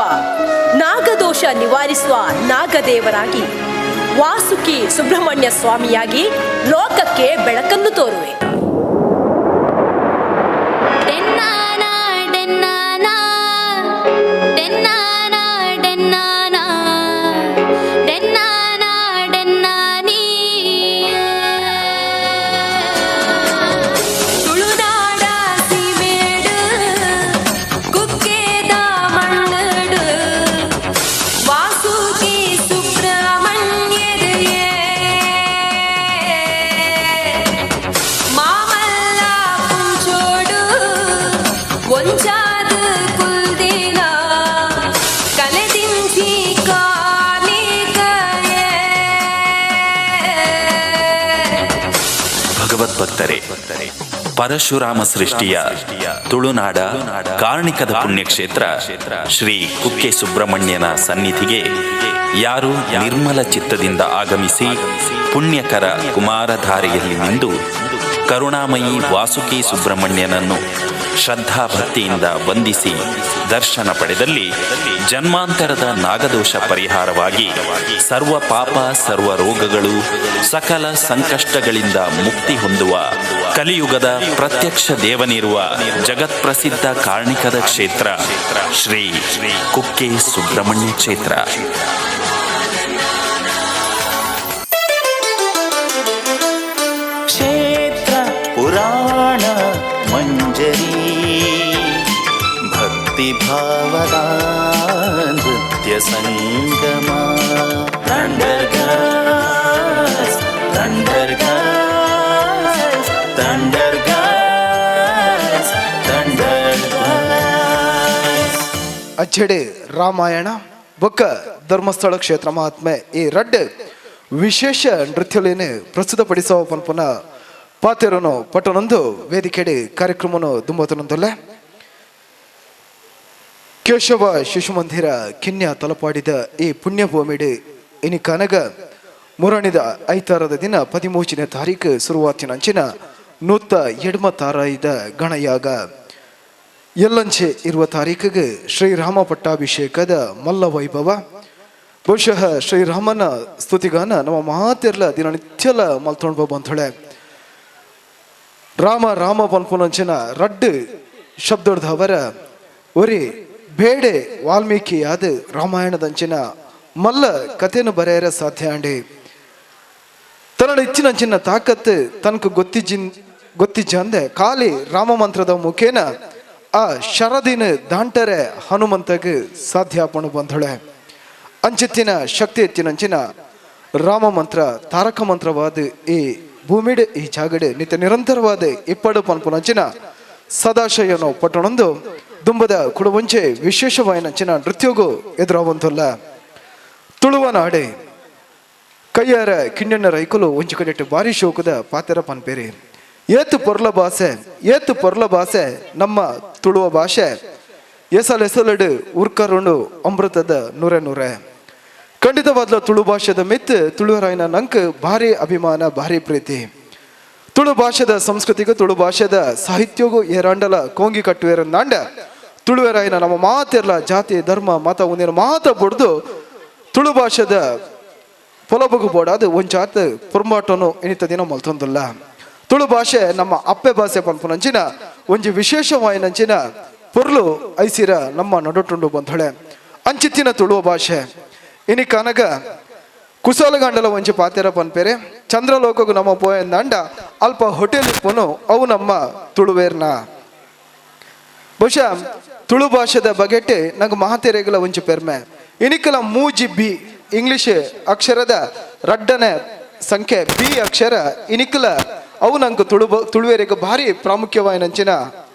ನಾಗದೋಷ ನಿವಾರಿಸುವ ನಾಗದೇವರಾಗಿ ವಾಸುಕಿ ಸುಬ್ರಹ್ಮಣ್ಯ ಸ್ವಾಮಿಯಾಗಿ ಲೋಕಕ್ಕೆ ಬೆಳಕನ್ನು ತೋರುವೆ. ಡೆನ್ನಾನ ಡೆನ್ನಾನ ಡೆನ್ನಾನ ಡೆನ್ನಾನ ಡೆನ್ನಾನ ಡೆನ್ನಾನಿ. ತುಳುನಾಡ ಸೀಮೇಡು ಕುಕ್ಕೆದ ಮಣ್ಣಡು ವಾಸುಕಿ ಸುಬ್ರಹ್ಮಣ್ಯರೇ ಮಾಮಲ್ಲ ಪುಂಚೋಡು ಒಂಚಾದ ಕುಲ್ದಿನ ಕಲೆದಿಂಚಿ ಕಾಲಿಕಯೇ. ಭಗವದ್ಭಕ್ತರೇ, ಪರಶುರಾಮ ಸೃಷ್ಟಿಯ ತುಳುನಾಡ ಕಾರ್ಣಿಕದ ಪುಣ್ಯಕ್ಷೇತ್ರ ಶ್ರೀ ಕುಕ್ಕೆ ಸುಬ್ರಹ್ಮಣ್ಯನ ಸನ್ನಿಧಿಗೆ ಯಾರು ನಿರ್ಮಲ ಚಿತ್ತದಿಂದ ಆಗಮಿಸಿ ಪುಣ್ಯಕರ ಕುಮಾರಧಾರೆಯಲ್ಲಿ ನಿಂದು ಕರುಣಾಮಯಿ ವಾಸುಕಿ ಸುಬ್ರಹ್ಮಣ್ಯನನ್ನು ಶ್ರದ್ಧಾಭಕ್ತಿಯಿಂದ ವಂದಿಸಿ ದರ್ಶನ ಪಡೆದಲ್ಲಿ ಜನ್ಮಾಂತರದ ನಾಗದೋಷ ಪರಿಹಾರವಾಗಿ ಸರ್ವ ಪಾಪ, ಸರ್ವ ರೋಗಗಳು, ಸಕಲ ಸಂಕಷ್ಟಗಳಿಂದ ಮುಕ್ತಿ ಹೊಂದುವ ಕಲಿಯುಗದ ಪ್ರತ್ಯಕ್ಷ ದೇವನಿರುವ ಜಗತ್ಪ್ರಸಿದ್ಧ ಕಾರ್ಣಿಕದ ಕ್ಷೇತ್ರ ಶ್ರೀ ಕುಕ್ಕೆ ಸುಬ್ರಹ್ಮಣ್ಯ ಕ್ಷೇತ್ರ. ಕ್ಷೇತ್ರ ಪುರಾಣ ಮಂಜರಿ ಭಕ್ತಿ ಭಾವದ ನೃತ್ಯ ಸಂಗಮ. Thunder girls, thunder girls, thunder girls, thunder girls. ಅಚ್ಚಡಿ Ramayana ಬೊಕ್ಕ ಧರ್ಮಸ್ಥಳ ಕ್ಷೇತ್ರ ಮಹಾತ್ಮೆ ಈ ರಡ್ಡ್ ವಿಶೇಷ ನೃತ್ಯಲೇನೆ ಪ್ರಸ್ತುತಪಡಿಸುವ ಪನ್ಪುನ ಪಾತೆರನು ಪಟ್ಟಣೊಂದು ವೇದಿಕೆಡೆ ಕಾರ್ಯಕ್ರಮನು ದುಂಬತನೊಂದಲ್ಲ. ಕೇಶವ ಶಿಶು ಮಂದಿರ ಕಿನ್ಯ ತಲಪಾಡಿದ ಈ ಪುಣ್ಯಭೂಮಿಡೆ ಇನಿ ಕನಗ ಮುರಣಿದ ಐತಾರದ ದಿನ 13ನೇ ತಾರೀಕು ಶುರುವಾತಿನಂಚಿನ ನೂತ ಎಡ್ಮ ತಾರಾಯಿದ ಗಣಯಾಗ, ಎಲ್ಲಂಚೆ ಇರುವ ತಾರೀಕಿಗೆ ಶ್ರೀರಾಮ ಪಟ್ಟಾಭಿಷೇಕದ ಮಲ್ಲ ವೈಭವ. ಬಹುಶಃ ಶ್ರೀರಾಮನ ಸ್ತುತಿಗಾನ ನಮ್ಮ ಮಾತೆರ್ಲ ದಿನನಿತ್ಯಲ ಮಲ್ತೊಂಡು ಬಂಥಳೆ. ರಾಮ ರಾಮ ಪನ್ಪುನಂಚಿನ ರಡ್ಡು ಶಬ್ದದವರ ಒರಿ ಬೇಡೆ ವಾಲ್ಮೀಕಿಯಾದ ರಾಮಾಯಣದಂಚಿನ ಮಲ್ಲ ಕಥೆಯನ್ನು ಬರೆಯರ ಸಾಧ್ಯ ಅಂಡಿ. ತನ್ನ ಇಚ್ಚಿನಂಚಿನ ತಾಕತ್ತು ತನಕ ಗೊತ್ತಿಜ್ಜಂದೆ ಖಾಲಿ ರಾಮ ಮಂತ್ರದ ಮುಖೇನ ಆ ಶರದಿನ ದಾಂಟರೆ ಹನುಮಂತಗೆ ಸಾಧ್ಯ ಪಣು ಬಂಧಳೆ. ಅಂಚಿತ್ತಿನ ಶಕ್ತಿ ಎತ್ತಿನಂಚಿನ ರಾಮ ಮಂತ್ರ ತಾರಕ ಮಂತ್ರವಾದ ಈ ಭೂಮಿಡ್ ಈ ಜಾಗಡೆ ನಿತ್ಯ ನಿರಂತರವಾದ ಇಪ್ಪಡು ಪನ್ಪುನಂಚಿನ ಸದಾಶಯನು ಪಟ್ಟಣೊಂದು ದುಂಬದ ಕುಡುವಂಚೆ ವಿಶೇಷವಾಯಿನಂಚಿನ ನೃತ್ಯಗೂ ಎದುರಾವಂತಲ್ಲ. ತುಳುವ ನಾಡೆ ಕೈಯಾರ ಕಿಣ್ಣಣ್ಣ ರೈಕುಲು ಒಂಜಿ ಕಡೆಟ್ಟು ಬಾರಿ ಶೋಕದ ಪಾತೆರ ಪನ್ಪೇರಿ. ಏತು ಪೊರ್ಲ ಭಾಷೆ, ಏತು ಪೊರ್ಲ ಭಾಷೆ ನಮ್ಮ ತುಳುವ ಭಾಷೆ, ಎಸಲ್ ಎಸಲಡು ಉರ್ಕರುಂಡು ಅಮೃತದ ನೂರೆ ನೂರೆ. ಖಂಡಿತವಾದ್ಲ ತುಳು ಭಾಷೆದ ಮಿತ್ ತುಳುವರಾಯನ ನಂಕ್ ಭಾರಿ ಅಭಿಮಾನ, ಭಾರಿ ಪ್ರೀತಿ. ತುಳು ಭಾಷೆದ ಸಂಸ್ಕೃತಿಗೂ ತುಳು ಭಾಷೆದ ಸಾಹಿತ್ಯಗೂ ಏರಾಂಡಲ ಕೋಂಗಿ ಕಟ್ಟುವೇರಂದಾಂಡ ತುಳುವೆರಾಯನ ನಮ್ಮ ಮಾತೆರ್ಲ ಜಾತಿ ಧರ್ಮ ಮತ ಒಂದಿನ ಮಾತ ಬಡ್ದು ತುಳು ಭಾಷೆದ ಪೊಲಬಗು ಬೋಡಾದ ಒಂಜಾತ್ ಪೊರ್ಂಬಾಟನು ಇನಿತ ದಿನ ಮಲ್ತೊಂದುಲ್ಲ. ತುಳು ಭಾಷೆ ನಮ್ಮ ಅಪ್ಪೆ ಭಾಷೆ ಪನ್ಪುನಂಚಿನ ಒಂಜಿ ವಿಶೇಷವಾಯಿನಂಚಿನ ಪೊರ್ಲು ಐಸಿರ ನಮ್ಮ ನಡುಟುಂಡು ಬಂಧೊಳೆ. ಅಂಚಿತ್ತಿನ ತುಳುವ ಭಾಷೆ ಇನಿ ಕನಗ ಕುಸಲಗಂಡಲ ಒಂಜಿ ಪಾತೆರ ಪನ್ಪೇರೆ. ಚಂದ್ರಲೋಕಗು ನಮ್ಮ ಪೋಯಂದಾಂಡ ಅಲ್ಪ ಹೋಟೆಲ್ ಇಪ್ಪುನು ಅವು ನಮ್ಮ ತುಳುವೇರ್ನ. ಬಹುಶಃ ತುಳು ಭಾಷೆದ ಬಗೆಟೆ ನಂಗೆ ಮಹಾತೆರೆಗಳ ಒಂಜಿ ಪೆರ್ಮೆ. ಇನಿಕಲ ಮೂಜಿ ಬಿ ಇಂಗ್ಲಿಷ್ ಅಕ್ಷರದ ರಡ್ಡನೆ ಸಂಖ್ಯೆ ಬಿ ಅಕ್ಷರ ಇನಿಕಲ ಅವು ನಂಗೆ ತುಳುವೇರಿಗೆ ಭಾರಿ ಪ್ರಾಮುಖ್ಯವಾಯಿನಂಚಿನ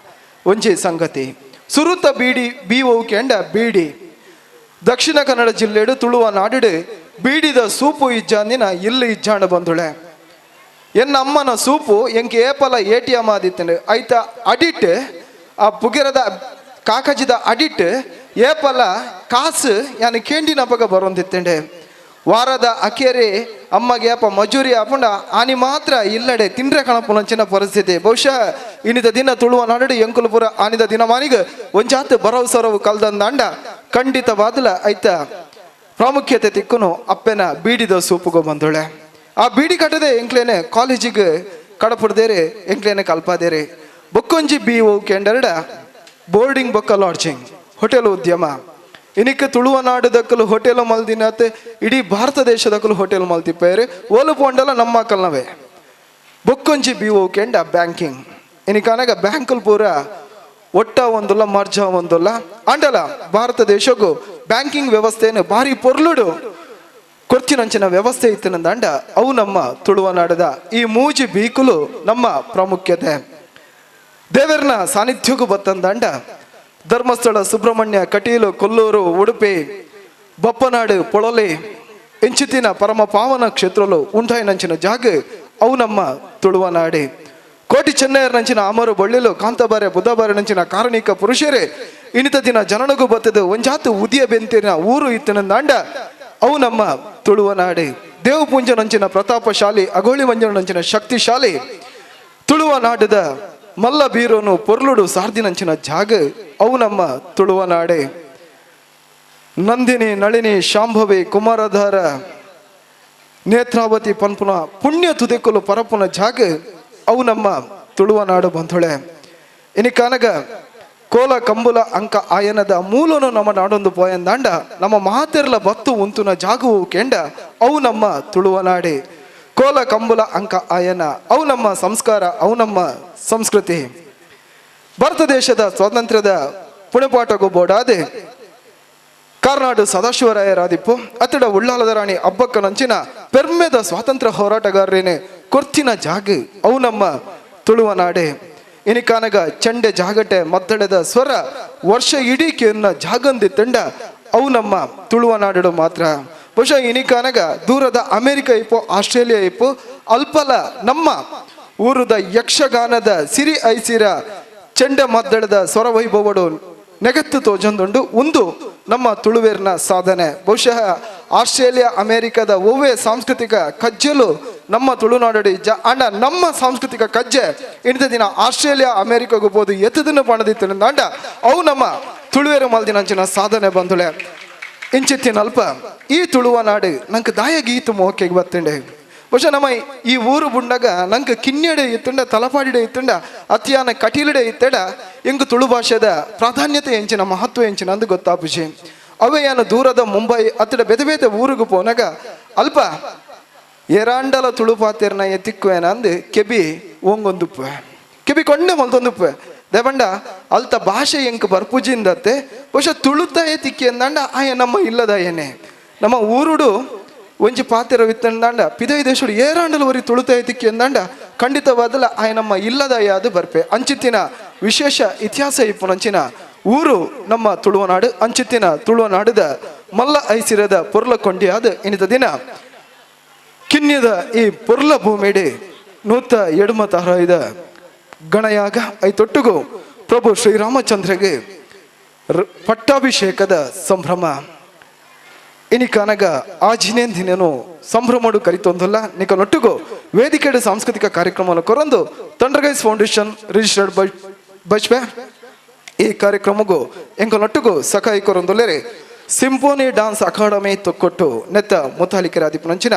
ಒಂಜಿ ಸಂಗತಿ. ಸುರುತ ಬೀಡಿ ಬಿ ಓಕೆಂಡ ಬೀಡಿ ದಕ್ಷಿಣ ಕನ್ನಡ ಜಿಲ್ಲೆಡು ತುಳುವ ನಾಡಿಡು ಬೀಡಿದ ಸೂಪು ಇಜ್ಜಾಂದಿನ ಇಲ್ಲಿ ಇಜ್ಜಾಂಡ ಬಂದುಳೆ. ಎನ್ನ ಅಮ್ಮನ ಸೂಪು ಎಂಕ್ ಏಪಲ ಎಟಿಎಂ ಆದಿತ್ತಂಡು ಐತ ಅಡಿಟ್ ಆ ಪುಗೆರದ ಕಾಕಜಿದ ಅಡಿಟ್ ಏಪಲ ಕಾಸು ಯಾನ್ ಕೇಂಡಿನ ಪಗ ಬರೋಂದಿತ್ತಂಡೆ. ವಾರದ ಅಕೇರಿ ಅಮ್ಮಗೆ ಏಪ ಮಜೂರಿ ಆಪುಂಡ ಆನಿ ಮಾತ್ರ ಇಲ್ಲಡೆ ತಿಂಡ್ರೆ ಕಣಪುನಂಚಿನ ಪರಿಸ್ಥಿತಿ. ಬಹುಶಃ ಇನ್ನಿದ ದಿನ ತುಳುವ ನಾಡು ಎಂಕುಲಪುರ ಆನಿದ ದಿನ ಮಾನಿಗ ಒಂಜಾತ್ ಬರವು ಕಲ್ದಂದಾಂಡ ಖಂಡಿತವಾದಲ ಐತ ಪ್ರಾಮುಖ್ಯತೆ ತಿಕ್ಕುನು ಅಪ್ಪೆನ ಬೀಡಿದ ಸೂಪುಗೋ ಬಂದೊಳೆ. ಆ ಬೀಡಿ ಕಟ್ಟದೆ ಎಂಕ್ಲೇನೆ ಕಾಲೇಜಿಗೆ ಕಡಪುಡ್ದೇರೆ ಎಂಕ್ಲೇನೆ ಕಲ್ಪಾದೇರೆ. ಬೊಕ್ಕೊಂಜಿ ಬಿ ಓ ಕೆಂಡರಡ ಬೋರ್ಡಿಂಗ್ ಬೊಕ್ಕ ಲಾಡ್ಜಿಂಗ್ ಹೋಟೆಲ್ ಉದ್ಯಮ. ಇನಿಕ್ ತುಳುವ ನಾಡುದಕ್ಕಲು ಹೋಟೆಲ್ ಮಲ್ದಿನತೆ ಇಡೀ ಭಾರತ ದೇಶದಕ್ಕಲು ಹೋಟೆಲ್ ಮಲ್ತಿಪ್ಪೇರೆ ಓಲು ಪೋಂಡಲ ನಮ್ಮ ಕಲ್ನವೇ. ಬೊಕ್ಕೊಂಜಿ ಬಿ ಓ ಕೆಂಡ ಬ್ಯಾಂಕಿಂಗ್. ಇನಿಕನಗ ಬ್ಯಾಂಕಲ್ ಪೂರ ಒಟ್ಟ ಒಂದುಲ್ಲ ಮರ್ಜ ಒಂದುಲ್ಲ ಅಂಡಲ ಭಾರತ ದೇಶಕ್ಕೂ ಬ್ಯಾಂಕಿಂಗ್ ವ್ಯವಸ್ಥೆಯನ್ನು ಭಾರಿ ಪೊರ್ಲುಡು ಕೊರ್ಚಿನಂಚಿನ ವ್ಯವಸ್ಥೆ ಇತ್ತಿನಂದಾಂಡ ಅವು ನಮ್ಮ ತುಳುವ ನಾಡದ ಈ ಮೂಜಿ ಬೀಕುಲು ನಮ್ಮ ಪ್ರಾಮುಖ್ಯತೆ. ದೇವರನ ಸಾನ್ನಿಧ್ಯಕ್ಕೂ ಬತ್ತಂದಾಂಡ ಧರ್ಮಸ್ಥಳ, ಸುಬ್ರಹ್ಮಣ್ಯ, ಕಟೀಲು, ಕೊಲ್ಲೂರು, ಉಡುಪಿ, ಬಪ್ಪನಾಡು, ಪೊಳಲಿ ಎಂಚಿತಿನ ಪರಮ ಪಾವನ ಕ್ಷೇತ್ರಲು ಉಂಟಾಯಿನಂಚಿನ ಜಾಗ ಅವು ನಮ್ಮ ತುಳುವ ನಾಡೆ. ಕೋಟಿ ಚೆನ್ನಯ್ಯರನಂಚಿನ ಅಮರು ಬಳ್ಳಿಲು, ಕಾಂತಬಾರೆ ಬುಧಬಾರೆ ನಂಚಿನ ಕಾರಣಿಕ ಪುರುಷರೇ ಇನಿತ ದಿನ ಜನನಗೂ ಬತ್ತದು ಒಂಜಾತು ಉದಿಯ ಬೆಂತಿನ ಊರು ಇತ್ತಿನಂದಾಂಡ ಅವು ನಮ್ಮ ತುಳುವ ನಾಡೆ. ದೇವಪುಂಜನಂಚಿನ ಪ್ರತಾಪಶಾಲಿ, ಅಗೋಳಿ ಮಂಜನಂಚಿನ ಶಕ್ತಿಶಾಲಿ, ತುಳುವ ನಾಡದ ಮಲ್ಲ ಬೀರೋನು ಪೊರ್ಲುಡು ಸಾರ್ದಿನಂಚಿನ ಜಾಗ ಅವು ನಮ್ಮ ತುಳುವ ನಾಡೆ. ನಂದಿನಿ, ನಳಿನಿ, ಶಾಂಭವಿ, ಕುಮಾರಧಾರ, ನೇತ್ರಾವತಿ ಪನ್ಪುನ ಪುಣ್ಯ ತುದೆಕುಲು ಪರಪುನ ಜಾಗ ಅವು ನಮ್ಮ ತುಳುವ ನಾಡು ಬಂಧುಳೆ. ಇನಿ ಕಾನಗ ಕೋಲ ಕಂಬುಲ ಅಂಕ ಆಯನದ ಮೂಲನು ನಮ್ಮ ನಾಡೊಂದು ಪೋಯಂದಾಂಡ ನಮ್ಮ ಮಾತೆರ್ಲ ಬತ್ತು ಉಂತುನ ಜಾಗವು ಕೆಂಡ ಅವು ನಮ್ಮ ತುಳುವ ನಾಡೆ. ಕೋಲ ಕಂಬುಲ ಅಂಕ ಆಯನ ಅವು ನಮ್ಮ ಸಂಸ್ಕಾರ, ಅವು ನಮ್ಮ ಸಂಸ್ಕೃತಿ. ಭಾರತ ದೇಶದ ಸ್ವಾತಂತ್ರ್ಯದ ಪುಣೆಪಾಟಗೂ ಬೋಡಾದೆ ಕಾರ್ನಾಡು ಸದಾಶಿವರಾಯರಾದಿಪ್ಪು ಅತ್ತಡ ಉಳ್ಳಾಲದ ರಾಣಿ ಅಬ್ಬಕ್ಕನಂಚಿನ ಪೆರ್ಮೆದ ಸ್ವಾತಂತ್ರ್ಯ ಹೋರಾಟಗಾರರೇನೆ ಕೊರ್ತಿನ ಜಾಗ ಅವು ನಮ್ಮ ತುಳುವ ನಾಡೆ. ಇನಿಕಾನಗ ಚಂಡೆ ಜಾಗಟೆ ಮದ್ದಳೆದ ಸ್ವರ ವರ್ಷ ಇಡೀ ಕೇನ್ನ ಜಾಗಂದಿ ತಂಡ ಅವು ನಮ್ಮ ತುಳುವ ನಾಡು ಮಾತ್ರ. ಬಹುಶಃ ಇನಿಕಾನಗ ದೂರದ ಅಮೆರಿಕ ಇಪ್ಪು, ಆಸ್ಟ್ರೇಲಿಯಾ ಇಪ್ಪು, ಅಲ್ಪಲ ನಮ್ಮ ಊರುದ ಯಕ್ಷಗಾನದ ಸಿರಿ ಐಸಿರ ಚೆಂಡೆ ಮದ್ದಳದ ಸ್ವರ ವೈಭವಡು ನೆಗತ್ತು ತೋಜೊಂದುಂಡು. ಒಂದು ನಮ್ಮ ತುಳುವೇರ್ನ ಸಾಧನೆ. ಬಹುಶಃ ಆಸ್ಟ್ರೇಲಿಯಾ ಅಮೆರಿಕದ ಒವ್ವೇ ಸಾಂಸ್ಕೃತಿಕ ಕಜ್ಜಲು ನಮ್ಮ ತುಳುನಾಡಡಿ ಜ ಅಂಡ ನಮ್ಮ ಸಾಂಸ್ಕೃತಿಕ ಕಜ್ಜೆ ಇಂದ ದಿನ ಆಸ್ಟ್ರೇಲಿಯಾ ಅಮೆರಿಕಗೂ ಬೋದು ಎತ್ತದನ್ನು ಪಣದಿತ್ತು ಅಂಡ ಅವು ನಮ್ಮ ತುಳುವೇರು ಮಲ್ದಿನಂಚಿನ ಸಾಧನೆ ಬಂದುಳೆ. ಇಂಚಿತ್ತಿನಲ್ಪ ಈ ತುಳುವ ನಾಡು ನಂಗೆ ದಾಯ ಗೀತು ಮೋಕೆಗೆ ಬತ್ತಂಡೆ. ಬಹುಶಃ ನಮ್ಮ ಈ ಊರು ಬುಂಡಗ ನಂಗೆ ಕಿನ್ನೆಡೆ ಇತ್ತಂಡ, ತಲಪಾಡಿಡೆ ಇತ್ತಂಡ, ಅತಿಯಾನ ಕಟೀಲಿಡೆ ಇತ್ತಡ ಎಂಗ್ ತುಳು ಭಾಷೆದ ಪ್ರಾಧಾನ್ಯತೆ ಎಂಚಿನ ಮಹತ್ವ ಎಂಚಿನ ಅಂದು ಗೊತ್ತಾಪುಜಿ. ಅವೆಯಾನ ದೂರದ ಮುಂಬೈ ಅತ್ತಡ ಬೇತೆ ಬೇತೆ ಊರಿಗೆ ಪೋನಾಗ ಅಲ್ಪ ಎರಾಂಡಲ ತುಳು ಪಾತೆರ್ನ ಎತ್ತಿಕ್ಕುವೇನ ಅಂದು ಕೆಬಿ ಓಂಗೊಂದುಪ್ಪೆ, ಕೆಬಿ ಕೊಂಡೆ ಮಲ್ತೊಂದುಪ್ಪೆ. ದೇವಂಡ ಅಲ್ತ ಭಾಷೆ ಎಂಕ್ ಬರ್ಪುಜಿಂದತ್ತೆ ಬಹುಶಃ ತುಳುತಾಯೇ ತಿಕ್ಕಿ ಅಂದಂಡ ಆಯ ನಮ್ಮ ಇಲ್ಲದಾಯನೆ. ನಮ್ಮ ಊರುಡು ಒಂಜಿ ಪಾತೆರ ವಿತ್ತಂದಾಂಡ ಪಿದೈ ದೇಶಡು ಏರಾಂಡಲ ಒರಿ ತುಳುತಾಯ ತಿಕ್ಕಿ ಅಂದಾಂಡ ಖಂಡಿತವಾದಲ ಆಯ ನಮ್ಮ ಇಲ್ಲದಾಯ ಅದು ಬರ್ಪೆ. ಅಂಚಿತ್ತಿನ ವಿಶೇಷ ಇತಿಹಾಸ ಇಪ್ಪುನಂಚಿನ ಊರು ನಮ್ಮ ತುಳುವನಾಡು. ಅಂಚಿತ್ತಿನ ತುಳುವನಾಡದ ಮಲ್ಲ ಐಸಿರದ ಪೊರ್ಲ ಕೊಂಡಿಯಾದ ಇನಿತ ದಿನ ಕಿನ್ಯದ ಈ ಪೊರ್ಲ ಭೂಮಿಡೆ ನೂತ ಎಡುಮ ತಹರಾಯ್ದ ಗಣಯಾಗ ಐತೊಟ್ಟುಗು ಪ್ರಭು ಶ್ರೀರಾಮಚಂದ್ರಗೆ ಪಟ್ಟಾಭಿಷೇಕದ ಸಂಭ್ರಮ. ಇನಿ ಕನಗ ಆಜಿನೇಂದಿನೇನು ಸಂಭ್ರಮಡು ಕರಿತೊಂದಲ್ಲ ನಿಕನೊಟ್ಟುಗು ವೇದಿಕೆಡು ಸಾಂಸ್ಕೃತಿಕ ಕಾರ್ಯಕ್ರಮವನ್ನು ಕೊರಂದು ತಂಡ್ರಗೈಸ್ ಫೌಂಡೇಶನ್ ರಿಜಿಸ್ಟರ್ಡ್ ಬಜ್ಪೆ ಈ ಕಾರ್ಯಕ್ರಮಗೂ ಎಂಕನೊಟ್ಟುಗು ಸಕಾಯಿ ಕೊರಂದೊಲ್ಲೆರೆ ಸಿಂಫೋನಿ ಡಾನ್ಸ್ ಅಕಾಡೆಮಿ ತೊಕ್ಕೊಟ್ಟು ನೆತ್ತ ಮುತಾಲಿಕರಾದಿಪುನಂಚಿನ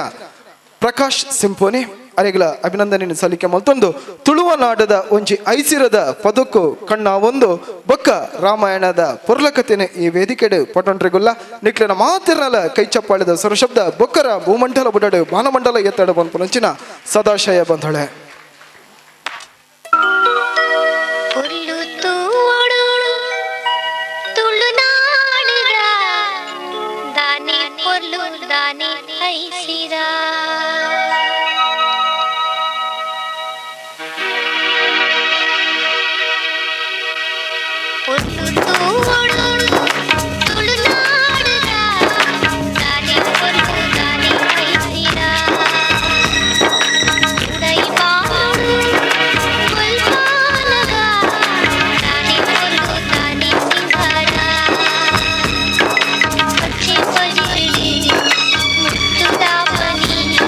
ಪ್ರಕಾಶ್ ಸಿಂಫೋನಿ ಅರೆಗಳ ಅಭಿನಂದನೆ ಸಲ್ಲಿಕೆ ಮಲ್ತೊಂದು ತುಳುವ ನಾಡದ ಒಂಜಿ ಐಸಿರದ ಪದಕ್ಕು ಕಣ್ಣ ಒಂದು ಬೊಕ್ಕ ರಾಮಾಯಣದ ಪೊರ್ಲಕತೆನೆ ಈ ವೇದಿಕೆಡು ಪಟೊಂಟ್ರಿಗುಲ್ಲ ನಿಕ್ಲೆನ ಮಾತಿರಲ ಕೈ ಚಪ್ಪಾಳಿದ ಸ್ವರಶಬ್ದ ಬೊಕ್ಕರ ಭೂಮಂಡಲ ಬುಡಡು ಬಾನಮಂಡಲ ಎತ್ತಡ ಬಂಪುನಂಚಿನ ಸದಾಶಯ ಬಂಧಳೆ. ಮುತ್ತುದಾಪನಿ.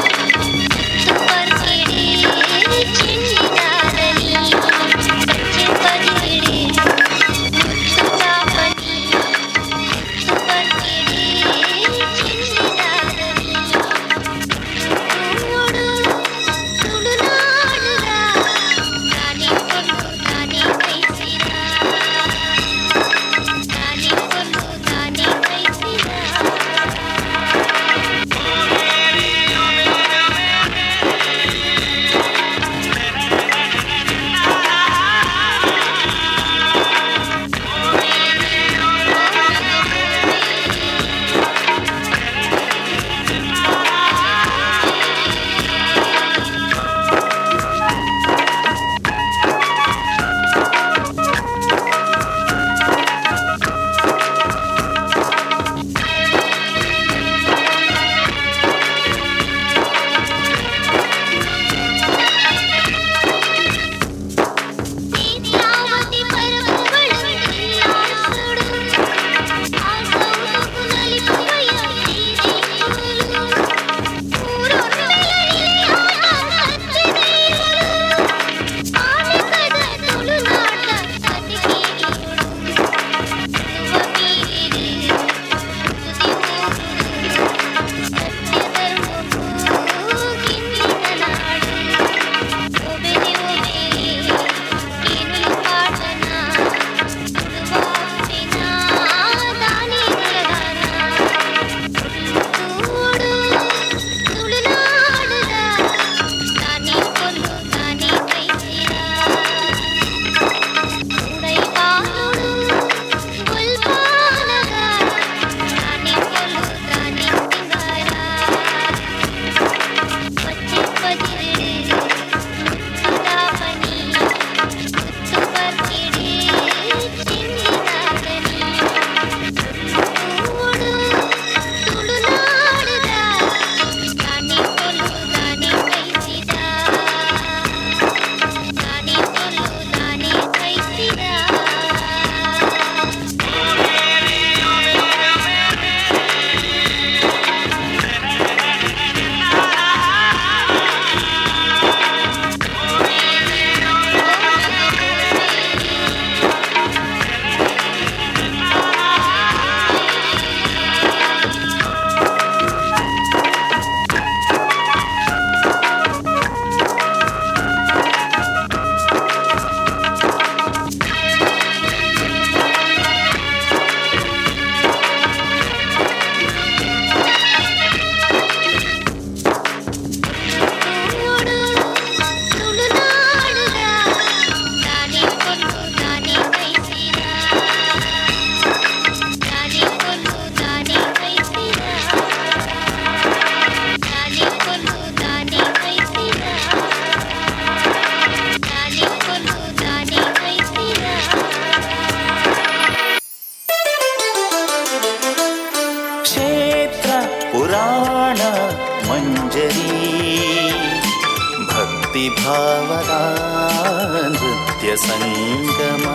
ಮಂಜರಿ ಭಕ್ತಿ ಭಾವದ ನೃತ್ಯ ಸಂಗಮ.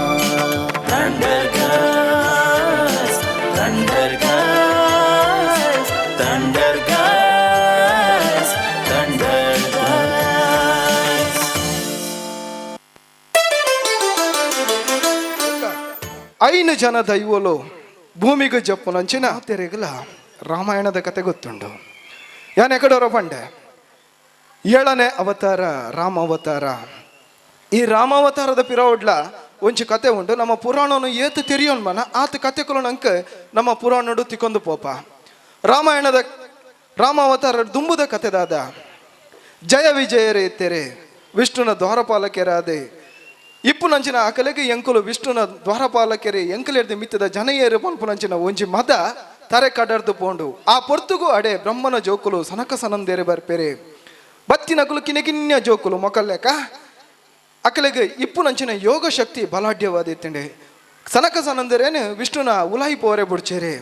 Thunder girls, thunder girls, thunder girls, thunder girls. ಐನು ಜನ ದೈವಲು ಭೂಮಿಗೆ ಜಪ್ಪುನಂಚಿನ ತೆರೆಗಲ ರಾಮಾಯಣದ ಕತೆ ಗೊತ್ತುಂಡು. ಯಾನ್ ಎಕಡೋರ ಪಂಡೆ ಏಳನೇ ಅವತಾರ ರಾಮ ಅವತಾರ. ಈ ರಾಮಾವತಾರದ ಪಿರವುಡ್ಲ ಒಂಜಿ ಕತೆ ಉಂಡು. ನಮ್ಮ ಪುರಾಣನು ಏತು ತೆರಿಯೋನ್ ಮನ ಆತ ಕತೆ ನಂಕ ನಮ್ಮ ಪುರಾಣಡು ತಿಕ್ಕೊಂದು ಪೋಪ. ರಾಮಾಯಣದ ರಾಮಾವತಾರ ದುಂಬುದ ಕತೆದಾದ ಜಯ ವಿಜಯರೇ ತೆರೆ ವಿಷ್ಣುನ ದ್ವಾರಪಾಲಕರಾದೆ ಇಪ್ಪುನಂಚಿನ ಆಕಲೆಗೆ ಎಂಕುಲು ವಿಷ್ಣುನ ದ್ವಾರಪಾಲಕೆರೆ ಎಂಕುಲೆರ್ದು ಮಿತ್ತದ ಜನಯೇರು ಪನ್ಪುನಂಚಿನ ಒಂಜಿ ಮದ ತರೆ ಕಡರ್ದು ಪೋಂಡು. ಆ ಪೊರ್ತುಗು ಅಡೆ ಬ್ರಹ್ಮನ ಜೋಕುಲು ಸನಕ ಸನಂದೇರೆ ಬರ್ಪೆರೆ ಬತ್ತಿನಕುಲು ಕಿನ್ಯ ಜೋಕುಲು ಮೊಕಲ್ಲೆಕ ಅಕಲೆಗೆ ಇಪ್ಪುನಂಚಿನ ಯೋಗ ಶಕ್ತಿ ಬಲಾಢ್ಯವಾದಿತ್ತಂಡೆ. ಸನಕ ಸನಂದರೇನು ವಿಷ್ಣುನ ಉಲಾಯಿ ಪೋರೆ ಬುಡ್ಚೇರೆ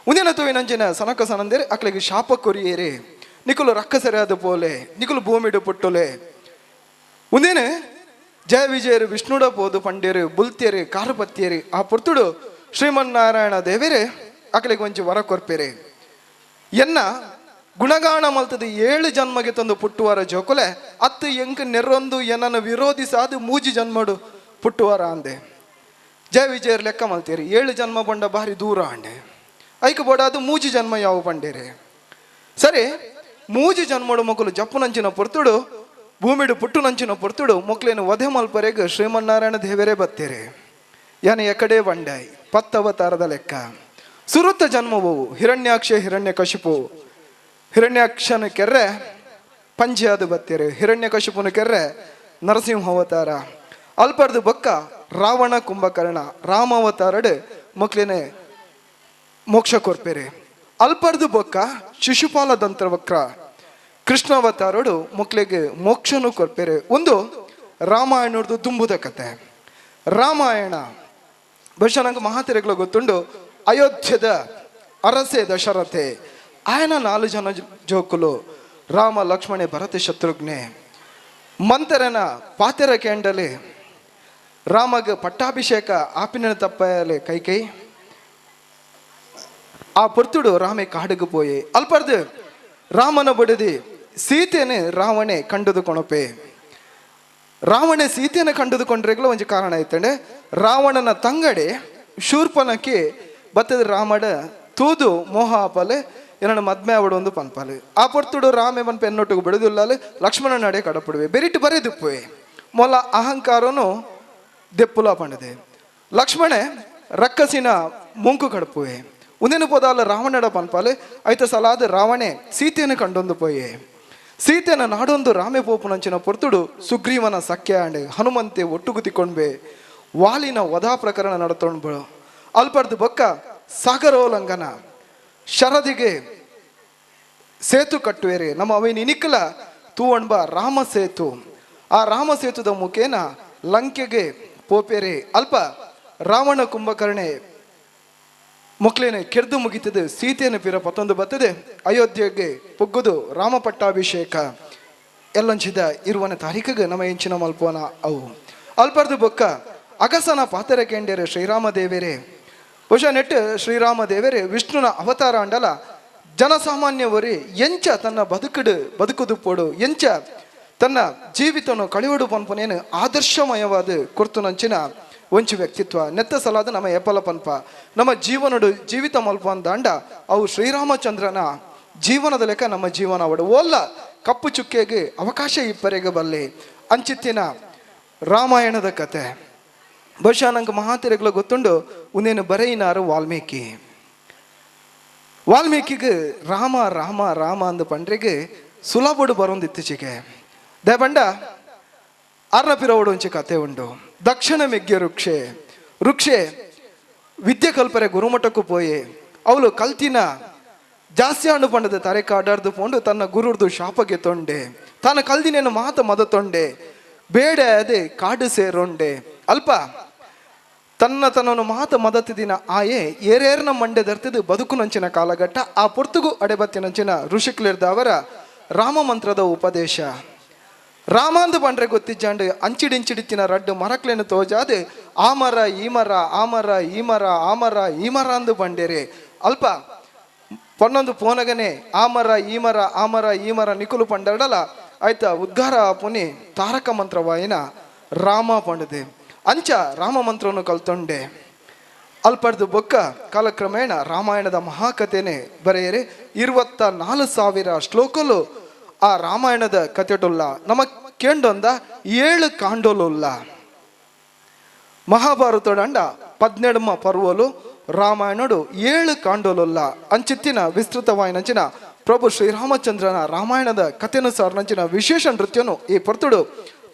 ಉಂದಿನ ತೂವಿನಂಚಿನ ಸನಕ ಸನಂದೇರೆ ಅಕಲೆಗೆ ಶಾಪ ಕೊರಿಯೇರೆ ನಿಕುಲು ರಕ್ಕಸೆರಾದ ಪೋಲೆ ನಿಕುಲು ಭೂಮಿಡು ಪುಟ್ಟುಲೆ ಉಂದೇನೆ ಜಯ ವಿಜಯರು ವಿಷ್ಣುಡ ಪೋದು ಪಂಡೇರು ಬುಲ್ತೇರು ಕಾರುಪತ್ತಿಯರು. ಆ ಪೊರ್ತುಡು ಶ್ರೀಮನ್ನಾರಾಯಣ ದೇವರೇ ಅಕಲೆಗೆ ಒಂಜಿ ವರ ಕೊರ್ಪೇರೆ ಎನ್ನ ಗುಣಗಾನ ಮಲ್ತದ 7 ಜನ್ಮಗೆ ತಂದು ಪುಟ್ಟುವರ ಜೋಕುಲೆ ಅತ್ತು ಎಂಕ್ ನೆರೊಂದು ಎನ್ನನ್ನು ವಿರೋಧಿಸಾದು ಮೂಜಿ ಜನ್ಮಡು ಪುಟ್ಟುವರ ಅಂದೆ. ಜಯ ವಿಜಯರು ಲೆಕ್ಕ ಮಲ್ತೇರಿ 7 ಜನ್ಮ ಬಂಡ ಭಾರಿ ದೂರ ಅಂಡೆ ಐಕ್ ಬೋಡಾದು ಮೂಜಿ ಜನ್ಮ ಯಾವ ಪಂಡೇರೆ. ಸರಿ ಮೂಜಿ ಜನ್ಮಡು ಮಕ್ಕಳು ಜಪ್ಪುನಂಚಿನ ಪೊರ್ತುಡು ಭೂಮಿಡು ಪುಟ್ಟುನಂಚಿನ ಪೊರ್ತುಡು ಮೊಕ್ಲೇನು ವಧೆ ಮಲ್ಪರೆಗ್ ಶ್ರೀಮನ್ನಾರಾಯಣ ದೇವರೇ ಬತ್ತೇರೆ. ಯಾನೆ ಎಕಡೆ ಬಂಡಾಯ್ ಪತ್ತವತಾರದ ಲೆಕ್ಕ ಸುರುತ್ತ ಜನ್ಮವು ಹಿರಣ್ಯಾಕ್ಷ ಹಿರಣ್ಯ ಕಶಿಪು ಹಿರಣ್ಯಾಕ್ಷನ ಕೆರ್ರೆ ಪಂಜೆಯಾದ ಬತ್ತೇರೆ ಹಿರಣ್ಯ ಕಶಿಪುನ ಕೆರ್ರೆ ನರಸಿಂಹ ಅವತಾರ ಅಲ್ಪರ್ದು ಬೊಕ್ಕ ರಾವಣ ಕುಂಭಕರ್ಣ ರಾಮಾವತಾರಡು ಮಕ್ಲೇನೆ ಮೋಕ್ಷ ಕೊರ್ಪೇರೆ. ಅಲ್ಪರ್ದು ಬೊಕ್ಕ ಶಿಶುಪಾಲ ದಂತವಕ್ರ ಕೃಷ್ಣಾವತಾರಡು ಮಕ್ಳಿಗೆ ಮೋಕ್ಷನು ಕೊರ್ಪೇರೆ. ಒಂದು ರಾಮಾಯಣದ್ದು ದುಂಬುದ ಕತೆ. ರಾಮಾಯಣ ಬಹುಶಃ ನಂಗೆ ಮಹಾತೆರೆಗಳು ಗೊತ್ತುಂಡು. ಅಯೋಧ್ಯದ ಅರಸೆ ದಶರಥೆ ಆಯನ 4 ಜನ ಜೋಕುಲು ರಾಮ ಲಕ್ಷ್ಮಣೆ ಭರತ ಶತ್ರುಘ್ನೆ ಮಂತರನ ಪಾತೆರ ಕೇಂಡಲಿ ರಾಮಗ ಪಟ್ಟಾಭಿಷೇಕ ಆಪಿನ ತಪ್ಪಲೆ ಕೈ ಕೈ ಆ ಪೊರ್ತುಡು ರಾಮೆ ಕಾಡುಗೆ ಪೋಯೆ ಅಲ್ಪರ್ದು ರಾಮನ ಬಡದಿ ಸೀತೆನೆ ರಾವಣೆ ಕಂಡುದು ಕೊಣಪೆ. ರಾವಣೆ ಸೀತೆಯನ್ನು ಕಂಡುದುಕೊಂಡ್ರೆಗ್ಲೂ ಒಂಜಿ ಕಾರಣ ಐತಂಡೆ ರಾವಣನ ತಂಗಡೆ ಶೂರ್ಪನಕ್ಕೆ ಬತ್ತದ ರಾಮಡ ತೂದು ಮೋಹ ಆಪಲೆ ಏನನ್ನ ಮದ್ಮೆ ಅವಡು ಒಂದು ಪನ್ಪಾಲೆ. ಆ ಪೊರ್ತುಡು ರಾಮೆ ಪನ್ಪ ಎನ್ನೊಟ್ಟಿಗೆ ಬಿಡುದಿಲ್ಲಲೆ ಲಕ್ಷ್ಮಣ ನಡೆ ಕಡಪಡುವೆ ಬೆರಿಟು ಬರೆದುಪ್ಪುವೆ ಮೊಲ ಅಹಂಕಾರನು ದೆಪ್ಪುಲ ಪಂಡದೆ ಲಕ್ಷ್ಮಣೆ ರಕ್ಕಸಿನ ಮುಂಕು ಕಡಪುವೆ ಉಂದಿನ ಪೋದಾಲ ರಾವಣಡ ಪನ್ಪಾಲೆ ಐತ ಸಲಾದ ರಾವಣೆ ಸೀತೆಯನ್ನು ಕಂಡೊಂದು ಪೋಯೆ. ಸೀತೆನ ನಾಡೊಂದು ರಾಮೆ ಪೋಪುನಂಚಿನ ಪೊರ್ತುಡು ಸುಗ್ರೀವನ ಸಖ್ಯ ಅಂಡೆ ಹನುಮಂತೆ ಒಟ್ಟುಗುತಿಕೊಂಡ್ಬೆ ವಾಲಿನ ವಧಾ ಪ್ರಕರಣ ನಡತೊಂಡ್ಬಳು ಅಲ್ಪರ್ದು ಬೊಕ್ಕ ಸಾಗರೋಲ್ಲಂಘನ ಶರದಿಗೆ ಸೇತು ಕಟ್ಟುವೆರೆ ನಮ್ಮ ಅವೇನು ಇನಿಕಲ ತೂವಣ್ಬ ರಾಮ ಸೇತು. ಆ ರಾಮ ಸೇತುದ ಮುಖೇನ ಲಂಕೆಗೆ ಪೋಪೇರೆ ಅಲ್ಪ ರಾವಣ ಕುಂಭಕರ್ಣೆ ಮಕ್ಕಳೇನೆ ಕೆರ್ದು ಮುಗಿತದೆ ಸೀತೆಯನ್ನು ಪಿರ ಪತ್ತೊಂದು ಬತ್ತದೆ ಅಯೋಧ್ಯೆಗೆ ಪೊಗ್ಗುದು ರಾಮ ಪಟ್ಟಾಭಿಷೇಕ ಎಲ್ಲಂಚಿದ ಇರುವನ ತಾರೀಖಿಗೆ ನಮ್ಮ ಎಂಚಿನ ಮಲ್ಪೋನ ಅವು ಅಲ್ಪರ್ದು ಬೊಕ್ಕ ಅಗಸನ ಪಾತೆರ ಕೇಂಡೇರೆ ಶ್ರೀರಾಮ ದೇವರೇ. ಬಹುಶಃ ನೆಟ್ ಶ್ರೀರಾಮ ದೇವರೇ ವಿಷ್ಣುನ ಅವತಾರ ಅಂಡಲ ಜನಸಾಮಾನ್ಯವರೇ ಎಂಚ ತನ್ನ ಬದುಕುಡು ಬದುಕುದು ಪೋಡು ಎಂಚ ತನ್ನ ಜೀವಿತನು ಕಳಿವಡು ಪನ್ಪನೇನು ಆದರ್ಶಮಯವಾದ ಕುರ್ತುನಂಚಿನ ಒಂಚು ವ್ಯಕ್ತಿತ್ವ ನೆತ್ತ ಸಲಾದ ನಮ್ಮ ಎಪ್ಪಲ ಪನ್ಪ ನಮ್ಮ ಜೀವನಡು ಜೀವಿತ ಮಲ್ಪ ಅಂದಾಂಡ ಅವು ಶ್ರೀರಾಮಚಂದ್ರನ ಜೀವನದ ಲೆಕ್ಕ ನಮ್ಮ ಜೀವನ ಅವಡು ಓಲ್ಲ ಕಪ್ಪು ಚುಕ್ಕೆಗೆ ಅವಕಾಶ ಇಪ್ಪರೆಗೆ ಬಲ್ಲೆ ಅಂಚಿತ್ತಿನ ರಾಮಾಯಣದ ಕತೆ. ಬಹುಶಃ ನಂಗೆ ಮಹಾತೆರೆಗಳು ಗೊತ್ತುಂಡು ಉಂದೇನು ಬರೆಯಿನಾರು ವಾಲ್ಮೀಕಿ. ವಾಲ್ಮೀಕಿಗೆ ರಾಮ ರಾಮ ರಾಮ ಅಂದು ಪಂಡ್ರಿಗೆ ಸುಲಭಡು ಬರೋಂದಿತ್ತೀಚೆಗೆ ದೇಪಂಡ ಅರ್ನಪಿರವಡು ಒಂಚೆ ಕತೆ ಉಂಡು. ದಕ್ಷಿಣ ಮೆಗ್ಯ ವೃಕ್ಷೆ ವೃಕ್ಷೆ ವಿದ್ಯೆ ಕಲ್ಪರೆ ಗುರುಮಠಕ್ಕೂ ಪೋಯೆ ಅವಳು ಕಲ್ತಿನ ಜಾಸ್ತಿ ಹಣ್ಣು ಪಂಡದ ತರೆ ಕಾಡಾರ್ದು ಪೋಂಡು ತನ್ನ ಗುರುರ್ದು ಶಾಪಗೆ ತೊಂಡೆ ತಾನು ಕಲ್ದಿನೇನು ಮಾತ ಮದ ತೊಂಡೆ ಬೇಡ ಅದೇ ಕಾಡು ಸೇರೊಂಡೆ ಅಲ್ಪ ತನ್ನ ತನ್ನನ್ನು ಮಾತ ಮದತಿದಿನ ಆಯೆ ಏರೇರ್ನ ಮಂಡೆ ದರ್ತಿದು ಬದುಕುನಂಚಿನ ಕಾಲಘಟ್ಟ ಆ ಪೊರ್ತುಗು ಅಡೆಬತ್ತಿನಂಚಿನ ಋಷಿಕ್ಲಿರ್ದವರ ರಾಮ ಮಂತ್ರದ ಉಪದೇಶ. ರಾಮಾಂದು ಪಂಡ್ರೆ ಗೊತ್ತಿಜ್ಜಾಂಡ್ ಅಂಚಿಡಿಂಚಿಡಿತ್ತಿನ ರಡ್ಡು ಮರಕ್ಲೆನು ತೋಜಾದು ಆ ಮರ ಈ ಮರ ಆ ಮರ ಈ ಮರ ಆ ಮರ ಈ ಮರ ಅಂದು ಬಂಡೇರಿ. ಅಲ್ಪ ಪನ್ನೊಂದು ಪೋನಗನೆ ಆ ಮರ ಈ ಮರ ಆ ಮರ ಈ ಮರ ನಿಕುಲು ಪಂಡರಡಲ ಆಯ್ತಾ ಉದ್ಗಾರ ಪುನಿ ತಾರಕ ಮಂತ್ರವಾಯಿನ ರಾಮ ಪಂಡದೆ. ಅಂಚ ರಾಮ ಮಂತ್ರವನ್ನು ಕಲ್ತೊಂಡೆ. ಅಲ್ಪಡ್ದು ಬೊಕ್ಕ ಕಾಲಕ್ರಮೇಣ ರಾಮಾಯಣದ ಮಹಾಕಥೆನೆ ಬರೆಯರೆ 24,000 ಶ್ಲೋಕಲು ಆ ರಾಮಾಯಣದ ಕಥೆಟುಲ್ಲ. ನಮ್ಮ ಕೇಂಡೊಂದ 7 ಕಾಂಡೋಲುಲ್ಲ. ಮಹಾಭಾರತೋಡಂಡ 12 ಪರ್ವಲು ರಾಮಾಯಣಡು 7 ಕಾಂಡೋಲುಲ್ಲ. ಅಂಚಿತ್ತಿನ ವಿಸ್ತೃತವಾಯಿನಂಚಿನ ಪ್ರಭು ಶ್ರೀರಾಮಚಂದ್ರನ ರಾಮಾಯಣದ ಕಥೆನುಸಾರನಂಚಿನ ವಿಶೇಷ ನೃತ್ಯನು ಈ ಪೊರ್ತುಡು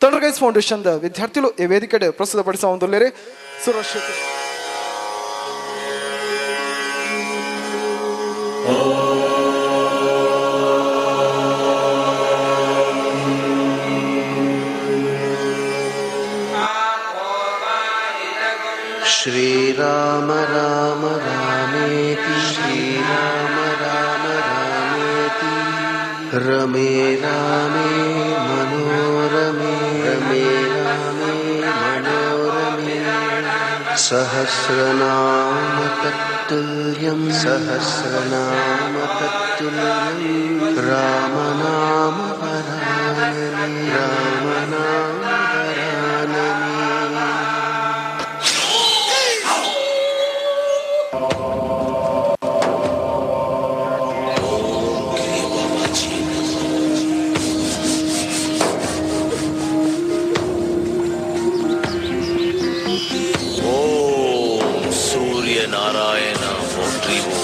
ತಂಡ್ರಗೈಸ್ ಫೌಂಡೇಶನ್ ವಿದ್ಯಾರ್ಥಿಗಳು ಈ ವೇದಿಕೆಡೆ ಪ್ರಸ್ತುತಪಡಿಸುವ ಒಂದು ಸುರಕ್ಷಿತ. ಶ್ರೀರಾಮ ರಾಮ ರಾಮೇತಿ ಶ್ರೀರಾಮ ರಾಮ ರಾಮೇತಿ ರಮೇ ರಾಮೇ ಮನೋರಮೇ ರಮೇ ರಾಮೇ ಮನೋರಮೇ. ಸಹಸ್ರನಾಮ ತತ್ತುಲ್ಯಂ ಸಹಸ್ರನಾಮ ತತ್ತುಲ್ಯಂ ರಾಮನಾಮ ವರಾನನೆ ರಾಮನಾಮ ವರಾನನೆ. ಓಂ ಸೂರ್ಯನಾರಾಯಣ ಪೋಟ್ರಿವೋ.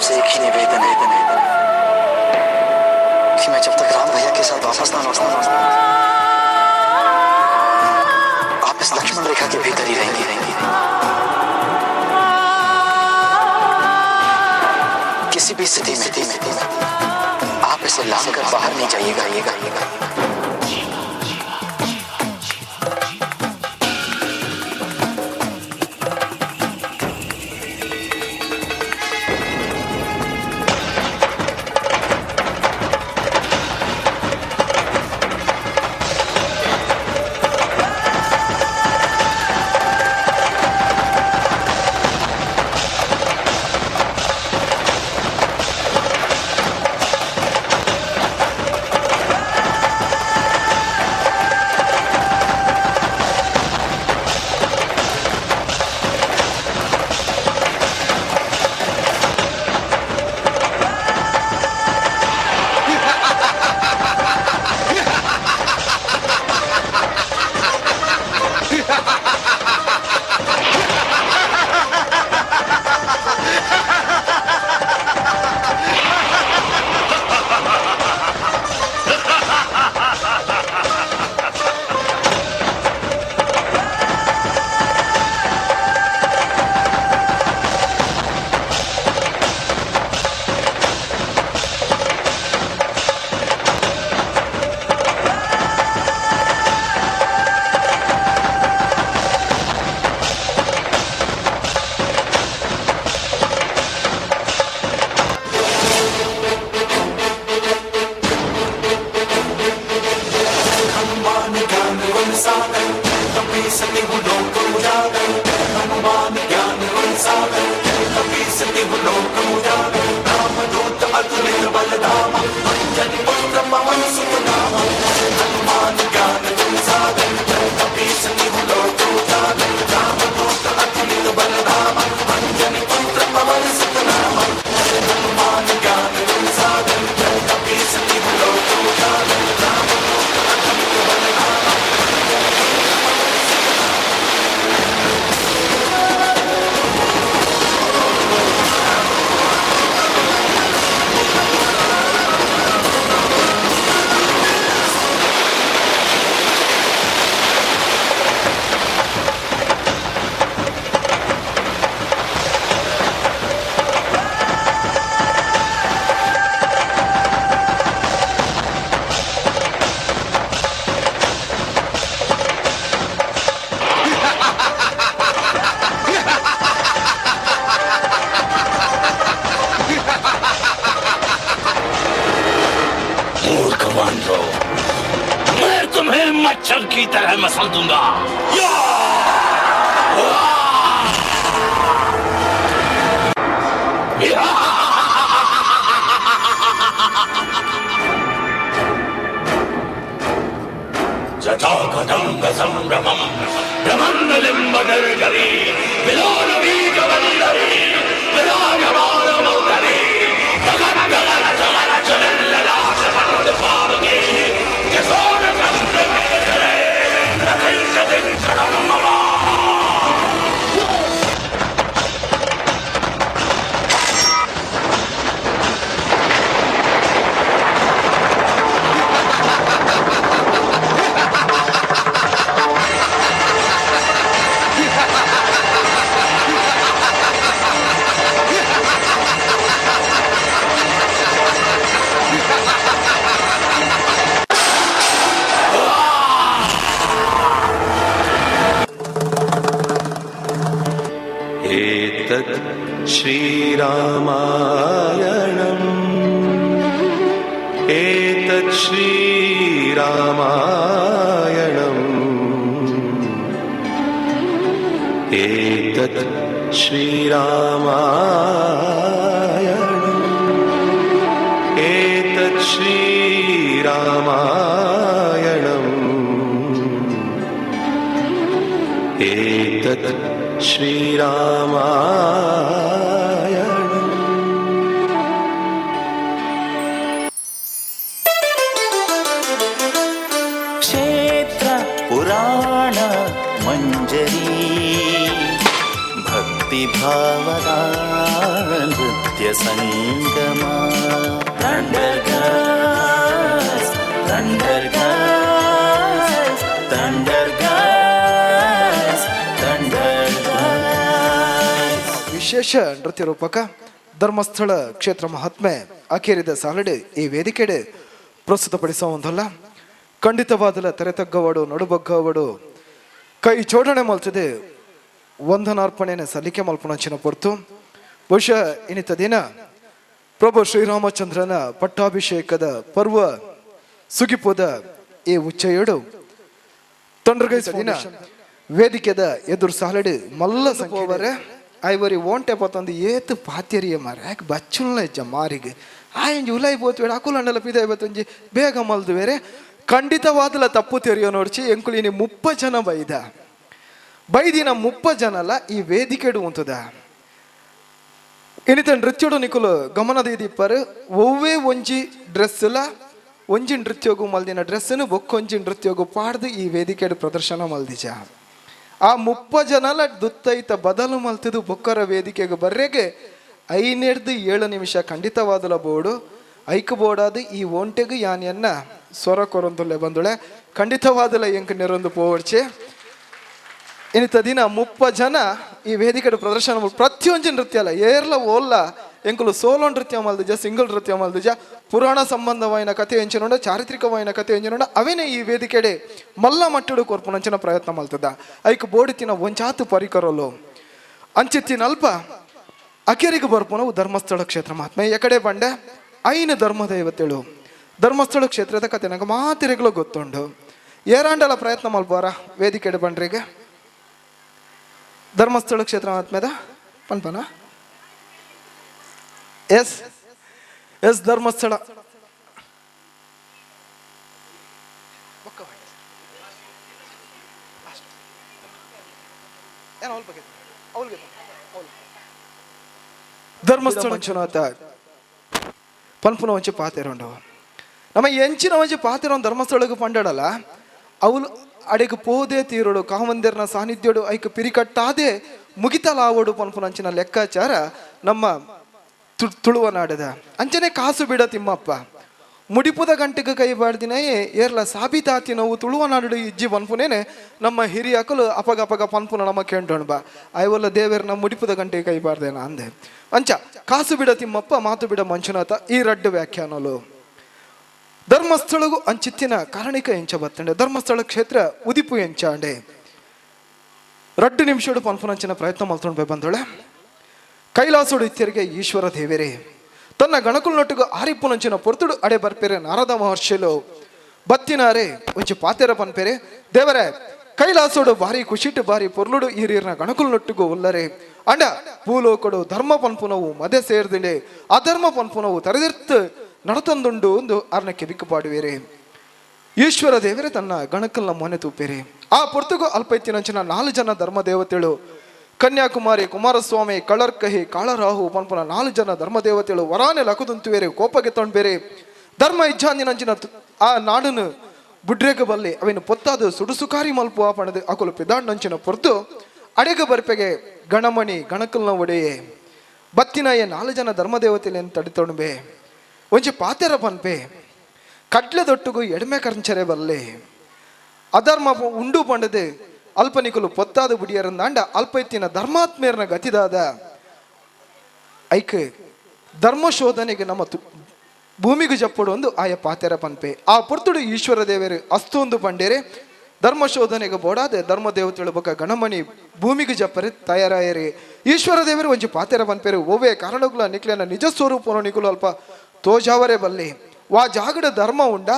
आपसे एक ही निवेदन है कि मैं जब तक राम भैया के साथ वापस ना लौटूं, आप इस लक्ष्मण रेखा के भीतर ही रहेंगी। किसी भी स्थिति में आप इसे लांघ कर बाहर नहीं जाइएगा। मैं तुम्हें मच्छर की तरह मसल दूंगा। जटाकटंग संभ्रमं भ्रमन्नलिम्बगर्गरी विलोलबीजवल्लरी विराजमानमौदरी जगद्गलज्जलज्जलल्ललाटपद्मपावके किशोरचन्द्रकेसरे रथिंशतिक्षणं मम। एतत् श्रीरामायणम्, एतत् श्रीरामायणम्, एतत् श्रीरामायणम्, एतत् श्रीरामायणम्, एतत् श्रीरामायणम्। क्षेत्र पुराण मंजरी भक्ति ಭಕ್ತಿ ಭಾವದ ನೃತ್ಯ ಸಂಗಮ. Thunder girls, thunder girls, thunder girls, thunder girls. ವಿಶೇಷ ನೃತ್ಯ ರೂಪಕ ಧರ್ಮಸ್ಥಳ ಕ್ಷೇತ್ರ ಮಹಾತ್ಮೆ ಅಖೇರಿದ ಸಾಲಡೆ ಈ ವೇದಿಕೆಡೆ ಪ್ರಸ್ತುತಪಡಿಸುವಂತಲ್ಲ. ಖಂಡಿತವಾದಲ ತೆರೆತಗ್ಗವಡು ನಡುಬಗ್ಗವಡು ಕೈ ಜೋಡಣೆ ಮಲ್ತದೆ ವಂದನಾರ್ಪಣೆಯನ್ನು ಸಲ್ಲಿಕೆ ಮಲ್ಪುನಂಚಿನ ಪೊರ್ತು. ಬಹುಶಃ ಇನ್ನಿತ ದಿನ ಪ್ರಭು ಶ್ರೀರಾಮಚಂದ್ರನ ಪಟ್ಟಾಭಿಷೇಕದ ಪರ್ವ ಸುಗಿಪುದ ಈ ಉಚ್ಚೆಯಡು ತೊಂಡ್ರಗೈ ದಿನ ವೇದಿಕೆದ ಎದುರು ಸಾಲಡು ಮಲ್ಲ ಸಂಖ್ಯೆ ಐವರಿ ಓಂಟೆ ಪತ್ತೊಂದು ಏತು ಪಾತ್ಯರಿಯ ಮಾರ ಯಾಕೆ ಬಚ್ಚುಲ್ನ ಇಜ್ಜ ಮಾರಿಗೆ ಆಯಂಜಿ ಉಲಾಯಿ ಪೋತು ಅಕುಲಂಡಲ ಪಿದಾಯಿ ಬತ್ತೊಂಜಿ ಬೇಗ ಮಲ್ದು ಬೇರೆ ಖಂಡಿತವಾದಲ ತಪ್ಪು ತೆರಿಯೋ ನೋಡ್ಚಿ. ಎಂಕುಲಿನಿ 30 ಜನ ಬೈದ ಬೈದಿನ 30 ಜನಲ ಈ ವೇದಿಕೆಡು ಉಂತದ. ಇನಿತ ನೃತ್ಯಡು ನಿಕುಲು ಗಮನದ ಇದಿಪ್ಪರು ಒವ್ವೇ ಒಂಜಿ ಡ್ರೆಸ್ಲ ಒಂಜಿ ನೃತ್ಯೋಗು ಮಲ್ದಿನ ಡ್ರೆಸ್ಸನ್ನು ಬೊಕ್ಕೊಂಜಿ ನೃತ್ಯೋಗು ಪಾಡ್ದು ಈ ವೇದಿಕೆಡು ಪ್ರದರ್ಶನ ಮಲ್ದಿಜ. ಆ 30 ಜನಲ ದುತ್ತೈತ ಬದಲು ಮಲ್ತಿದು ಬೊಕ್ಕರ ವೇದಿಕೆಗೆ ಬರ್ರೆಗೆ 5 7 ನಿಮಿಷ ಖಂಡಿತವಾದಲ ಬೋರ್ಡು ಐಕ್ ಬೋಡಾದ ಈ ಒಂಟೆಗು ಯಾನಿಯನ್ನ ಸ್ವರ ಕೊರೊಂದುಲ್ಲೆ ಬಂದುಳೆ ಖಂಡಿತವಾದಲ ಎಂಕ್ ನೆರೊಂದು ಪೋವಡ್ಚೆ. ಇನ್ನಿತ ದಿನ 30 ಜನ ಈ ವೇದಿಕೆ ಪ್ರದರ್ಶನ ಪ್ರತಿಯೊಂಜಿ ನೃತ್ಯ ಅಲ್ಲ ಏರ್ಲ ಓಲ್ಲ ಎಂಕುಲು ಸೋಲೋ ನೃತ್ಯ ಮಲ್ದಿಜ, ಸಿಂಗಲ್ ನೃತ್ಯ ಮಲ್ದಿಜ, ಪುರಾಣ ಸಂಬಂಧವಾಯಿನ ಕಥೆ ಎಂಚಿನೋಡ ಚಾರಿತ್ರಿಕವಾಯಿನ ಕಥೆ ಎಂಚಿನೋಡ ಅವೇನೆ ಈ ವೇದಿಕೆಡೆ ಮಲ್ಲ ಮಟ್ಟಡು ಕೊರ್ಪುನಂಚಿನ ಪ್ರಯತ್ನ ಮಲ್ತದ. ಐಕ್ ಬೋಡಿತಿನ ಒಂಚಾತು ಪರಿಕರಲು ಅಂಚಿತ್ತಿನ ಅಲ್ಪ ಅಕೇರಿಗೆ ಬರ್ಪುನವು ಧರ್ಮಸ್ಥಳ ಕ್ಷೇತ್ರ ಮಹಾತ್ಮೆ. ಎಕಡೆ ಬಂಡೆ ಐನ ಧರ್ಮದೇವತೆಳು ಧರ್ಮಸ್ಥಳ ಕ್ಷೇತ್ರದ ಕಥೆ ನಂಗೆ ಮಾತಿರೆಗಳು ಗೊತ್ತುಂಡು. ಏರಾಂಡಲ ಪ್ರಯತ್ನ ಮಲ್ಪೋರ ವೇದಿಕೆಡೆ ಬಂಡ್ರಿಗೆ ಧರ್ಮಸ್ಥಳ ಕ್ಷೇತ್ರ ಮಹಾತ್ಮೆದ ಪನ್ಪನ ಎಸ್ ಎಸ್ ಧರ್ಮಸ್ಥಳ ಧರ್ಮಸ್ಥಳ ಮಂಜುನಾಥ ಪನ್ಪುನ ಒಂಚೆ ಪಾತೆರುಂಡು. ನಮ್ಮ ಎಂಚಿನ ಒಂಚೆ ಪಾತೆರ ಧರ್ಮಸ್ಥಳಕ್ಕೆ ಪಂಡಾಡಲ್ಲ ಅವಳು ಅಡೆಗೆ ಪೋದೆ ತೀರೋಡು ಕಾಮಂದಿರ್ನ ಸಾನ್ನಿಧ್ಯೋಡು ಐಕ್ ಪಿರಿಕಟ್ಟಾದೆ ಮುಗಿತಲಾವೋಡು ಪನ್ಪುನಂಚಿನ ಲೆಕ್ಕಾಚಾರ ನಮ್ಮ ತುಳುವ ನಾಡದ. ಅಂಚನೆ ಕಾಸು ಬಿಡ ತಿಮ್ಮಪ್ಪ ಮುಡಿಪುದ ಗಂಟೆಗೆ ಕೈ ಬಾಡ್ದಿನೇ ಏರ್ಲ ಸಾಬೀತಾತಿ ನೋವು ತುಳುವ ನಾಡು ಇಜ್ಜಿ ಪನ್ಪುನೇನೆ ನಮ್ಮ ಹಿರಿಯಕಲು ಅಪಗ ಅಪಗ ಪನ್ಪುನ ನಮ್ಮ ಕೇಂಡೋಣ ಬಾ ಐವಲ್ಲ ದೇವೇರ್ನ ಮುಡಿಪುದ ಗಂಟೆಗೆ ಕೈ ಬಾರ್ದೇನ ಅಂದೆ. ಅಂಚ ಕಾಸು ಬಿಡ ತಿಮ್ಮಪ್ಪ ಮಾತು ಬಿಡ ಮಂಜುನಾಥ ಈ ರಡ್ಡು ವ್ಯಾಖ್ಯಾನಲು ಧರ್ಮಸ್ಥಳಗೂ ಅಂಚಿತ್ತಿನ ಕಾರಣಿಕ ಎಂಚ ಬತ್ತಂಡೆ ಧರ್ಮಸ್ಥಳ ಕ್ಷೇತ್ರ ಉದಿಪು ಎಂಚಾಂಡೆ ರಡ್ಡು ನಿಮಿಷಡು ಪನ್ಪುನಂಚಿನ ಪ್ರಯತ್ನ ಮಲ್ತೊಂಡು ಬಂದೋಳೆ. ಕೈಲಾಸೋಡು ಇತ್ಯರಿಗೆ ಈಶ್ವರ ದೇವೇರೆ ತನ್ನ ಗಣಕುಲ್ನೊಟ್ಟಿಗೂ ಆರಿಪ್ಪುನಂಚಿನ ಪೊರ್ತುಡು ಅಡೆ ಬರ್ಪೇರೆ ನಾರದ ಮಹರ್ಷಿಲು ಬತ್ತಿನಾರೆ ಒಂಚಿ ಪಾತೆರ ಪನ್ಪೇರೆ ದೇವರೇ ಕೈಲಾಸೋಡು ಭಾರಿ ಖುಷಿಟ್ಟು ಭಾರಿ ಪೊರ್ಲುಡು ಈರೀರ್ನ ಗಣಕುಲ್ನೊಟ್ಟಿಗೂ ಉಲ್ಲರೆ ಅಂಡ ಭೂಲೋಕಡು ಧರ್ಮ ಪನ್ಪುನವು ಮದೆ ಸೇರ್ದಿಂಡೆ ಅಧರ್ಮ ಪನ್ಪುನವು ತರೆದಿರ್ತು ನಡತಂದುಂಡು ಒಂದು ಅರ್ನ ಕೆಬಿಕು ಪಾಡುವೇರೆ. ಈಶ್ವರ ದೇವರೇ ತನ್ನ ಗಣಕಲ್ನ ಮೊನೆ ತೂಪೇರೆ. ಆ ಪೊರ್ತುಗು ಅಲ್ಪೈತಿನಂಚಿನ 4 ಜನ ಧರ್ಮ ದೇವತೆಳು ಕನ್ಯಾಕುಮಾರಿ ಕುಮಾರಸ್ವಾಮಿ ಕಳರ್ಕಹಿ ಕಾಳರಾಹು ಪನ್ಪುನ 4 ಜನ ಧರ್ಮದೇವತೆಳು ವರಾನೆ ಲಕುದಂತುವೇರೆ ಕೋಪಗೆ ತೊಂಡ್ಬೇರೆ ಧರ್ಮ ಇಜ್ಜಾಂದಿನಂಚಿನ ಆ ನಾಡನು ಬುಡ್ರೇಗ ಬಲ್ಲೆ ಅವೇನು ಪೊತ್ತಾದ ಸುಡುಸುಕಾರಿ ಮಲ್ಪು ಪಣದು ಅಕುಲು ಪಿದಾಂಡಂಚಿನ ಪೊರ್ತು ಅಡೆಗ ಬರ್ಪೆಗೆ ಗಣಮಣಿ ಗಣಕಲ್ನ ಒಡೆಯೇ ಬತ್ತಿನಾಯ 4 ಜನ ಧರ್ಮದೇವತೆಲೇನು ತಡಿತೊಣಬೆ ಒಂಜಿ ಪಾತೆರ ಪನ್ಪೆ ಕಡ್ಲೆ ದೊಟ್ಟುಗು ಎಡ್ಮೆ ಕರ್ಂಚರೆ ಬಲ್ಲೆ ಅಧರ್ಮ ಉಂಡು ಪಂಡದೆ ಅಲ್ಪನಿಕುಲು ಪೊತ್ತಾದ ಬುಡಿಯರಂದಾಂಡ ಅಲ್ಪ ಎತ್ತಿನ ಧರ್ಮಾತ್ಮೇರ್ನ ಗತಿದಾದ ಐಕ್ ಧರ್ಮ ಶೋಧನೆಗೆ ನಮ್ಮ ಭೂಮಿಗೆ ಜಪ್ಪುಡು ಒಂದು ಆಯ ಪಾತೆರ ಪನ್ಪೆ. ಆ ಪೊರ್ತುಡು ಈಶ್ವರ ದೇವರು ಅಸ್ತೊಂದು ಪಂಡೇರೆ ಧರ್ಮ ಶೋಧನೆಗೆ ಬೋಡಾದೆ ಧರ್ಮ ದೇವತೆಳು ಬೊಕ ಗಣಮಣಿ ಭೂಮಿಗೆ ಜಪ್ಪರೆ ತಯಾರಾಯರೆ. ಈಶ್ವರ ದೇವರು ಒಂಜಿ ಪಾತೆರ ಪನ್ಪೇರು ಒವ್ವೇ ಕಾರಣಗುಲ ನಿಕ್ಲೆನ ನಿಜ ಸ್ವರೂಪನು ನಿಕುಲು ಅಲ್ಪ ತೋಜಾವರೆ ಬಲ್ಲೆ ವಾ ಜಾಗಡ ಧರ್ಮ ಉಂಡ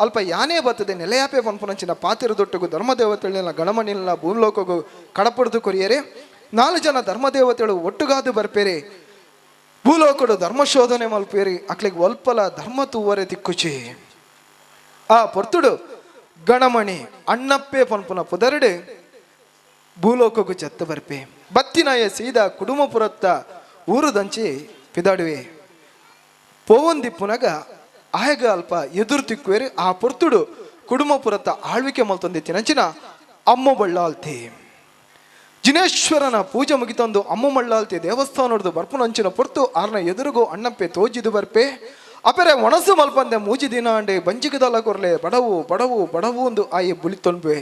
ಅಲ್ಪ ಯಾನೇ ಬತ್ತದೆ ನೆಲೆಯಾಪೆ ಪನ್ಪುನಂಚಿನ ಪಾತಿರ ದೊಟ್ಟುಗು ಧರ್ಮದೇವತೆಳಿನ ಗಣಮಣಿನ ಭೂಲೋಕಗು ಕಡಪಡ್ದು ಕೊರಿಯರೆ. 4 ಜನ ಧರ್ಮದೇವತೆಳು ಒಟ್ಟುಗಾದು ಬರ್ಪೇರೆ ಭೂಲೋಕಡು ಧರ್ಮಶೋಧನೆ ಮಲ್ಪೇರಿ ಅಕ್ಲಿಗೆ ಒಲ್ಪಲ ಧರ್ಮ ತೂವರೆ ತಿಕ್ಕುಚಿ. ಆ ಪೊರ್ತುಡು ಗಣಮಣಿ ಅಣ್ಣಪ್ಪೆ ಪನ್ಪುನ ಪುದರಡು ಭೂಲೋಕಗು ಜತ್ತ ಬರ್ಪೆ ಬತ್ತಿನಾಯ ಸೀದಾ ಕುಡುಮಪುರತ್ತ ಊರುದಂಚಿ ಪಿದಾಡುವೆ ಪೋವಂದಿಪ್ಪುನಗ ಆಯಗ ಅಲ್ಪ ಎದುರು ತಿಕ್ಕುವೇರಿ. ಆ ಪೊರ್ತುಡು ಕುಡುಮಪುರತ್ತ ಆಳ್ವಿಕೆ ಮಲ್ತೊಂದಿತ್ತಿನಂಚಿನ ಅಮ್ಮ ಬಳ್ಳಾಲ್ತಿ ಜಿನೇಶ್ವರನ ಪೂಜೆ ಮುಗಿತಂದು ಅಮ್ಮ ಮಳ್ಳಾಲ್ತಿ ದೇವಸ್ಥಾನದ ಬರ್ಪುನಂಚಿನ ಪೊರ್ತು ಆರ್ನ ಎದುರುಗು ಅಣ್ಣಪ್ಪೆ ತೋಜಿದು ಬರ್ಪೆ. ಅಪೆರೆ ಒಣಸು ಮಲ್ಪಂದೆ ಮೂಜಿ ದಿನ ಅಂಡೆ ಬಂಜಿಗದಲ್ಲ ಕೊರ್ಲೆ ಬಡವು ಬಡವು ಬಡವು ಒಂದು ಆಯೆ ಬುಳಿತೊನ್ಬೆ.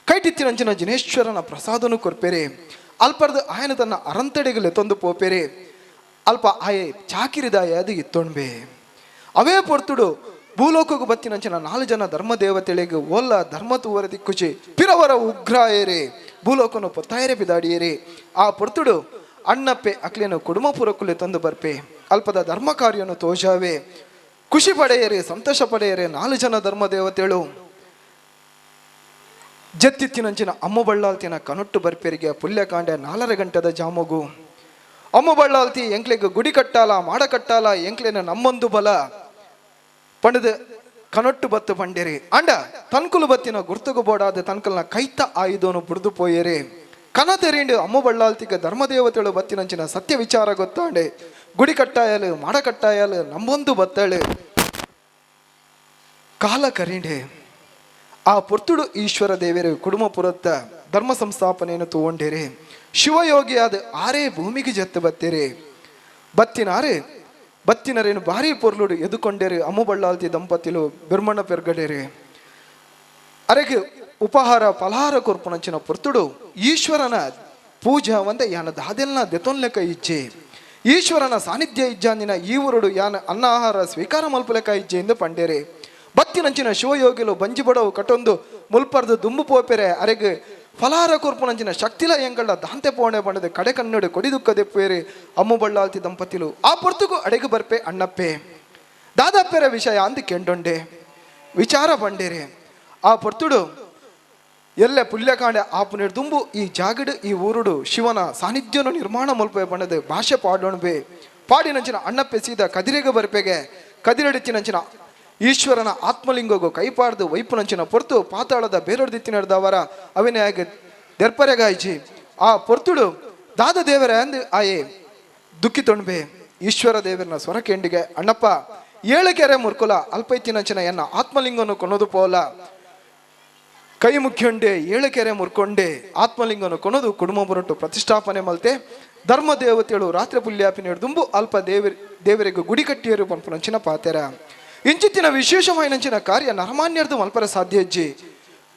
ಕೈಟಿತ್ತಿನಂಚಿನ ಜಿನೇಶ್ವರನ ಪ್ರಸಾದನು ಕೊರ್ಪೆರೆ. ಅಲ್ಪರ್ದು ಆಯನ ತನ್ನ ಅರಂತಡೆಗೆ ತಂದು ಪೋಪೆರೆ. ಅಲ್ಪ ಆಯೆ ಚಾಕಿರಿದಾಯ ಅದು ಇತ್ತೊಣ್ಬೆ. ಅವೇ ಪೊರ್ತುಡು ಭೂಲೋಕకు ಬತ್ತಿನಂಚಿನ 4 ಜನ ಧರ್ಮದೇವತೆಳಿಗೆ ಓಲ್ಲ ಧರ್ಮ ತೂವರ ದಿಕ್ಕುಚಿ ಪಿರವರ ಉಗ್ರಾಯರೆ ಭೂಲೋಕನು ಪೊತ್ತಾಯರೆ ಬಿದಾಡಿಯರೆ. ಆ ಪೊರ್ತುಡು ಅಣ್ಣಪ್ಪೆ ಅಕ್ಲೇನು ಕುಡುಮಪುರಕ್ಕುಲೆ ತಂದು ಬರ್ಪೆ. ಅಲ್ಪದ ಧರ್ಮ ಕಾರ್ಯನು ತೋಜಾವೆ. ಖುಷಿ ಪಡೆಯರೆ, ಸಂತೋಷ ಪಡೆಯರೆ 4 ಜನ ಧರ್ಮದೇವತೆಳು. ಜತ್ತಿತ್ತಿನಂಚಿನ ಅಮ್ಮ ಬಳ್ಳಾಲ್ತಿನ ಕನೊಟ್ಟು ಬರ್ಪೆರಿಗೆ ಪುಲ್ಯಕಾಂಡೆ 4.5 ಗಂಟೆದ ಜಾಮಗು. ಅಮ್ಮ ಬಳ್ಳಾಲ್ತಿ ಎಂಕ್ಲೆಗ್ ಗುಡಿ ಕಟ್ಟಾಲ ಮಾಡ ಕಟ್ಟಾಲ ಎಂಕ್ಲೆನ ನಮ್ಮೊಂದು ಬಲ ಪಂಡದ ಕನೊಟ್ಟು ಬತ್ತು ಪಂಡೇರಿ. ಅಂಡ ತನ್ಕುಲು ಬತ್ತಿನ ಗುರ್ತುಗು ಬೋಡಾದ ತನ್ಕಲ್ನ ಕೈತ ಆಯುಧನು ಬುಡ್ದು ಪೋಯೇರಿ. ಕನ ತೆರಿಂಡು ಅಮ್ಮ ಬಳ್ಳಾಲ್ತಿಗೆ ಧರ್ಮದೇವತೆಳು ಬತ್ತಿನಂಚಿನ ಸತ್ಯ ವಿಚಾರ ಗೊತ್ತಾಂಡೆ. ಗುಡಿ ಕಟ್ಟಾಯಲು ಮಾಡ ಕಟ್ಟಾಯಲು ನಮ್ಮೊಂದು ಬತ್ತಳು ಕಾಲ ಕರಿಂಡೆ. ಆ ಪೊರ್ತುಡು ಈಶ್ವರ ದೇವರು ಕುಡುಮಪುರತ್ತ ಧರ್ಮ ಸಂಸ್ಥಾಪನೆಯನ್ನು ತಗೊಂಡೇರಿ. ಶಿವಯೋಗಿಯಾದ ಆರೇ ಭೂಮಿಗೆ ಜತ್ತು ಬತ್ತೀರಿ. ಬತ್ತಿನಾರೆ ಬತ್ತಿನರೇನು ಭಾರಿ ಪೊರ್ಲುಡು ಎದುಕೊಂಡೇರಿ. ಅಮ್ಮ ಬಳ್ಳಾಲ್ತಿ ದಂಪತಿಲು ಬಿರ್ಮಣ್ಣ ಪೆರ್ಗಡೇರಿ. ಅರೆಗೆ ಉಪಹಾರ ಫಲಹಾರ ಕೊರ್ಪುನಂಚಿನ ಪೊರ್ತುಡು ಈಶ್ವರನ ಪೂಜಾ ಒಂದ ಯಾನ ದಾದೆಲ್ನ ದೆತೊನ್ಲೆಕ ಇಜ್ಜೆ. ಈಶ್ವರನ ಸಾನ್ನಿಧ್ಯ ಇಜ್ಜಾಂದಿನ ಈ ಊರುಡು ಯಾನ ಅನ್ನಾಹಾರ ಸ್ವೀಕಾರ ಮಲ್ಪಲೆಕ ಇಜ್ಜೆ ಎಂದು ಪಂಡೇರಿ. ಬತ್ತಿನಂಚಿನ ಶಿವಯೋಗಿಲು ಬಂಜಿ ಬಡವು ಕಟೊಂದು ಮುಲ್ಪರ್ದು ದುಂಬು ಪೋಪೆರೆ. ಅರೆಗೆ ಫಲಹಾರ ಕೊರ್ಪುನಂಚಿನ ಶಕ್ತಿಲ ಎಂಗಳ ದಾಂತೆ ಪೋಣೆ ಬಣ್ಣದ ಕಡೆ ಕನ್ನಡು ಕೊಡಿದುಕ್ಕ ದೆಪ್ಪೇರಿ ಅಮ್ಮ ಬಳ್ಳಾಲ್ತಿ ದಂಪತಿಲು. ಆ ಪೊರ್ತುಗು ಅಡೆಗು ಬರ್ಪೆ ಅಣ್ಣಪ್ಪೆ. ದಾದಪ್ಪೆರ ವಿಷಯ ಅಂದು ಕೆಂಡೊಂಡೆ ವಿಚಾರ ಬಂಡೇರಿ. ಆ ಪೊರ್ತುಡು ಎಲ್ಲೆ ಪುಲ್ಯಕಾಂಡೆ ಆಪುನೇರು ದುಂಬು ಈ ಜಾಗಡು ಈ ಊರುಡು ಶಿವನ ಸಾನ್ನಿಧ್ಯನು ನಿರ್ಮಾಣ ಮಲ್ಪೆ ಬಣ್ಣದ ಭಾಷೆ ಪಾಡೋಣ್ಬೆ. ಪಾಡಿನಂಚಿನ ಅಣ್ಣಪ್ಪೆ ಸೀದ ಕದಿರೆಗೆ ಬರ್ಪೆಗೆ. ಕದಿರಡಿತ್ತಿನಂಚಿನ ಈಶ್ವರನ ಆತ್ಮಲಿಂಗಗೂ ಕೈಪಾಡ್ದು ವೈಪುನಂಚಿನ ಪೊರ್ತು ಪಾತಾಳದ ಬೇರೊಡ್ದಿತ್ತಿನದವರ ಅವಿನಯಾಗ ದೆರ್ಪರೆಗಾಯ್ಜಿ. ಆ ಪೊರ್ತುಡು ದಾದ ದೇವರ ಅಂದು ಆಯೆ ದುಃಖಿತೊಣ್ಬೆ. ಈಶ್ವರ ದೇವರನ ಸ್ವರಕೆಂಡಿಗೆ ಅಣ್ಣಪ್ಪ 7 ಕೆರೆ ಮುರ್ಕುಲ ಅಲ್ಪೈತಿನಂಚಿನ ಎನ್ನ ಆತ್ಮಲಿಂಗನು ಕೊನೋದು ಪೋಲ. ಕೈ ಮುಖ್ಯಂಡೆ 7 ಕೆರೆ ಮುರ್ಕೊಂಡೆ ಆತ್ಮಲಿಂಗನು ಕೊನೋದು ಕುಡುಮ ಬರಟು ಪ್ರತಿಷ್ಠಾಪನೆ ಮಲ್ತೆ. ಧರ್ಮ ದೇವತೆಳು ರಾತ್ರಿ ಪುಲ್ಯಾಪಿನ ದುಂಬು ಅಲ್ಪ ದೇವರಿಗೆ ಗುಡಿ ಕಟ್ಟಿಯರು ಪನ್ಪುನಂಚಿನ ಪಾತೆರ. ಇಂಚಿತ್ತಿನ ವಿಶೇಷವಾಯಿನಂಚಿನ ಕಾರ್ಯ ನರಮಾನ್ಯರ್ದು ಮಲ್ಪರ ಸಾಧ್ಯ ಅಜ್ಜಿ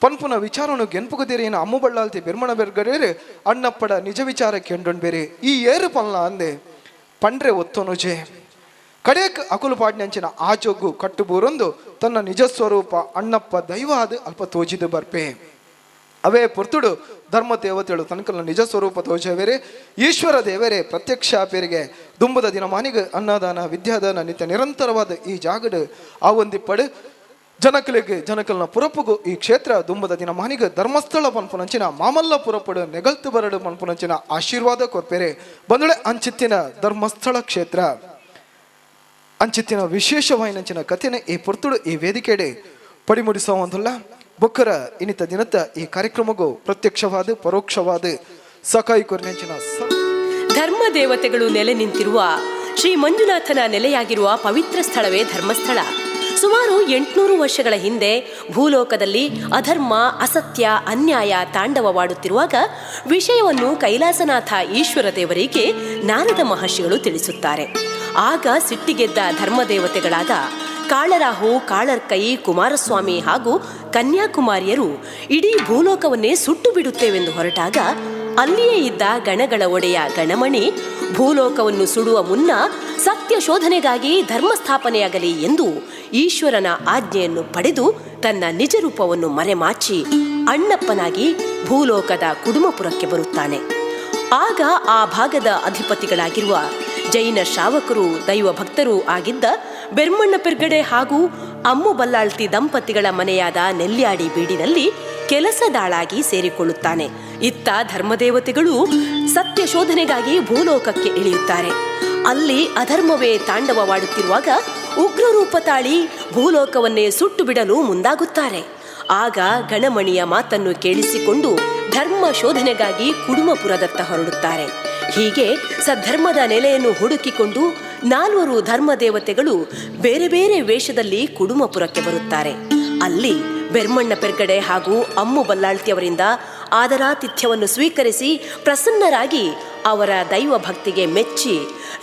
ಪನ್ಪುನ ವಿಚಾರನು ಗೆನ್ಪುಗದಿರೇನ ಅಮ್ಮ ಬಳ್ಳಾಲ್ತಿ ಬೆರ್ಮಣ ಬೆರ್ಗಡೇರು ಅಣ್ಣಪ್ಪಡ ನಿಜ ವಿಚಾರ ಕೆಂಡೊಂಡ್ ಬೇರೆ ಈ ಏರು ಪನ್ಲ ಅಂದೆ ಪಂಡ್ರೆ ಒತ್ತೊನುಜೆ. ಕಡೇಕ್ ಅಕುಲು ಪಾಡ್ನಂಚಿನ ಆಚೊಗ್ಗು ಕಟ್ಟುಬೂರೊಂದು ತನ್ನ ನಿಜ ಸ್ವರೂಪ ಅಣ್ಣಪ್ಪ ದೈವ ಅದು ಅಲ್ಪ ತೋಜಿದು ಬರ್ಪೆ. ಅವೇ ಪೊರ್ತುಡು ಧರ್ಮ ದೇವತೆಳು ತನಕಲ್ನ ನಿಜ ಸ್ವರೂಪ ತೋಜವೇರೆ. ಈಶ್ವರ ದೇವರೇ ಪ್ರತ್ಯಕ್ಷ ಪೇರಿಗೆ ದುಂಬದ ದಿನಮಾನಿಗೆ ಅನ್ನದಾನ ವಿದ್ಯಾದಾನ ನಿತ್ಯ ನಿರಂತರವಾದ ಈ ಜಾಗಡು ಆ ಒಂದಿಪ್ಪಡು ಜನಕಲಿಗೆ ಜನಕಲ್ನ ಪುರಪುಗು ಈ ಕ್ಷೇತ್ರ ದುಂಬದ ದಿನಮಾನಿಗೆ ಧರ್ಮಸ್ಥಳ ಪನ್ಪುನಂಚಿನ ಮಾಮಲ್ಲ ಪುರಪಡು ನೆಗಲ್ತು ಬರಡು ಪನ್ಪುನಂಚಿನ ಆಶೀರ್ವಾದ ಕೊರ್ಪೇರೆ. ಬಂದುಳೆ ಅಂಚಿತ್ತಿನ ಧರ್ಮಸ್ಥಳ ಕ್ಷೇತ್ರ ಅಂಚಿತ್ತಿನ ವಿಶೇಷವಾಯಿನಂಚಿನ ಕಥೆನ ಈ ಪೊರ್ತುಡು ಈ ವೇದಿಕೆಡೆ ಪಡಿಮುಡಿಸುವಂತಲ್ಲ. ಬೊಕ್ಕರ ಇನ್ನಿತ ದಿನದ ಈ ಕಾರ್ಯಕ್ರಮಗೂ ಪ್ರತ್ಯಕ್ಷವಾದ ಪರೋಕ್ಷವಾದ ಸಕಾಯಿ ಕೊರಿನಂಚಿನ ಧರ್ಮ ದೇವತೆಗಳು ನೆಲೆ ನಿಂತಿರುವ ಶ್ರೀ ಮಂಜುನಾಥನ ನೆಲೆಯಾಗಿರುವ ಪವಿತ್ರ ಸ್ಥಳವೇ ಧರ್ಮಸ್ಥಳ. ಸುಮಾರು 800 ವರ್ಷಗಳ ಹಿಂದೆ ಭೂಲೋಕದಲ್ಲಿ ಅಧರ್ಮ, ಅಸತ್ಯ, ಅನ್ಯಾಯ ತಾಂಡವವಾಡುತ್ತಿರುವಾಗ ವಿಷಯವನ್ನು ಕೈಲಾಸನಾಥ ಈಶ್ವರ ದೇವರಿಗೆ ನಾರದ ಮಹರ್ಷಿಗಳು ತಿಳಿಸುತ್ತಾರೆ. ಆಗ ಸಿಟ್ಟಿಗೆದ್ದ ಧರ್ಮದೇವತೆಗಳಾದ ಕಾಳರಾಹು, ಕಾಳರ್ಕೈ, ಕುಮಾರಸ್ವಾಮಿ ಹಾಗೂ ಕನ್ಯಾಕುಮಾರಿಯರು ಇಡೀ ಭೂಲೋಕವನ್ನೇ ಸುಟ್ಟು ಬಿಡುತ್ತೇವೆಂದು ಹೊರಟಾಗ ಅಲ್ಲಿಯೇ ಇದ್ದ ಗಣಗಳ ಒಡೆಯ ಗಣಮಣಿ ಭೂಲೋಕವನ್ನು ಸುಡುವ ಮುನ್ನ ಸತ್ಯ ಶೋಧನೆಗಾಗಿ ಧರ್ಮ ಸ್ಥಾಪನೆಯಾಗಲಿ ಎಂದು ಈಶ್ವರನ ಆಜ್ಞೆಯನ್ನು ಪಡೆದು ತನ್ನ ನಿಜ ರೂಪವನ್ನು ಮರೆಮಾಚಿ ಅಣ್ಣಪ್ಪನಾಗಿ ಭೂಲೋಕದ ಕುಡುಮಪುರಕ್ಕೆ ಬರುತ್ತಾನೆ. ಆಗ ಆ ಭಾಗದ ಅಧಿಪತಿಗಳಾಗಿರುವ ಜೈನ ಶ್ರಾವಕರು, ದೈವ ಭಕ್ತರೂ ಆಗಿದ್ದ ಬೆರ್ಮಣ್ಣ ಪೆರ್ಗಡೆ ಹಾಗೂ ಅಮ್ಮು ಬಲ್ಲಾಳ್ತಿ ದಂಪತಿಗಳ ಮನೆಯಾದ ನೆಲ್ಯಾಡಿ ಬೀಡಿನಲ್ಲಿ ಕೆಲಸದಾಳಾಗಿ ಸೇರಿಕೊಳ್ಳುತ್ತಾನೆ. ಇತ್ತ ಧರ್ಮದೇವತೆಗಳು ಸತ್ಯ ಶೋಧನೆಗಾಗಿ ಭೂಲೋಕಕ್ಕೆ ಇಳಿಯುತ್ತಾರೆ. ಅಲ್ಲಿ ಅಧರ್ಮವೇ ತಾಂಡವವಾಡುತ್ತಿರುವಾಗ ಉಗ್ರರೂಪ ತಾಳಿ ಭೂಲೋಕವನ್ನೇ ಸುಟ್ಟು ಬಿಡಲು ಮುಂದಾಗುತ್ತಾರೆ. ಆಗ ಗಣಮಣಿಯ ಮಾತನ್ನು ಕೇಳಿಸಿಕೊಂಡು ಧರ್ಮ ಶೋಧನೆಗಾಗಿ ಕುಡುಮಪುರದತ್ತ ಹೊರಡುತ್ತಾರೆ. ಹೀಗೆ ಸದ್ಧರ್ಮದ ನೆಲೆಯನ್ನು ಹುಡುಕಿಕೊಂಡು 4 ಧರ್ಮದೇವತೆಗಳು ಬೇರೆ ಬೇರೆ ವೇಷದಲ್ಲಿ ಕುಡುಮಪುರಕ್ಕೆ ಬರುತ್ತಾರೆ. ಅಲ್ಲಿ ಬೆರ್ಮಣ್ಣ ಪೆರ್ಗಡೆ ಹಾಗೂ ಅಮ್ಮು ಬಲ್ಲಾಳ್ತಿಯವರಿಂದ ಆದರಾತಿಥ್ಯವನ್ನು ಸ್ವೀಕರಿಸಿ ಪ್ರಸನ್ನರಾಗಿ ಅವರ ದೈವಭಕ್ತಿಗೆ ಮೆಚ್ಚಿ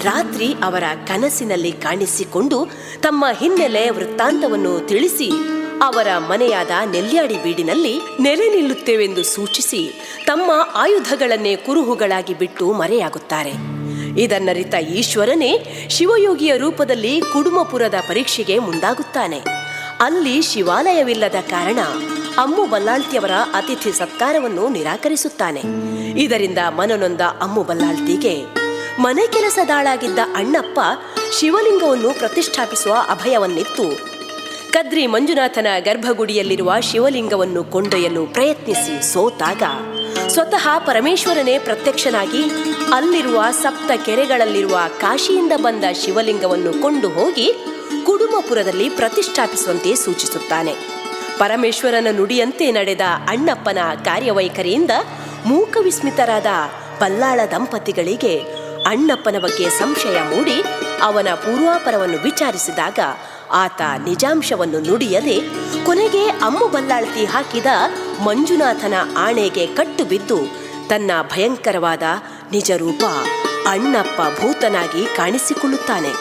ರಾತ್ರಿ ಅವರ ಕನಸಿನಲ್ಲಿ ಕಾಣಿಸಿಕೊಂಡು ತಮ್ಮ ಹಿನ್ನೆಲೆ ವೃತ್ತಾಂತವನ್ನು ತಿಳಿಸಿ ಅವರ ಮನೆಯಾದ ನೆಲ್ಯಾಡಿ ಬೀಡಿನಲ್ಲಿ ನೆಲೆ ನಿಲ್ಲುತ್ತೇವೆಂದು ಸೂಚಿಸಿ ತಮ್ಮ ಆಯುಧಗಳನ್ನೇ ಕುರುಹುಗಳಾಗಿ ಬಿಟ್ಟು ಮರೆಯಾಗುತ್ತಾರೆ. ಇದನ್ನರಿತ ಈಶ್ವರನೇ ಶಿವಯೋಗಿಯ ರೂಪದಲ್ಲಿ ಕುಡುಮಪುರದ ಪರೀಕ್ಷೆಗೆ ಮುಂದಾಗುತ್ತಾನೆ. ಅಲ್ಲಿ ಶಿವಾಲಯವಿಲ್ಲದ ಕಾರಣ ಅಮ್ಮು ಬಲ್ಲಾಳ್ತಿಯವರ ಅತಿಥಿ ಸತ್ಕಾರವನ್ನು ನಿರಾಕರಿಸುತ್ತಾನೆ. ಇದರಿಂದ ಮನನೊಂದ ಅಮ್ಮು ಬಲ್ಲಾಳ್ತಿಗೆ ಮನೆ ಕೆಲಸದಾಳಾಗಿದ್ದ ಅಣ್ಣಪ್ಪ ಶಿವಲಿಂಗವನ್ನು ಪ್ರತಿಷ್ಠಾಪಿಸುವ ಅಭಯವನ್ನಿತ್ತು ಕದ್ರಿ ಮಂಜುನಾಥನ ಗರ್ಭಗುಡಿಯಲ್ಲಿರುವ ಶಿವಲಿಂಗವನ್ನು ಕೊಂಡೊಯ್ಯಲು ಪ್ರಯತ್ನಿಸಿ ಸೋತಾಗ ಸ್ವತಃ ಪರಮೇಶ್ವರನೇ ಪ್ರತ್ಯಕ್ಷನಾಗಿ ಅಲ್ಲಿರುವ ಸಪ್ತ ಕೆರೆಗಳಲ್ಲಿರುವ ಕಾಶಿಯಿಂದ ಬಂದ ಶಿವಲಿಂಗವನ್ನು ಕೊಂಡು ಹೋಗಿ ಕುಡುಮಪುರದಲ್ಲಿ ಪ್ರತಿಷ್ಠಾಪಿಸುವಂತೆ ಸೂಚಿಸುತ್ತಾನೆ. ಪರಮೇಶ್ವರನ ನುಡಿಯಂತೆ ನಡೆದ ಅಣ್ಣಪ್ಪನ ಕಾರ್ಯವೈಖರಿಯಿಂದ ಮೂಕವಿಸ್ಮಿತರಾದ ಬಲ್ಲಾಳ ದಂಪತಿಗಳಿಗೆ ಅಣ್ಣಪ್ಪನ ಬಗ್ಗೆ ಸಂಶಯ ಮೂಡಿ ಅವನ ಪೂರ್ವಾಪರವನ್ನು ವಿಚಾರಿಸಿದಾಗ ಆತ ನಿಜಾಂಶವನ್ನು ನುಡಿಯದೆ ಕೊನೆಗೆ ಅಮ್ಮು ಬಲ್ಲಾಳ್ತಿ ಹಾಕಿದ ಮಂಜುನಾಥನ ಆಣೆಗೆ ಕಟ್ಟು ಬಿದ್ದು ತನ್ನ ಭಯಂಕರವಾದ ನಿಜರೂಪ ಅಣ್ಣಪ್ಪ ಭೂತನಾಗಿ ಕಾಣಿಸಿಕೊಳ್ಳುತ್ತಾನೆ.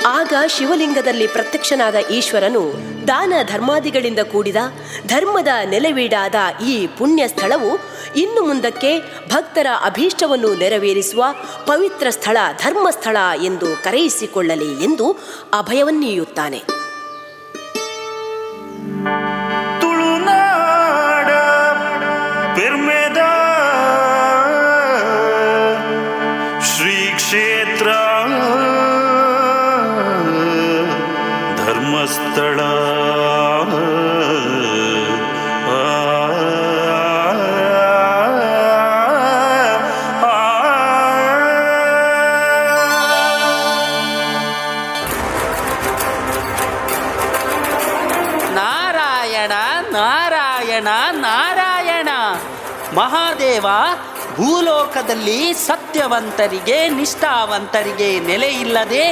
ಆಗ ಶಿವಲಿಂಗದಲ್ಲಿ ಪ್ರತ್ಯಕ್ಷನಾದ ಈಶ್ವರನು ದಾನ ಧರ್ಮಾದಿಗಳಿಂದ ಕೂಡಿದ ಧರ್ಮದ ನೆಲೆವೀಡಾದ ಈ ಪುಣ್ಯ ಸ್ಥಳವು ಇನ್ನು ಮುಂದಕ್ಕೆ ಭಕ್ತರ ಅಭೀಷ್ಟವನ್ನು ನೆರವೇರಿಸುವ ಪವಿತ್ರ ಸ್ಥಳ ಧರ್ಮಸ್ಥಳ ಎಂದು ಕರೆಯಿಸಿಕೊಳ್ಳಲಿ ಎಂದು ಅಭಯವನ್ನೀಯುತ್ತಾನೆ. ತುಳುನಾಡ ಪೆರ್ಮೆದ ಶ್ರೀ ಕ್ಷೇತ್ರ ಧರ್ಮಸ್ಥಳ ನಾರಾಯಣ ನಾರಾಯಣ ನಾರಾಯಣ. ಮಹಾದೇವ, ಭೂಲೋಕದಲ್ಲಿ ಸತ್ಯವಂತರಿಗೆ ನಿಷ್ಠಾವಂತರಿಗೆ ನೆಲೆಯಿಲ್ಲದೆ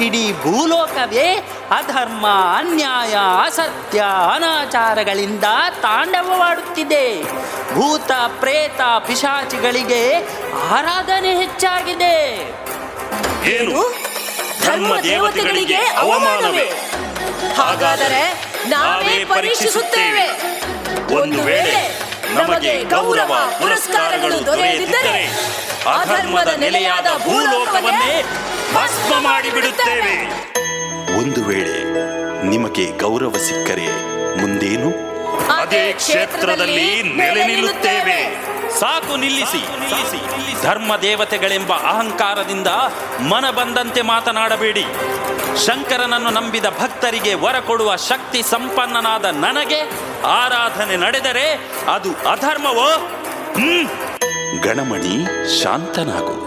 ಇಡೀ ಭೂಲೋಕವೇ ಅಧರ್ಮ, ಅನ್ಯಾಯ, ಅಸತ್ಯ, ಅನಾಚಾರಗಳಿಂದ ತಾಂಡವವಾಡುತ್ತಿದೆ. ಭೂತ ಪ್ರೇತ ಪಿಶಾಚಿಗಳಿಗೆ ಆರಾಧನೆ ಹೆಚ್ಚಾಗಿದೆ. ಏನು? ಧರ್ಮ ದೇವತೆಗಳಿಗೆ ಅವಮಾನವೇ? ಹಾಗಾದರೆ ನಾವೇ ಪರೀಕ್ಷಿಸುತ್ತೇವೆ. ಒಂದು ವೇಳೆ ನಮಗೆ ಗೌರವ ಪುರಸ್ಕಾರಗಳು ದೊರೆಯದಿದ್ದರೆ ಅಧರ್ಮದ ನೆಲೆಯಾದ ಭೂಲೋಕವನ್ನೇ ಭಸ್ಮ ಮಾಡಿಬಿಡುತ್ತೇವೆ. ಒಂದು ವೇಳೆ ನಿಮಗೆ ಗೌರವ ಸಿಕ್ಕರೆ ಮುಂದೇನು? ಅದೇ ಕ್ಷೇತ್ರದಲ್ಲಿ ನೆಲೆ ನಿಲ್ಲುತ್ತೇವೆ. ಸಾಕು, ನಿಲ್ಲಿಸಿ. ಧರ್ಮ ದೇವತೆಗಳೆಂಬ ಅಹಂಕಾರದಿಂದ ಮನ ಬಂದಂತೆ ಮಾತನಾಡಬೇಡಿ. ಶಂಕರನನ್ನು ನಂಬಿದ ಭಕ್ತರಿಗೆ ವರ ಕೊಡುವ ಶಕ್ತಿ ಸಂಪನ್ನನಾದ ನನಗೆ ಆರಾಧನೆ ನಡೆದರೆ ಅದು ಅಧರ್ಮವೋ? ಗಣಮಣಿ, ಶಾಂತನಾಗು,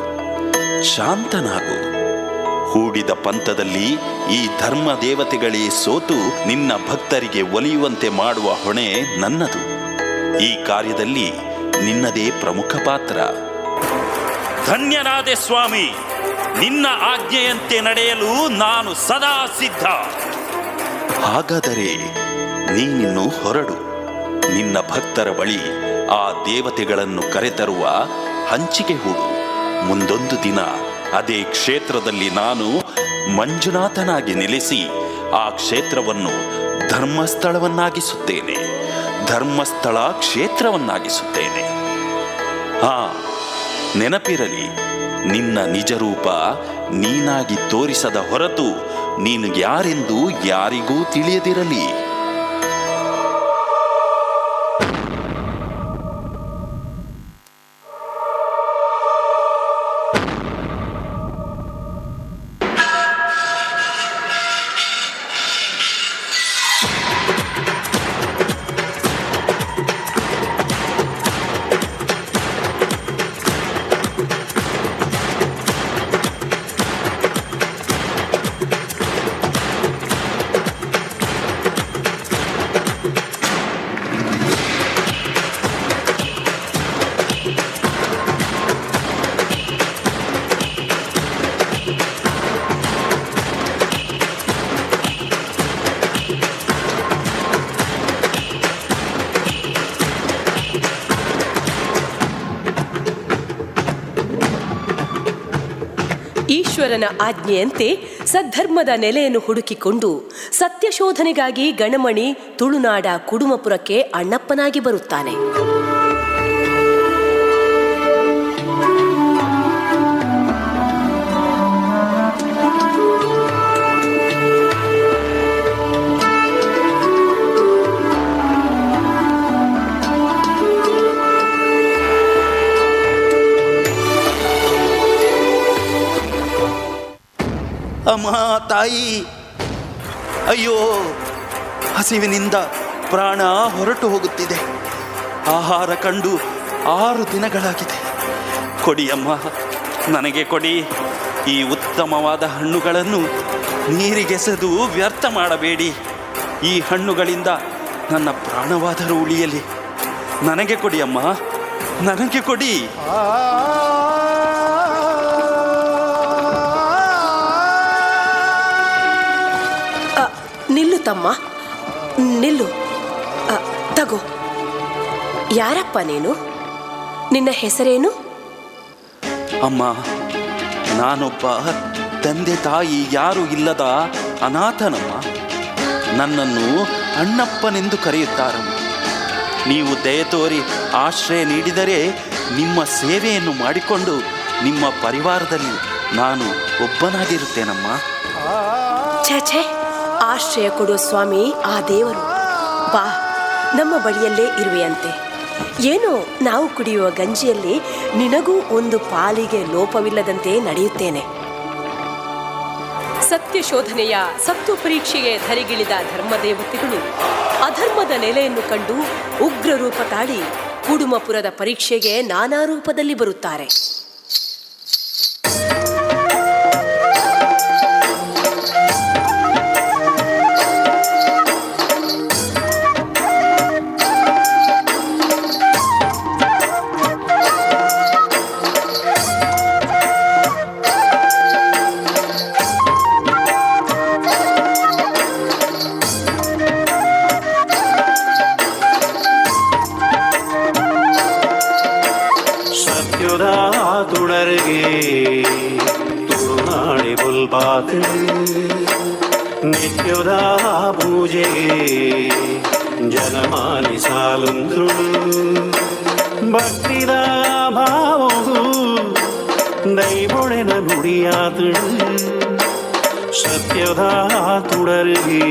ಶಾಂತನಾಗು. ಹೂಡಿದ ಪಂಥದಲ್ಲಿ ಈ ಧರ್ಮ ದೇವತೆಗಳೇ ಸೋತು ನಿನ್ನ ಭಕ್ತರಿಗೆ ಒಲಿಯುವಂತೆ ಮಾಡುವ ಹೊಣೆ ನನ್ನದು. ಈ ಕಾರ್ಯದಲ್ಲಿ ನಿನ್ನದೇ ಪ್ರಮುಖ ಪಾತ್ರ. ಧನ್ಯನಾದೆ ಸ್ವಾಮಿ, ನಿನ್ನ ಆಜ್ಞೆಯಂತೆ ನಡೆಯಲು ನಾನು ಸದಾ ಸಿದ್ಧ. ಹಾಗಾದರೆ ನೀನಿನ್ನು ಹೊರಡು. ನಿನ್ನ ಭಕ್ತರ ಬಳಿ ಆ ದೇವತೆಗಳನ್ನು ಕರೆತರುವ ಹಂಚಿಕೆ ಹೂಡು. ಮುಂದೊಂದು ದಿನ ಅದೇ ಕ್ಷೇತ್ರದಲ್ಲಿ ನಾನು ಮಂಜುನಾಥನಾಗಿ ನೆಲೆಸಿ ಆ ಕ್ಷೇತ್ರವನ್ನು ಧರ್ಮಸ್ಥಳವನ್ನಾಗಿಸುತ್ತೇನೆ, ಧರ್ಮಸ್ಥಳ ಕ್ಷೇತ್ರವನ್ನಾಗಿಸುತ್ತೇನೆ. ಹಾ, ನೆನಪಿರಲಿ, ನಿನ್ನ ನಿಜರೂಪ ನೀನಾಗಿ ತೋರಿಸದ ಹೊರತು ನೀನು ಯಾರೆಂದು ಯಾರಿಗೂ ತಿಳಿಯದಿರಲಿ. ಈಶ್ವರನ ಆಜ್ಞೆಯಂತೆ ಸದ್ಧರ್ಮದ ನೆಲೆಯನ್ನು ಹುಡುಕಿಕೊಂಡು ಸತ್ಯಶೋಧನೆಗಾಗಿ ಗಣಮಣಿ ತುಳುನಾಡ ಕುಡುಮಪುರಕ್ಕೆ ಅಣ್ಣಪ್ಪನಾಗಿ ಬರುತ್ತಾನೆ. ಅಮ್ಮ ತಾಯಿ, ಅಯ್ಯೋ, ಹಸಿವಿನಿಂದ ಪ್ರಾಣ ಹೊರಟು ಹೋಗುತ್ತಿದೆ. ಆಹಾರ ಕಂಡು 6 ದಿನಗಳಾಗಿದೆ. ಕೊಡಿ ಅಮ್ಮ, ನನಗೆ ಕೊಡಿ. ಈ ಉತ್ತಮವಾದ ಹಣ್ಣುಗಳನ್ನು ನೀರಿಗೆಸೆದು ವ್ಯರ್ಥ ಮಾಡಬೇಡಿ. ಈ ಹಣ್ಣುಗಳಿಂದ ನನ್ನ ಪ್ರಾಣವಾದರೂ ಉಳಿಯಲಿ. ನನಗೆ ಕೊಡಿ ಅಮ್ಮ, ನನಗೆ ಕೊಡಿ. ನಿಲ್ಲು ತಮ್ಮ, ನಿಲ್ಲು. ತಗೋ. ಯಾರಪ್ಪ ನೀನು? ನಿನ್ನ ಹೆಸರೇನು? ಅಮ್ಮ, ನಾನೊಬ್ಬ ತಂದೆ ತಾಯಿ ಯಾರೂ ಇಲ್ಲದ ಅನಾಥನಮ್ಮ. ನನ್ನನ್ನು ಅಣ್ಣಪ್ಪನೆಂದು ಕರೆಯುತ್ತಾರಮ್ಮ. ನೀವು ದಯೆ ತೋರಿ ಆಶ್ರಯ ನೀಡಿದರೆ ನಿಮ್ಮ ಸೇವೆಯನ್ನು ಮಾಡಿಕೊಂಡು ನಿಮ್ಮ ಪರಿವಾರದಲ್ಲಿ ನಾನು ಒಬ್ಬನಾಗಿರುತ್ತೇನಮ್ಮ. ಛೇ ಛೇ, ಆಶ್ರಯ ಕೊಡುವ ಸ್ವಾಮಿ ಆ ದೇವರು. ಬಾ, ನಮ್ಮ ಬಳಿಯಲ್ಲೇ ಇರುವೆಯಂತೆ. ಏನೋ ನಾವು ಕುಡಿಯುವ ಗಂಜಿಯಲ್ಲಿ ನಿನಗೂ ಒಂದು ಪಾಲಿಗೆ ಲೋಪವಿಲ್ಲದಂತೆ ನಡೆಯುತ್ತೇನೆ. ಸತ್ಯಶೋಧನೆಯ ಸತ್ವ ಪರೀಕ್ಷೆಗೆ ಧರಿಗಿಳಿದ ಧರ್ಮದೇವತೆಗಳು ಅಧರ್ಮದ ನೆಲೆಯನ್ನು ಕಂಡು ಉಗ್ರ ರೂಪ ತಾಳಿ ಕುಡುಮಪುರದ ಪರೀಕ್ಷೆಗೆ ನಾನಾ ರೂಪದಲ್ಲಿ ಬರುತ್ತಾರೆ. ನಿತ್ಯದ ಪೂಜೆಗೆ ಜನಮಾನಿ ಸಾಲುಂದ್ರು ಭಕ್ತಿದ ಭಾವವು ದೈವೊಳೆನ ನುಡಿಯಾತಳು ಸತ್ಯದ ತುಡರ್ಗೆ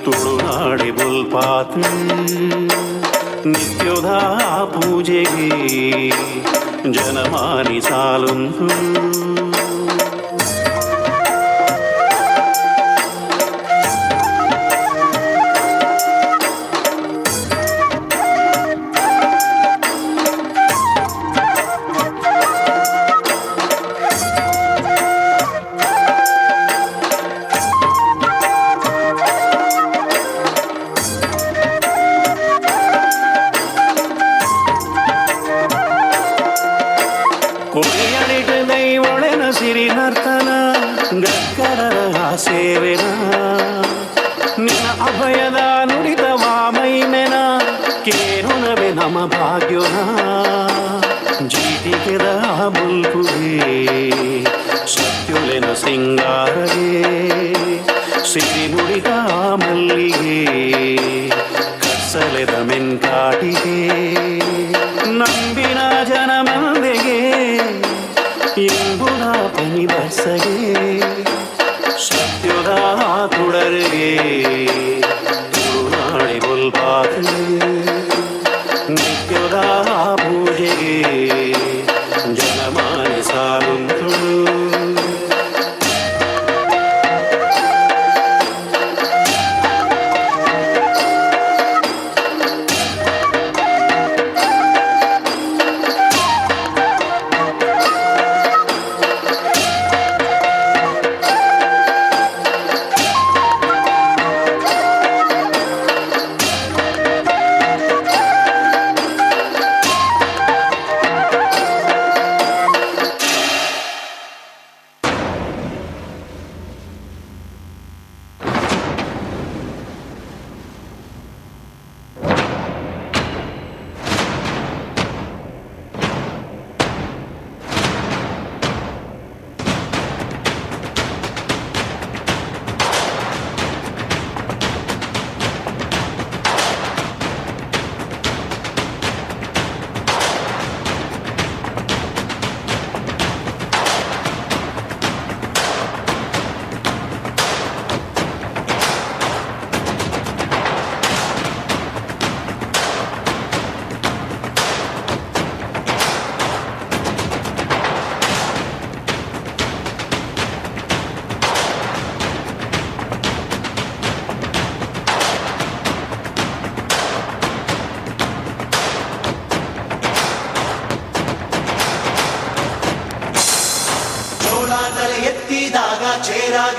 ತುಳುನಾಡಿ ಬುಲ್ಪಾತು ನಿತ್ಯದ ಪೂಜೆಗೆ ಜನಮಾನಿ ಸಾಲುಂದು. ಸೇವೆನ ನಿನ್ನ ಅಭಯದ ನುಡಿದ ವಾಮೈಮೆನ ಕೇರುನವೆ ನಮ ಭಾಗ್ಯೋನ ಜೀಟಿಗೆದ ಬುಲ್ಪುಗೆ ಸತ್ಯುಲೆನ ಸಿಂಗಾರಗೆ ಸಿರಿ ನುಡಿದ ಮಲ್ಲಿಗೆ ಕಸಲೆದ ಮೆನ್ಕಾಟಿಗೆ ನಂಬಿನ ಜನಮಂದೆಗೆ ಎಂಬುದ ಪನಿ ಬರ್ಸಗೆ ಸತ್ಯದ ತುಡರ್ಗೆ ತುಳುನಾಡಿ ಬುಲ್ಪಾತು ನಿತ್ಯದ ಪೂಜೆಗೆ ಜನಮಾನಿ ಸಾಲುಂತು.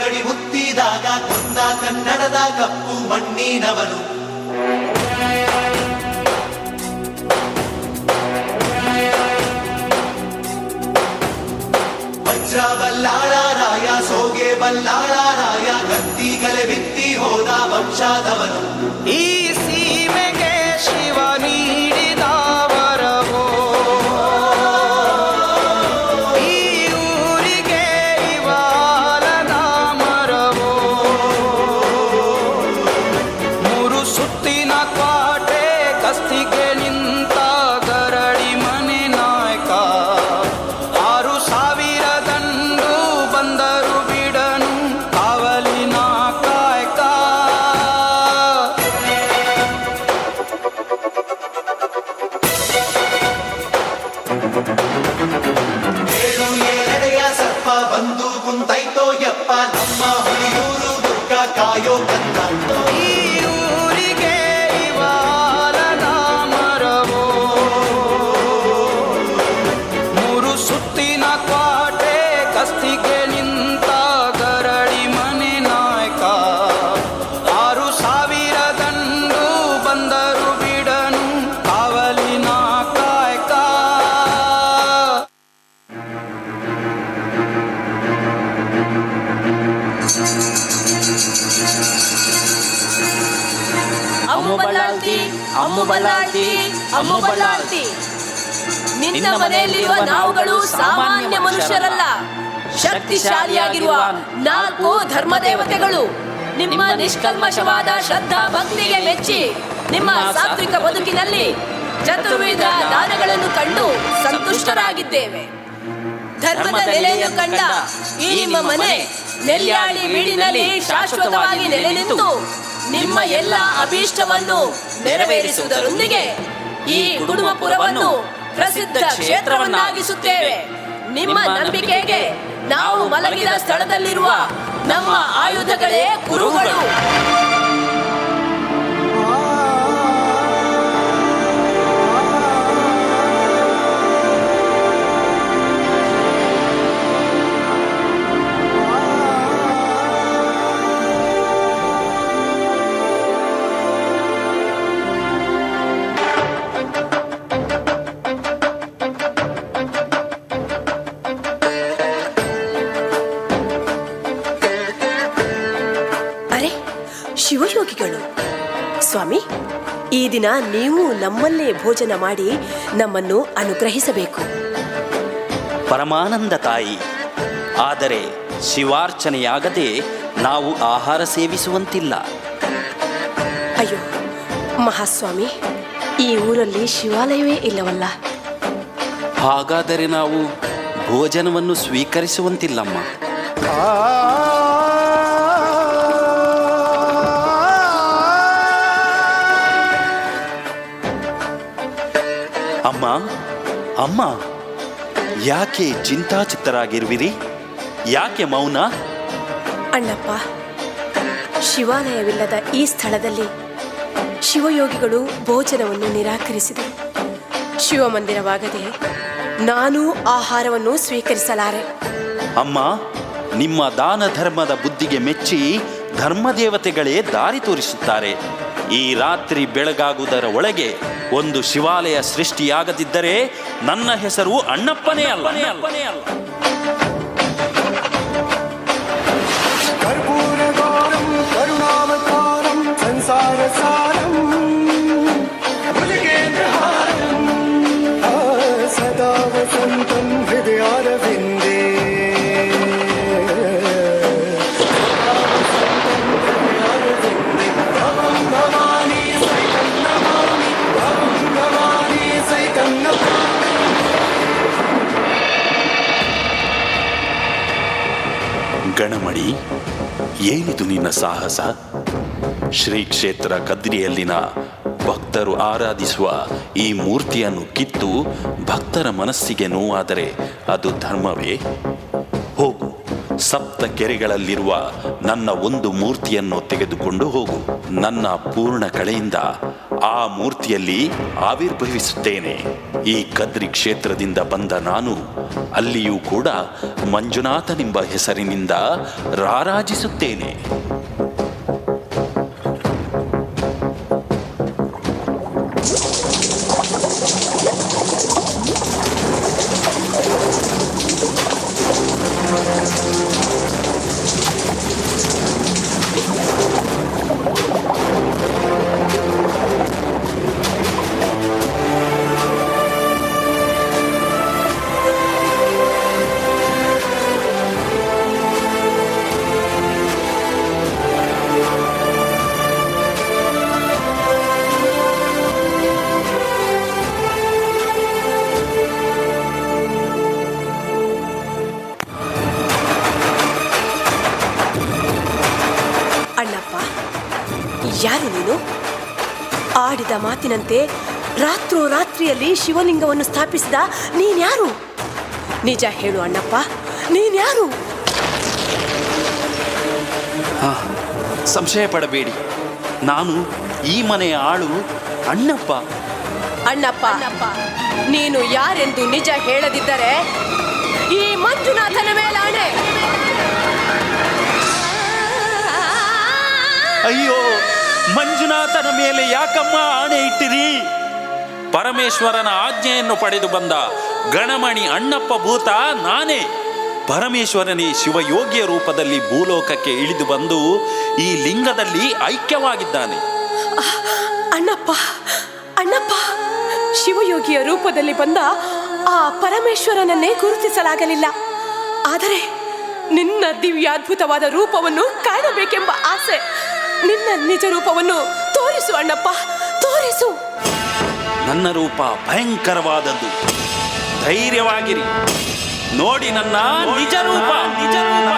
ಗಡಿ ಮುತ್ತಿದಾಗ ಕೊಂದ ಕನ್ನಡದ ಕಪ್ಪು ಮಣ್ಣಿನವನು. ವಜ್ರ ಬಲ್ಲಾಳ ರಾಯ, ಸೋಗೆ ಬಲ್ಲಾಳ ರಾಯ, ಗತ್ತಿಗಲೆ ಬಿತ್ತಿ ಹೋದ ವಂಶದವನು. ಈ ಸೀಮೆಗೆ ಶಿವ ನೀಡಿದ ವರವೋ, ಈ ಊರಿಗೆ ಇವಾಲದ ಮರವೋ. ಮೂರು ಸುತ್ತಿನ ಕ್ವಾಟೆ ಕಸ್ತಿಗೆ ನಿಂತ ಗರಡಿ ಮನೆ ನಾಯಕ, 6000 ದಂಡು ಬಂದರು ಬಿಡನು ಕಾವಲಿನ ಕಾಯಕ. ಏಳು ಏಳೆಡೆಯ ಸರ್ಪ ಬಂದು ಕುಂತೈತೋ ಯಪ್ಪ, ನಮ್ಮ ಹುಲಿಯೂರು ದುರ್ಗ ಕಾಯೋ ಕಂದ. ಈ ಊರಿಗೆ ಇವಾಲದ ಮರವೋ, ಮೂರು ಸುತ್ತಿನ ಕ್ವಾಟೆ ಕಸ್ತಿಗೆ ನಿಂತ ಗರಡಿ ಮನೆ ನಾಯಕ, 6000 ದಂಡು ಬಂದರು ಬಿಡನು ಕಾವಲಿನ ಕಾಯಕ. ಅಮ್ಮು ಬಲ್ಲಾಳ್ತಿ, ಅಮ್ಮು ಬಲ್ಲಾಳ್ತಿ, ಅಮ್ಮು ಬಲ್ಲಾಳ್ತಿ. ನಿನ್ನ ಮನೆಯಲ್ಲಿರುವ ನಾವುಗಳು ಸಾಮಾನ್ಯ ಮನುಷ್ಯರಲ್ಲ, ಶಕ್ತಿಶಾಲಿಯಾಗಿರುವ 4 ಧರ್ಮದೇವತೆಗಳು. ನಿಮ್ಮ ನಿಷ್ಕಲ್ಮಶವಾದ ಶ್ರದ್ಧಾ ಭಕ್ತಿಗೆ ಮೆಚ್ಚಿ ನಿಮ್ಮ ಸಾತ್ವಿಕ ಬದುಕಿನಲ್ಲಿ ಚತುರ್ವಿಧ ದಾನಗಳನ್ನು ಕಂಡು ಸಂತುಷ್ಟರಾಗಿದ್ದೇವೆ. ಧರ್ಮದ ನೆಲೆಯನ್ನು ಕಂಡ ಈ ನಿಮ್ಮ ಮನೆ ನೆಲ್ಯಾಳಿ ಬೀಡಿನಲ್ಲಿ ಶಾಶ್ವತವಾಗಿ ನೆಲೆ ನಿಂತು ನಿಮ್ಮ ಎಲ್ಲ ಅಭೀಷ್ಟವನ್ನು ನೆರವೇರಿಸುವುದರೊಂದಿಗೆ ಈ ಕುಡುಮಪುರವನ್ನು ಪ್ರಸಿದ್ಧ ಕ್ಷೇತ್ರವನ್ನಾಗಿಸುತ್ತೇವೆ. ನಿಮ್ಮ ನಂಬಿಕೆಗೆ ನಾವು ಮಲಗಿದ ಸ್ಥಳದಲ್ಲಿರುವ ನಮ್ಮ ಆಯುಧಗಳೇ ಕುರುಗಳು. ಅರೆ, ಶಿವಯೋಗಿಗಳು ಸ್ವಾಮಿ, ಈ ದಿನ ನೀವು ನಮ್ಮಲ್ಲೇ ಭೋಜನ ಮಾಡಿ ನಮ್ಮನ್ನು ಅನುಗ್ರಹಿಸಬೇಕು. ಪರಮಾನಂದ ತಾಯಿ, ಆದರೆ ಶಿವಾರ್ಚನೆಯಾಗದೆ ನಾವು ಆಹಾರ ಸೇವಿಸುವಂತಿಲ್ಲ. ಅಯ್ಯೋ ಮಹಾಸ್ವಾಮಿ, ಈ ಊರಲ್ಲಿ ಶಿವಾಲಯವೇ ಇಲ್ಲವಲ್ಲ. ಹಾಗಾದರೆ ನಾವು ಭೋಜನವನ್ನು ಸ್ವೀಕರಿಸುವಂತಿಲ್ಲಮ್ಮ. ಅಮ್ಮ, ಅಮ್ಮ, ಯಾಕೆ ಚಿಂತಾಚಿತ್ತರಾಗಿರುವಿರಿ? ಯಾಕೆ ಮೌನ? ಅಣ್ಣಪ್ಪ, ಶಿವಾಲಯವಿಲ್ಲದ ಈ ಸ್ಥಳದಲ್ಲಿ ಶಿವಯೋಗಿಗಳು ಭೋಜನವನ್ನು ನಿರಾಕರಿಸಿದರು. ಶಿವಮಂದಿರವಾಗದೆ ನಾನೂ ಆಹಾರವನ್ನು ಸ್ವೀಕರಿಸಲಾರೆ. ಅಮ್ಮ, ನಿಮ್ಮ ದಾನ ಧರ್ಮದ ಬುದ್ಧಿಗೆ ಮೆಚ್ಚಿ ಧರ್ಮದೇವತೆಗಳೇ ದಾರಿ ತೋರಿಸುತ್ತಾರೆ. ಈ ರಾತ್ರಿ ಬೆಳಗಾಗುವುದರ ಒಳಗೆ ಒಂದು ಶಿವಾಲಯ ಸೃಷ್ಟಿಯಾಗದಿದ್ದರೆ ನನ್ನ ಹೆಸರು ಅಣ್ಣಪ್ಪನೇ ಅಲ್ಲ. ಕರ್ಪೂರಗೌರಂ ಕರುಣಾವತಾರಂ ಸಂಸಾರಸಾರಂ ಭುಜಗೇಂದ್ರಹಾರಂ ಸದಾ ವಸಂತಂ ಹೃದಯಾರವಿಂದೇ. ಭವಾನಿ ಸಹಿತಂ ನಮಾಮಿ, ಭವಾನಿ ಸಹಿತಂ ನಮಾಮಿ. ಗಣಮಣಿ, ಏನಿದು ನಿನ್ನ ಸಾಹಸ? ಶ್ರೀ ಕ್ಷೇತ್ರ ಕದ್ರಿಯಲ್ಲಿನ ಭಕ್ತರು ಆರಾಧಿಸುವ ಈ ಮೂರ್ತಿಯನ್ನು ಕಿತ್ತು ಭಕ್ತರ ಮನಸ್ಸಿಗೆ ನೋವಾದರೆ ಅದು ಧರ್ಮವೇ? ಹೋಗು, ಸಪ್ತ ಕೆರೆಗಳಲ್ಲಿರುವ ನನ್ನ ಒಂದು ಮೂರ್ತಿಯನ್ನು ತೆಗೆದುಕೊಂಡು ಹೋಗು. ನನ್ನ ಪೂರ್ಣ ಕಳೆಯಿಂದ ಆ ಮೂರ್ತಿಯಲ್ಲಿ ಆವಿರ್ಭವಿಸುತ್ತೇನೆ. ಈ ಕದ್ರಿ ಕ್ಷೇತ್ರದಿಂದ ಬಂದ ನಾನು ಅಲ್ಲಿಯೂ ಕೂಡ ಮಂಜುನಾಥನೆಂಬ ಹೆಸರಿನಿಂದ ರಾರಾಜಿಸುತ್ತೇನೆ. ಅಣ್ಣಪ್ಪ, ಯಾರು ನೀನು? ಆಡಿದ ಮಾತಿನಂತೆ ರಾತ್ರೋರಾತ್ರಿಯಲ್ಲಿ ಶಿವಲಿಂಗವನ್ನು ಸ್ಥಾಪಿಸಿದ ನೀನ್ಯಾರು? ನಿಜ ಹೇಳು ಅಣ್ಣಪ್ಪ, ನೀನ್ಯಾರು? ಸಂಶಯ ಪಡಬೇಡಿ, ನಾನು ಈ ಮನೆಯ ಆಳು ಅಣ್ಣಪ್ಪ. ಅಣ್ಣಪ್ಪ, ನೀನು ಯಾರೆಂದು ನಿಜ ಹೇಳದಿದ್ದರೆ ಈ ಮಂಜುನಾಥನ ಮೇಲಾಣೆ. ಅಯ್ಯೋ, ಮಂಜುನಾಥನ ಮೇಲೆ ಯಾಕಮ್ಮ ಆಣೆ ಇಟ್ಟಿರಿ? ಪರಮೇಶ್ವರನ ಆಜ್ಞೆಯನ್ನು ಪಡೆದು ಬಂದ ಗಣಮಣಿ ಅಣ್ಣಪ್ಪ ಭೂತ ನಾನೇ. ಪರಮೇಶ್ವರನೇ ಶಿವಯೋಗಿಯ ರೂಪದಲ್ಲಿ ಭೂಲೋಕಕ್ಕೆ ಇಳಿದು ಬಂದು ಈ ಲಿಂಗದಲ್ಲಿ ಐಕ್ಯವಾಗಿದ್ದಾನೆ. ಅಣ್ಣಪ್ಪ, ಅಣ್ಣಪ್ಪ, ಶಿವಯೋಗಿಯ ರೂಪದಲ್ಲಿ ಬಂದ ಆ ಪರಮೇಶ್ವರನನ್ನೇ ಗುರುತಿಸಲಾಗಲಿಲ್ಲ. ಆದರೆ ನಿನ್ನ ದಿವ್ಯಾದ್ಭುತವಾದ ರೂಪವನ್ನು ಕಾಣಬೇಕೆಂಬ ಆಸೆ. ನಿನ್ನ ನಿಜ ರೂಪವನ್ನು ತೋರಿಸು ಅಣ್ಣಪ್ಪ, ತೋರಿಸು. ನನ್ನ ರೂಪ ಭಯಂಕರವಾದದ್ದು, ಧೈರ್ಯವಾಗಿರಿ, ನೋಡಿ ನನ್ನ ನಿಜ ರೂಪ, ನಿಜ ರೂಪ.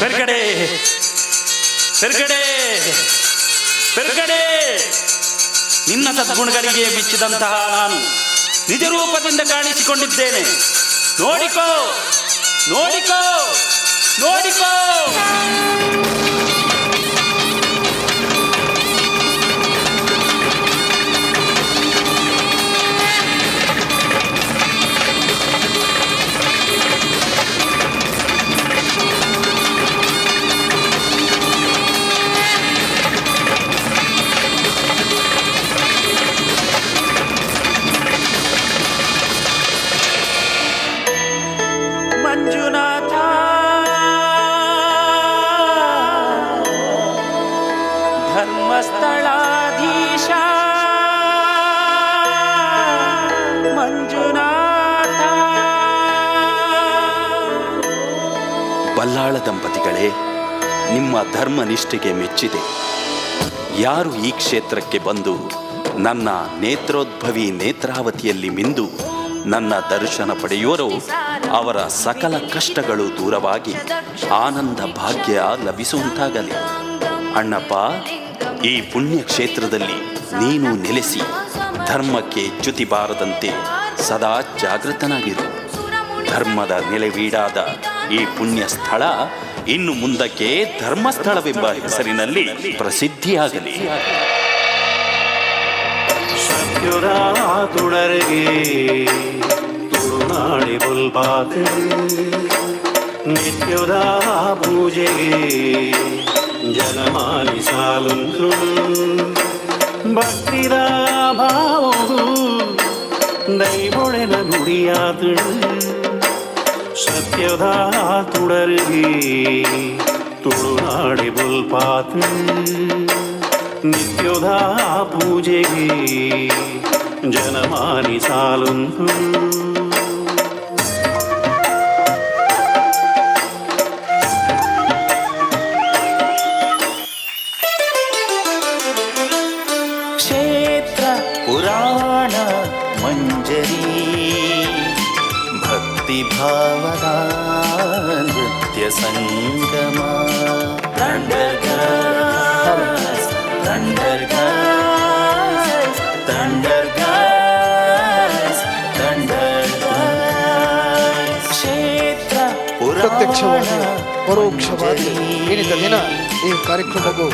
ಪೆರ್ಗಡೆ, ಪೆರ್ಗಡೆ, ಪೆರ್ಗಡೆ, ನಿನ್ನ ಸದ್ಗುಣಗಳಿಗೆ ಮೆಚ್ಚಿದಂತಹ ನಾನು ನಿಜ ರೂಪದಿಂದ ಕಾಣಿಸಿಕೊಂಡಿದ್ದೇನೆ. ನೋಡಿಕೋ, ನೋಡಿಕೋ, ನೋಡಿಕೋ. ಮಂಜುನಾಥ, ಧರ್ಮಸ್ಥಳಾಧೀಶ ಮಂಜುನಾಥ. ಬಲ್ಲಾಳ ದಂಪತಿಗಳೇ, ನಿಮ್ಮ ಧರ್ಮನಿಷ್ಠೆಗೆ ಮೆಚ್ಚಿದೆ. ಯಾರು ಈ ಕ್ಷೇತ್ರಕ್ಕೆ ಬಂದು ನನ್ನ ನೇತ್ರೋದ್ಭವಿ ನೇತ್ರಾವತಿಯಲ್ಲಿ ಮಿಂದು ನನ್ನ ದರ್ಶನ ಪಡೆಯುವರೋ ಅವರ ಸಕಲ ಕಷ್ಟಗಳು ದೂರವಾಗಿ ಆನಂದ ಭಾಗ್ಯ ಲಭಿಸುವಂತಾಗಲಿ. ಅಣ್ಣಪ್ಪ, ಈ ಪುಣ್ಯ ಕ್ಷೇತ್ರದಲ್ಲಿ ನೀನು ನೆಲೆಸಿ ಧರ್ಮಕ್ಕೆ ಚ್ಯುತಿ ಬಾರದಂತೆ ಸದಾ ಜಾಗೃತನಾಗಿರು. ಧರ್ಮದ ನೆಲೆವೀಡಾದ ಈ ಪುಣ್ಯ ಸ್ಥಳ ಇನ್ನು ಮುಂದಕ್ಕೆ ಧರ್ಮಸ್ಥಳವೆಂಬ ಹೆಸರಿನಲ್ಲಿ ಪ್ರಸಿದ್ಧಿಯಾಗಲಿ. ತುಡರ್ಗೆ ತುಳುನಾಡಿ ಬುಲ್ಬಾತು ನಿತ್ಯದ ಪೂಜೆಗೆ ಜನಮಾನಿ ಸಾಲುಂದು ಭಕ್ತಿದ ಭಾವವು ದೈವೊಳೆನ ನುಡಿಯಾತು ಸತ್ಯದ ತುಡರ್ಗೆ ತುಳುನಾಡಿ ಬುಲ್ಪಾತು. ನಿತ್ಯೋಧ ಪೂಜೆಗೆ ಜನಮಾನಿ ಸಾಲುಂದು. ಕ್ಷೇತ್ರ ಪುರಾಣ ಮಂಜರಿ ಭಕ್ತಿ ಭಾವದ ನೃತ್ಯ ಸಂಗಮ. Thunder girls, thunder girls, thunder girls, thunder girls. ಕ್ಷೇತ್ರ ಪ್ರತ್ಯಕ್ಷವಾಗಿ ಪರೋಕ್ಷವಾಗಿ ಏನಿದ್ದ ದಿನ ಈ ಕಾರ್ಯಕ್ರಮಕ್ಕೂ